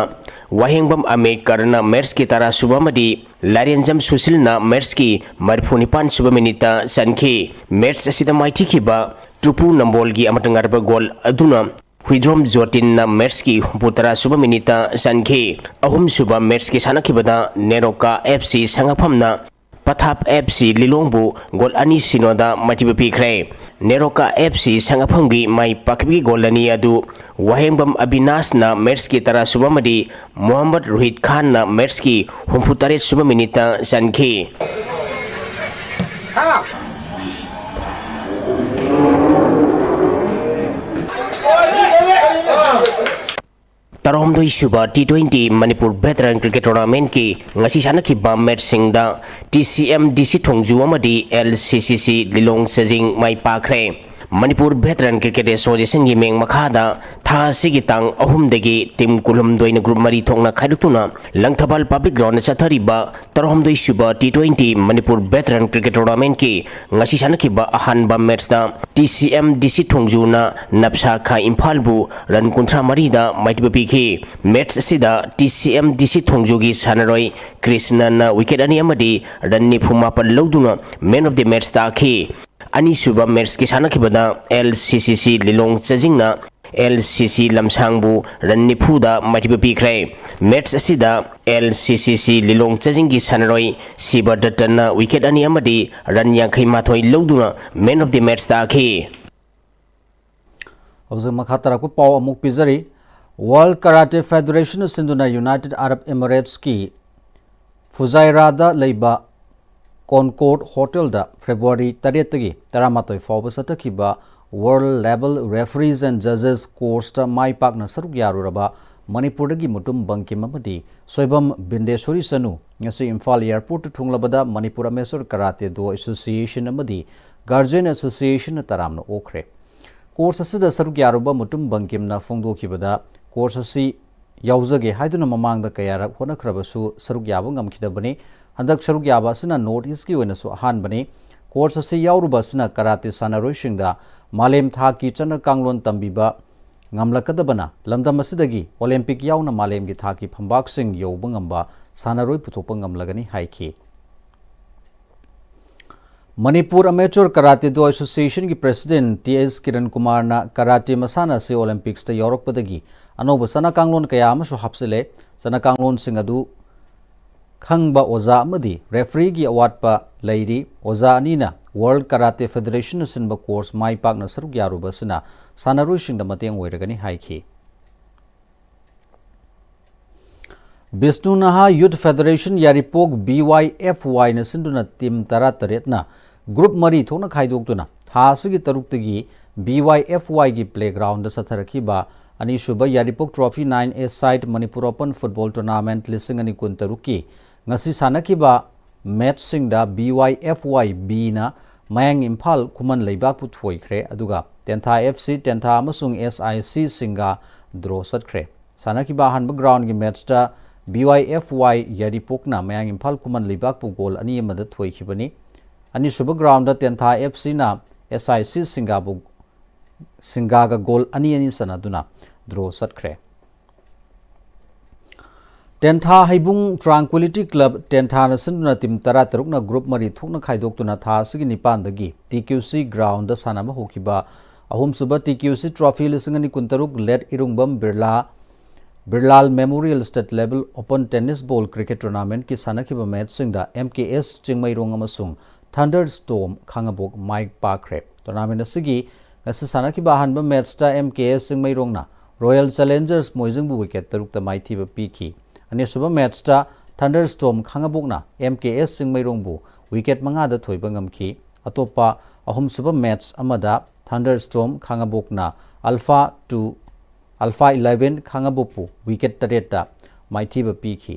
ꯋꯥꯍꯦꯡꯕꯝ ꯑꯃꯦꯗꯀꯔꯅ ꯃꯦꯠꯁꯀꯤ ꯇꯔꯥ ꯁꯨꯕ ꯑꯃꯗꯤ ꯂꯥꯏꯔꯦꯟꯖꯝ ꯁꯨꯁꯤꯜꯅ ꯃꯦꯠꯁꯀꯤ ꯃꯔꯤꯐꯨ ꯅꯤꯄꯥꯟ ꯁꯨꯕ ꯃꯤꯅꯤꯠꯇ ꯆꯟꯈꯤ꯫ ꯃꯦꯠꯁ ꯑꯁꯤꯗ ꯃꯥꯏꯊꯤꯈꯤꯕ ꯇ꯭ꯔꯨꯄꯨ ꯅꯝꯕꯣꯜꯒꯤ ꯑꯃꯇ ꯉꯥꯏꯔꯕ ꯒꯣꯜ ꯑꯗꯨꯅ ꯍꯨꯏꯗ꯭ꯔꯣꯝ ꯖꯣꯇꯤꯟꯅ ꯃꯦꯠꯁꯀꯤ ꯍꯨꯝꯐꯨꯇꯔꯥ ꯁꯨꯕ ꯃꯤꯅꯤꯠꯇ ꯆꯟꯈꯤ꯫ ꯑꯍꯨꯝꯁꯨꯕ ꯃꯦꯠꯁꯀꯤ ꯁꯥꯟꯅꯈꯤꯕꯗ ꯅꯦꯔꯣꯀꯥ ꯑꯦꯐ ꯁꯤ ꯁꯉꯥꯐꯝꯅ ꯄꯊꯥꯞ ꯑꯦꯐ ꯁꯤ ꯂꯤꯂꯣꯡꯕꯨ ꯒꯣꯜ ꯑꯅꯤ ꯁꯤꯅꯣꯗ ꯃꯥꯏꯊꯤꯕ ꯄꯤꯈ꯭ꯔꯦ꯫ ꯅꯦꯔꯣꯀꯥ ꯑꯦꯐ ꯁꯤ ꯁꯉꯥꯐꯝꯒꯤ ꯃꯥꯏ ꯄꯥꯛꯈꯤꯕꯒꯤ ꯒꯣꯜ ꯑꯅꯤ ꯑꯗꯨ ꯋꯥꯍꯦꯡꯕꯝ ꯑꯕꯤꯅꯥꯁꯅ ꯃꯦꯠꯁꯀꯤ ꯇꯔꯥ ꯁꯨꯕ ꯑꯃꯗꯤ ꯃꯣꯍꯝꯃꯗ ꯔꯣꯍꯤꯠ ꯈꯥꯟꯅ ꯃꯦꯠꯁꯀꯤ ꯍꯨꯝꯐꯨꯇꯔꯦꯠ ꯁꯨꯕ ꯃꯤꯅꯤꯠꯇ ꯆꯟꯈꯤ꯫ ꯇꯔꯥꯍꯨꯝꯗꯣꯏ ꯁꯨꯕ ꯇꯤ ꯇ꯭ꯋꯦꯟꯇꯤ ꯃꯅꯤꯄꯨꯔ ꯚꯦꯇꯔꯟ ꯀ꯭ꯔꯤꯀꯦꯠ ꯇꯣꯔꯅꯥꯃꯦꯟꯠꯀꯤ ꯉꯁꯤ ꯁꯥꯟꯅꯈꯤꯕ ꯃꯦꯠꯁꯁꯤꯡꯗ ꯇꯤ ꯁꯤ ꯑꯦꯝ ꯗꯤ ꯁꯤ ꯊꯣꯡꯖꯨ ꯑꯃꯗꯤ ꯑꯦꯜ ꯁꯤ ꯁꯤ ꯁꯤ ꯂꯤꯂꯣꯡ ꯆꯖꯤꯡ ꯃꯥꯏ ꯄꯥꯛꯈ꯭ꯔꯦ꯫ ꯃꯅꯤꯄꯨꯔ ꯚꯦꯇꯔꯟ ꯀ꯭ꯔꯤꯀꯦꯠ ꯑꯦꯁꯣꯁꯤꯌꯦꯁꯟꯒꯤ ꯃꯤꯡ ꯃꯈꯥꯗ ꯊꯥ ꯑꯁꯤꯒꯤ ꯇꯥꯡ ꯑꯍꯨꯝꯗꯒꯤ ꯇꯤꯝ ꯀꯨꯟꯍꯨꯝꯗꯣꯏꯅ ꯒ꯭ꯔꯨꯞ ꯃꯔꯤ ꯊꯣꯛꯅ ꯈꯥꯏꯗꯣꯛꯇꯨꯅ ꯂꯪꯊꯕꯥꯜ ꯄꯕ꯭ꯂꯤꯛ ꯒ꯭ꯔꯥꯎꯟꯗ ꯆꯠꯊꯔꯤꯕ ꯇꯔꯥꯍꯨꯝꯗꯣꯏ ꯁꯨꯕ ꯇꯤ ꯇ꯭ꯋꯦꯟꯇꯤ ꯃꯅꯤꯄꯨꯔ ꯚꯦꯇꯔꯟ ꯀ꯭ꯔꯤꯀꯦꯠ ꯇꯣꯔꯅꯥꯃꯦꯟꯠꯀꯤ ꯉꯁꯤ ꯁꯥꯟꯅꯈꯤꯕ ꯑꯍꯥꯟꯕ ꯃꯦꯠꯁꯇ ꯇꯤ ꯁꯤ ꯑꯦꯝ ꯗꯤ ꯁꯤ ꯊꯣꯡꯖꯨꯅ ꯅꯞꯁꯥ ꯈꯥ ꯏꯝꯐꯥꯜꯕꯨ ꯔꯟ ꯀꯨꯟꯊ꯭ꯔꯥ ꯃꯔꯤꯗ ꯃꯥꯏꯊꯤꯕ ꯄꯤꯈꯤ꯫ ꯃꯦꯠꯁ ꯑꯁꯤꯗ ꯇꯤ ꯁꯤ ꯑꯦꯝ ꯗꯤ ꯁꯤ ꯊꯣꯡꯖꯨꯒꯤ ꯁꯥꯟꯅꯔꯣꯏ ꯀ꯭ꯔꯤꯁꯅꯅ ꯋꯤꯀꯦꯠ ꯑꯅꯤ ꯑꯃꯗꯤ ꯔꯟ ꯅꯤꯐꯨ ꯃꯥꯄꯟ ꯂꯧꯗꯨꯅ ꯃꯦꯟ ꯑꯣꯐ ꯗꯤ ꯃꯦꯠꯁ ꯇꯥꯈꯤ꯫ ꯑꯅꯤꯁꯨꯕ ꯃꯦꯠꯁꯀꯤ ꯁꯥꯟꯅꯈꯤꯕꯗ ꯑꯦꯜ ꯁꯤ ꯁꯤ ꯁꯤ ꯂꯤꯂꯣꯡ ꯆꯖꯤꯡꯅ ꯑꯦꯜ ꯁꯤ ꯁꯤ ꯂꯝꯁꯥꯡꯕꯨ ꯔꯟ ꯅꯤꯐꯨꯗ ꯃꯥꯏꯊꯤꯕ ꯄꯤꯈ꯭ꯔꯦ꯫ ꯃꯦꯠꯆ ꯑꯁꯤꯗ ꯑꯦꯜ ꯁꯤ ꯁꯤ ꯁꯤ ꯂꯤꯂꯣꯡ ꯆꯥꯖꯤꯡꯒꯤ ꯁꯥꯟꯅꯔꯣꯏ ꯁꯤꯕ ꯗꯠꯇꯟꯅ ꯋꯤꯀꯦꯠ ꯑꯅꯤ ꯑꯃꯗꯤ ꯔꯟ ꯌꯥꯡꯈꯩ ꯃꯥꯊꯣꯏ ꯂꯧꯗꯨꯅ Man of the Match ꯇꯥꯈꯤ꯫ ꯍꯧꯖꯤꯛ ꯃꯈꯥ ꯇꯥꯔꯛꯄ ꯄꯥꯎ ꯑꯃꯨꯛ ꯄꯤꯖꯔꯤ꯫ World Karate Federation ꯁꯤꯟꯗꯨꯅ United Arab Emirates ꯀꯤ ꯐꯨꯖꯥꯏꯔꯥꯗ ꯂꯩꯕ ꯀꯣꯟꯀꯣꯔꯗ ꯍꯣꯇꯦꯜꯗ ꯐꯦꯕ꯭ꯔꯨꯋꯥꯔꯤ ꯇꯔꯦꯠꯇꯒꯤ ꯇꯔꯥꯃꯥꯊꯣꯏ ꯐꯥꯎꯕ ꯆꯠꯊꯈꯤꯕ World Level Referees and Judges Course ꯇ ꯃꯥꯏ ꯄꯥꯛꯅ ꯁꯔꯨꯛ ꯌꯥꯔꯨꯔꯕ ꯃꯅꯤꯄꯨꯔꯗꯒꯤ ꯃꯨꯇꯨꯝ ꯕꯪꯀꯤꯝ ꯑꯃꯗꯤ ꯁꯣꯏꯕꯝ ꯕꯤꯟꯗꯦꯁꯣꯔꯤ ꯆꯅꯨ ꯉꯁꯤ ꯏꯝꯐꯥꯜ ꯑꯦꯌꯔꯄꯣꯔꯠꯇ ꯊꯨꯡꯂꯕꯗ Manipur Amateur Karate Do Association ꯑꯃꯗꯤ Guardian Association ꯅ ꯇꯔꯥꯝꯅ ꯑꯣꯛꯈ꯭ꯔꯦ꯫ ꯀꯣꯔꯁ ꯑꯁꯤꯗ ꯁꯔꯨꯛ ꯌꯥꯔꯨꯕ ꯃꯨꯇꯨꯝ ꯕꯪꯀꯤꯝꯅ ꯐꯣꯡꯗꯣꯛꯈꯤꯕꯗ, ꯀꯣꯔꯁ ꯑꯁꯤ ꯌꯥꯎꯖꯒꯦ ꯍꯥꯏꯗꯨꯅ ꯃꯃꯥꯡꯗ ꯀꯌꯥꯔꯛ ꯍꯣꯠꯅꯈ꯭ꯔꯕꯁꯨ ꯁꯔꯨꯛ ꯌꯥꯕ ꯉꯝꯈꯤꯗꯕꯅꯤ꯫ ꯍꯟꯗꯛ ꯁꯔꯨꯛ ꯌꯥꯕ ꯑꯁꯤꯅ North East ꯀꯤ ꯑꯣꯏꯅꯁꯨ ꯑꯍꯥꯟꯕꯅꯤ꯫ ꯀꯣꯔꯁ ꯑꯁꯤ ꯌꯥꯎꯔꯨꯕ ꯑꯁꯤꯅ ꯀꯔꯥꯇꯦ ꯁꯥꯟꯅꯔꯣꯏꯁꯤꯡꯗ ꯃꯥꯂꯦꯝ ꯊꯥꯛꯀꯤ ꯆꯠꯅ ꯀꯥꯡꯂꯣꯟ ꯇꯝꯕꯤꯕ ꯉꯝꯂꯛꯀꯗꯕꯅ, ꯂꯝꯗꯝ ꯑꯁꯤꯗꯒꯤ ꯑꯣꯂꯦꯝꯄꯤꯛ ꯌꯥꯎꯅ ꯃꯥꯂꯦꯝꯒꯤ ꯊꯥꯛꯀꯤ ꯐꯝꯕꯥꯛꯁꯤꯡ ꯌꯧꯕ ꯉꯝꯕ ꯁꯥꯟꯅꯔꯣꯏ ꯄꯨꯊꯣꯛꯄ ꯉꯝꯂꯒꯅꯤ ꯍꯥꯏꯈꯤ꯫ Manipur Amateur Karate Do Association ꯒꯤ President ꯇꯤ ꯑꯦꯁ ꯀꯤꯔꯟ ꯀꯨꯃꯥꯔꯅ ꯀꯔꯥꯇꯦ ꯃꯁꯥꯟꯅ ꯑꯁꯤ ꯑꯣꯂꯦꯝꯄꯤꯛꯁꯇ ꯌꯥꯎꯔꯛꯄꯗꯒꯤ ꯑꯅꯧꯕ ꯆꯠꯅ ꯀꯥꯡꯂꯣꯟ ꯀꯌꯥ ꯑꯃꯁꯨ ꯍꯥꯞꯆꯤꯜꯂꯦ꯫ ꯆꯠꯅ ꯀꯥꯡꯂꯣꯟꯁꯤꯡ ꯑꯗꯨ ꯈꯪꯕ ꯑꯣꯖꯥ ꯑꯃꯗꯤ ꯔꯦꯐ꯭ꯔꯤꯒꯤ ꯑꯋꯥꯠꯄ ꯂꯩꯔꯤ꯫ ꯑꯣꯖꯥ ꯑꯅꯤꯅ World Karate Federation ꯅ ꯁꯤꯟꯕ ꯀꯣꯔꯁ ꯃꯥꯏ ꯄꯥꯛꯅ ꯁꯔꯨꯛ ꯌꯥꯔꯨꯕ ꯑꯁꯤꯅ ꯁꯥꯟꯅꯔꯣꯏꯁꯤꯡꯗ ꯃꯇꯦꯡ ꯑꯣꯏꯔꯒꯅꯤ ꯍꯥꯏꯈꯤ꯫ ꯕꯤꯁꯅꯨ ꯅꯍꯥ Youth Federation ꯌꯥꯏꯔꯤꯄꯣꯛ, B Y F Y ꯅ ꯁꯤꯟꯗꯨꯅ ꯇꯤꯝ ꯇꯔꯥꯇꯔꯦꯠꯅ ꯒ꯭ꯔꯨꯞ ꯃꯔꯤ ꯊꯣꯛꯅ ꯈꯥꯏꯗꯣꯛꯇꯨꯅ ꯊꯥ ꯑꯁꯤꯒꯤ ꯇꯔꯨꯛꯇꯒꯤ B Y F Y ꯒꯤ playground ꯗ ꯆꯠꯊꯔꯛꯈꯤꯕ ꯑꯅꯤꯁꯨꯕ ꯌꯥꯏꯔꯤꯄꯣꯛ Trophy nine A side Manipur Open Football Tournament ꯂꯤꯁꯤꯡ ꯑꯅꯤ ꯀꯨꯟꯇꯔꯨꯛꯀꯤ ꯉꯁꯤ ꯁꯥꯟꯅꯈꯤꯕ ꯃꯦꯠꯆꯁꯤꯡꯗ B Y F Y B ꯅ ꯃꯌꯥꯡ ꯏꯝꯐꯥꯜ ꯈꯨꯃꯟ ꯂꯩꯕꯥꯛꯄꯨ ꯊꯣꯏꯈ꯭ꯔꯦ, ꯑꯗꯨꯒ ꯇꯦꯟꯊꯥ F C ꯇꯦꯟꯊꯥ ꯑꯃꯁꯨꯡ S I C ꯁꯤꯡꯒꯥ draw ꯆꯠꯈ꯭ꯔꯦ꯫ ꯁꯥꯟꯅꯈꯤꯕ ꯑꯍꯥꯟꯕ ground ꯒꯤ ꯃꯦꯠꯆꯇ B Y F Y ꯌꯥꯏꯔꯤꯄꯣꯛꯅ ꯃꯌꯥꯡ ꯏꯝꯐꯥꯜ ꯈꯨꯃꯟ ꯂꯩꯕꯥꯛꯄꯨ ꯒꯣꯜ ꯑꯅꯤ ꯑꯃꯗ ꯊꯣꯏꯈꯤꯕꯅꯤ꯫ ꯑꯅꯤꯁꯨꯕ ground ꯗ ꯇꯦꯟꯊꯥ F C ꯅ S I C ꯁꯤꯡꯒꯥꯕꯨ, ꯁꯤꯡꯒꯥꯒ ꯒꯣꯜ ꯑꯅꯤ ꯑꯅꯤ ꯆꯟꯅꯗꯨꯅ draw ꯆꯠꯈ꯭ꯔꯦ꯫ ꯇꯦꯟꯊꯥ ꯍꯩꯕꯨꯡ Tranquility Club ꯇꯦꯟꯊꯥꯅ ꯁꯤꯟꯗꯨꯅ ꯇꯤꯝ ꯇꯔꯥꯇꯔꯨꯛꯅ ꯒ꯭ꯔꯨꯞ ꯃꯔꯤ ꯊꯣꯛꯅ ꯈꯥꯏꯗꯣꯛꯇꯨꯅ ꯊꯥ ꯑꯁꯤꯒꯤ ꯅꯤꯄꯥꯟꯗꯒꯤ T Q C ground ꯗ ꯁꯥꯟꯅꯕ ꯍꯧꯈꯤꯕ ꯑꯍꯨꯝꯁꯨꯕ ꯇꯤ ꯀ꯭ꯌꯨ ꯁꯤ ꯇ꯭ꯔꯣꯐꯤ ꯂꯤꯁꯤꯡ ꯑꯅꯤ ꯀꯨꯟꯇꯔꯨꯛ late Irungbam Birla, Birlal memorial state level open tennis ball cricket ꯇꯣꯔꯅꯥꯃꯦꯟꯠꯀꯤ ꯁꯥꯟꯅꯈꯤꯕ ꯃꯦꯆꯁꯤꯡꯗ ꯑꯦꯝ ꯀꯦ ꯑꯦꯁ ꯆꯤꯡꯃꯩꯔꯣꯡ ꯑꯃꯁꯨꯡ ꯊꯟꯗꯔ ꯁ꯭ꯇꯣꯝ ꯈꯥꯉꯕꯣꯛ ꯃꯥꯏ ꯄꯥꯛꯈ꯭ꯔꯦ꯫ ꯇꯣꯔꯅꯥꯃꯦꯟꯠ ꯑꯁꯤꯒꯤ ꯉꯁꯤ ꯁꯥꯟꯅꯈꯤꯕ ꯑꯍꯥꯟꯕ ꯃꯦꯆꯇ ꯑꯦꯝ ꯀꯦ ꯑꯦꯁ ꯆꯤꯡꯃꯩꯔꯣꯡꯅ ꯔꯣꯌꯦꯜ ꯆꯦꯂꯦꯟꯖꯔꯁ ꯃꯣꯏꯖꯤꯡꯕꯨ ꯋꯤꯀꯦꯠ ꯇꯔꯨꯛꯇ ꯃꯥꯏꯊꯤꯕ ꯄꯤꯈꯤ꯫ ꯑꯅꯤꯁꯨꯕ ꯃꯦꯆꯇ ꯊꯟꯗꯔ ꯁ꯭ꯇꯣꯝ ꯈꯥꯉꯕꯣꯛꯅ ꯑꯦꯝ ꯀꯦ ꯑꯦꯁ ꯆꯤꯡꯃꯩꯔꯣꯡꯕꯨ ꯋꯤꯀꯦꯠ ꯃꯉꯥꯗ ꯊꯣꯏꯕ ꯉꯝꯈꯤ꯫ ꯑꯇꯣꯞꯄ ꯑꯍꯨꯝꯁꯨꯕ ꯃꯦꯆ ꯑꯃꯗ ꯊꯟꯗꯔ ꯁ꯭ꯇꯣꯝ ꯈꯥꯉꯕꯣꯛꯅ ꯑꯜꯐꯥ ꯇꯨ, ꯑꯜꯐꯥ ꯏꯂꯦꯚꯦꯟ ꯈꯥꯉꯕꯣꯛꯄꯨ ꯋꯤꯀꯦꯠ ꯇꯔꯦꯠꯇ ꯃꯥꯏꯊꯤꯕ ꯄꯤꯈꯤ꯫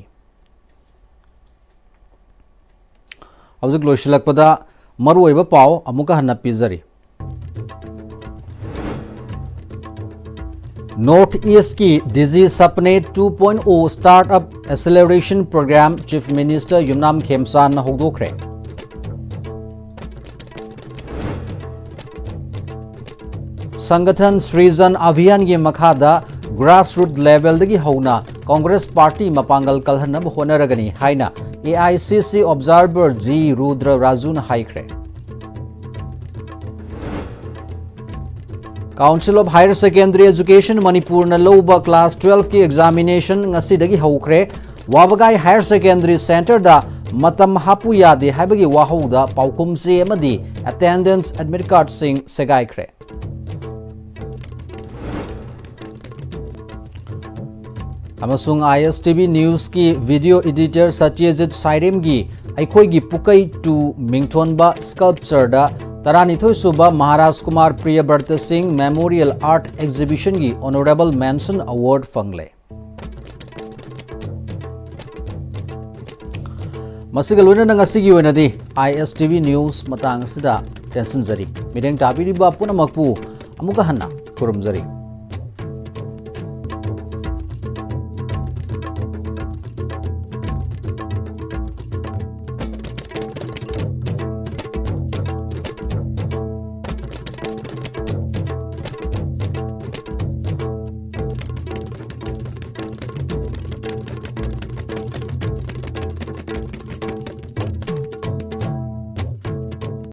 ꯍꯧꯖꯤꯛ ꯂꯣꯏꯁꯤꯜꯂꯛꯄꯗ ꯃꯔꯨꯑꯣꯏꯕ ꯄꯥꯎ ꯑꯃꯨꯛꯀ ꯍꯟꯅ ꯄꯤꯖꯔꯤ꯫ ꯅꯣꯔꯊ ꯏꯁꯀꯤ Digi Sapne two point O start up acceleration program chief minister Yumnam ꯈꯦꯝꯆꯥꯟꯅ ꯍꯧꯗꯣꯛꯈ꯭ꯔꯦ꯫ ꯁꯪꯒꯊꯟ ꯁ꯭ꯔꯤꯖꯟ ꯑꯚꯤꯌꯥꯟꯒꯤ ꯃꯈꯥꯗ ꯒ꯭ꯔꯥꯁꯔꯨꯠ ꯂꯦꯚꯦꯜꯗꯒꯤ ꯍꯧꯅ ꯀꯣꯡꯒ꯭ꯔꯦꯁ ꯄꯥꯔꯇꯤ ꯃꯄꯥꯡꯒꯜ ꯀꯜꯍꯟꯅꯕ ꯍꯣꯠꯅꯔꯒꯅꯤ ꯍꯥꯏꯅ ꯑꯦ ꯑꯥꯏ ꯁꯤ ꯁꯤ ꯑꯣꯕꯖꯥꯔꯚꯔ ꯖꯤ ꯔꯨꯗ꯭ꯔ ꯔꯥꯖꯨꯅ ꯍꯥꯏꯈ꯭ꯔꯦ꯫ Council of Higher Secondary Education ꯃꯅꯤꯄꯨꯔꯅ ꯂꯧꯕ ꯀ꯭ꯂꯥꯁ ꯇꯨꯋꯦꯜꯐꯀꯤ ꯑꯦꯛꯖꯥꯃꯤꯅꯦꯁꯟ ꯉꯁꯤꯗꯒꯤ ꯍꯧꯈ꯭ꯔꯦ꯫ ꯋꯥꯕꯒꯥꯏ ꯍꯥꯌꯔ ꯁꯦꯀꯦꯟꯗꯔꯤ ꯁꯦꯟꯇꯔꯗ ꯃꯇꯝ ꯍꯥꯞꯄꯨ ꯌꯥꯗꯦ ꯍꯥꯏꯕꯒꯤ ꯋꯥꯍꯧꯗ ꯄꯥꯎꯈꯨꯝ ꯆꯦ ꯑꯃꯗꯤ ꯑꯦꯇꯦꯟꯗꯦꯟꯁ ꯑꯦꯗꯃꯤꯠ ꯀꯥꯔꯗꯁꯤꯡ ꯁꯦꯒꯥꯏꯈ꯭ꯔꯦ꯫ ꯑꯃꯁꯨꯡ ꯑꯥꯏ S T V ꯅ꯭ꯌꯨꯁꯀꯤ video editor ꯁꯇ꯭ꯌꯖꯤꯠ ꯁꯥꯏꯔꯦꯝꯒꯤ ꯑꯩꯈꯣꯏꯒꯤ ꯄꯨꯀꯩ ꯇꯨ ꯃꯤꯡꯊꯣꯟꯕ ꯁ꯭ꯀꯜꯞꯆꯔꯗ ꯇꯔꯥꯅꯤꯊꯣꯏ ꯁꯨꯕ ꯃꯍꯥꯔꯥꯖ ꯀꯨꯃꯥꯔ ꯄ꯭ꯔꯤꯌꯕ꯭ꯔꯇ ꯁꯤꯡ ꯃꯦꯃꯣꯔꯤꯌꯦꯜ ꯑꯥꯔꯠ ꯑꯦꯛꯖꯤꯕꯤꯁꯟꯒꯤ ꯑꯣꯅꯔꯦꯕꯜ ꯃꯦꯟꯁꯟ ꯑꯦꯋꯥꯔꯗ ꯐꯪꯂꯦ꯫ ꯃꯁꯤꯒ ꯂꯣꯏꯅꯅ ꯉꯁꯤꯒꯤ ꯑꯣꯏꯅꯗꯤ I S T V news ꯃꯇꯥꯡ ꯑꯁꯤꯗ ꯇꯦꯟꯁꯤꯟꯖꯔꯤ꯫ ꯃꯤꯠꯌꯦꯡ ꯇꯥꯕꯤꯔꯤꯕ ꯄꯨꯝꯅꯃꯛꯄꯨ ꯑꯃꯨꯛꯀ ꯍꯟꯅ ꯈꯨꯔꯨꯝꯖꯔꯤ꯫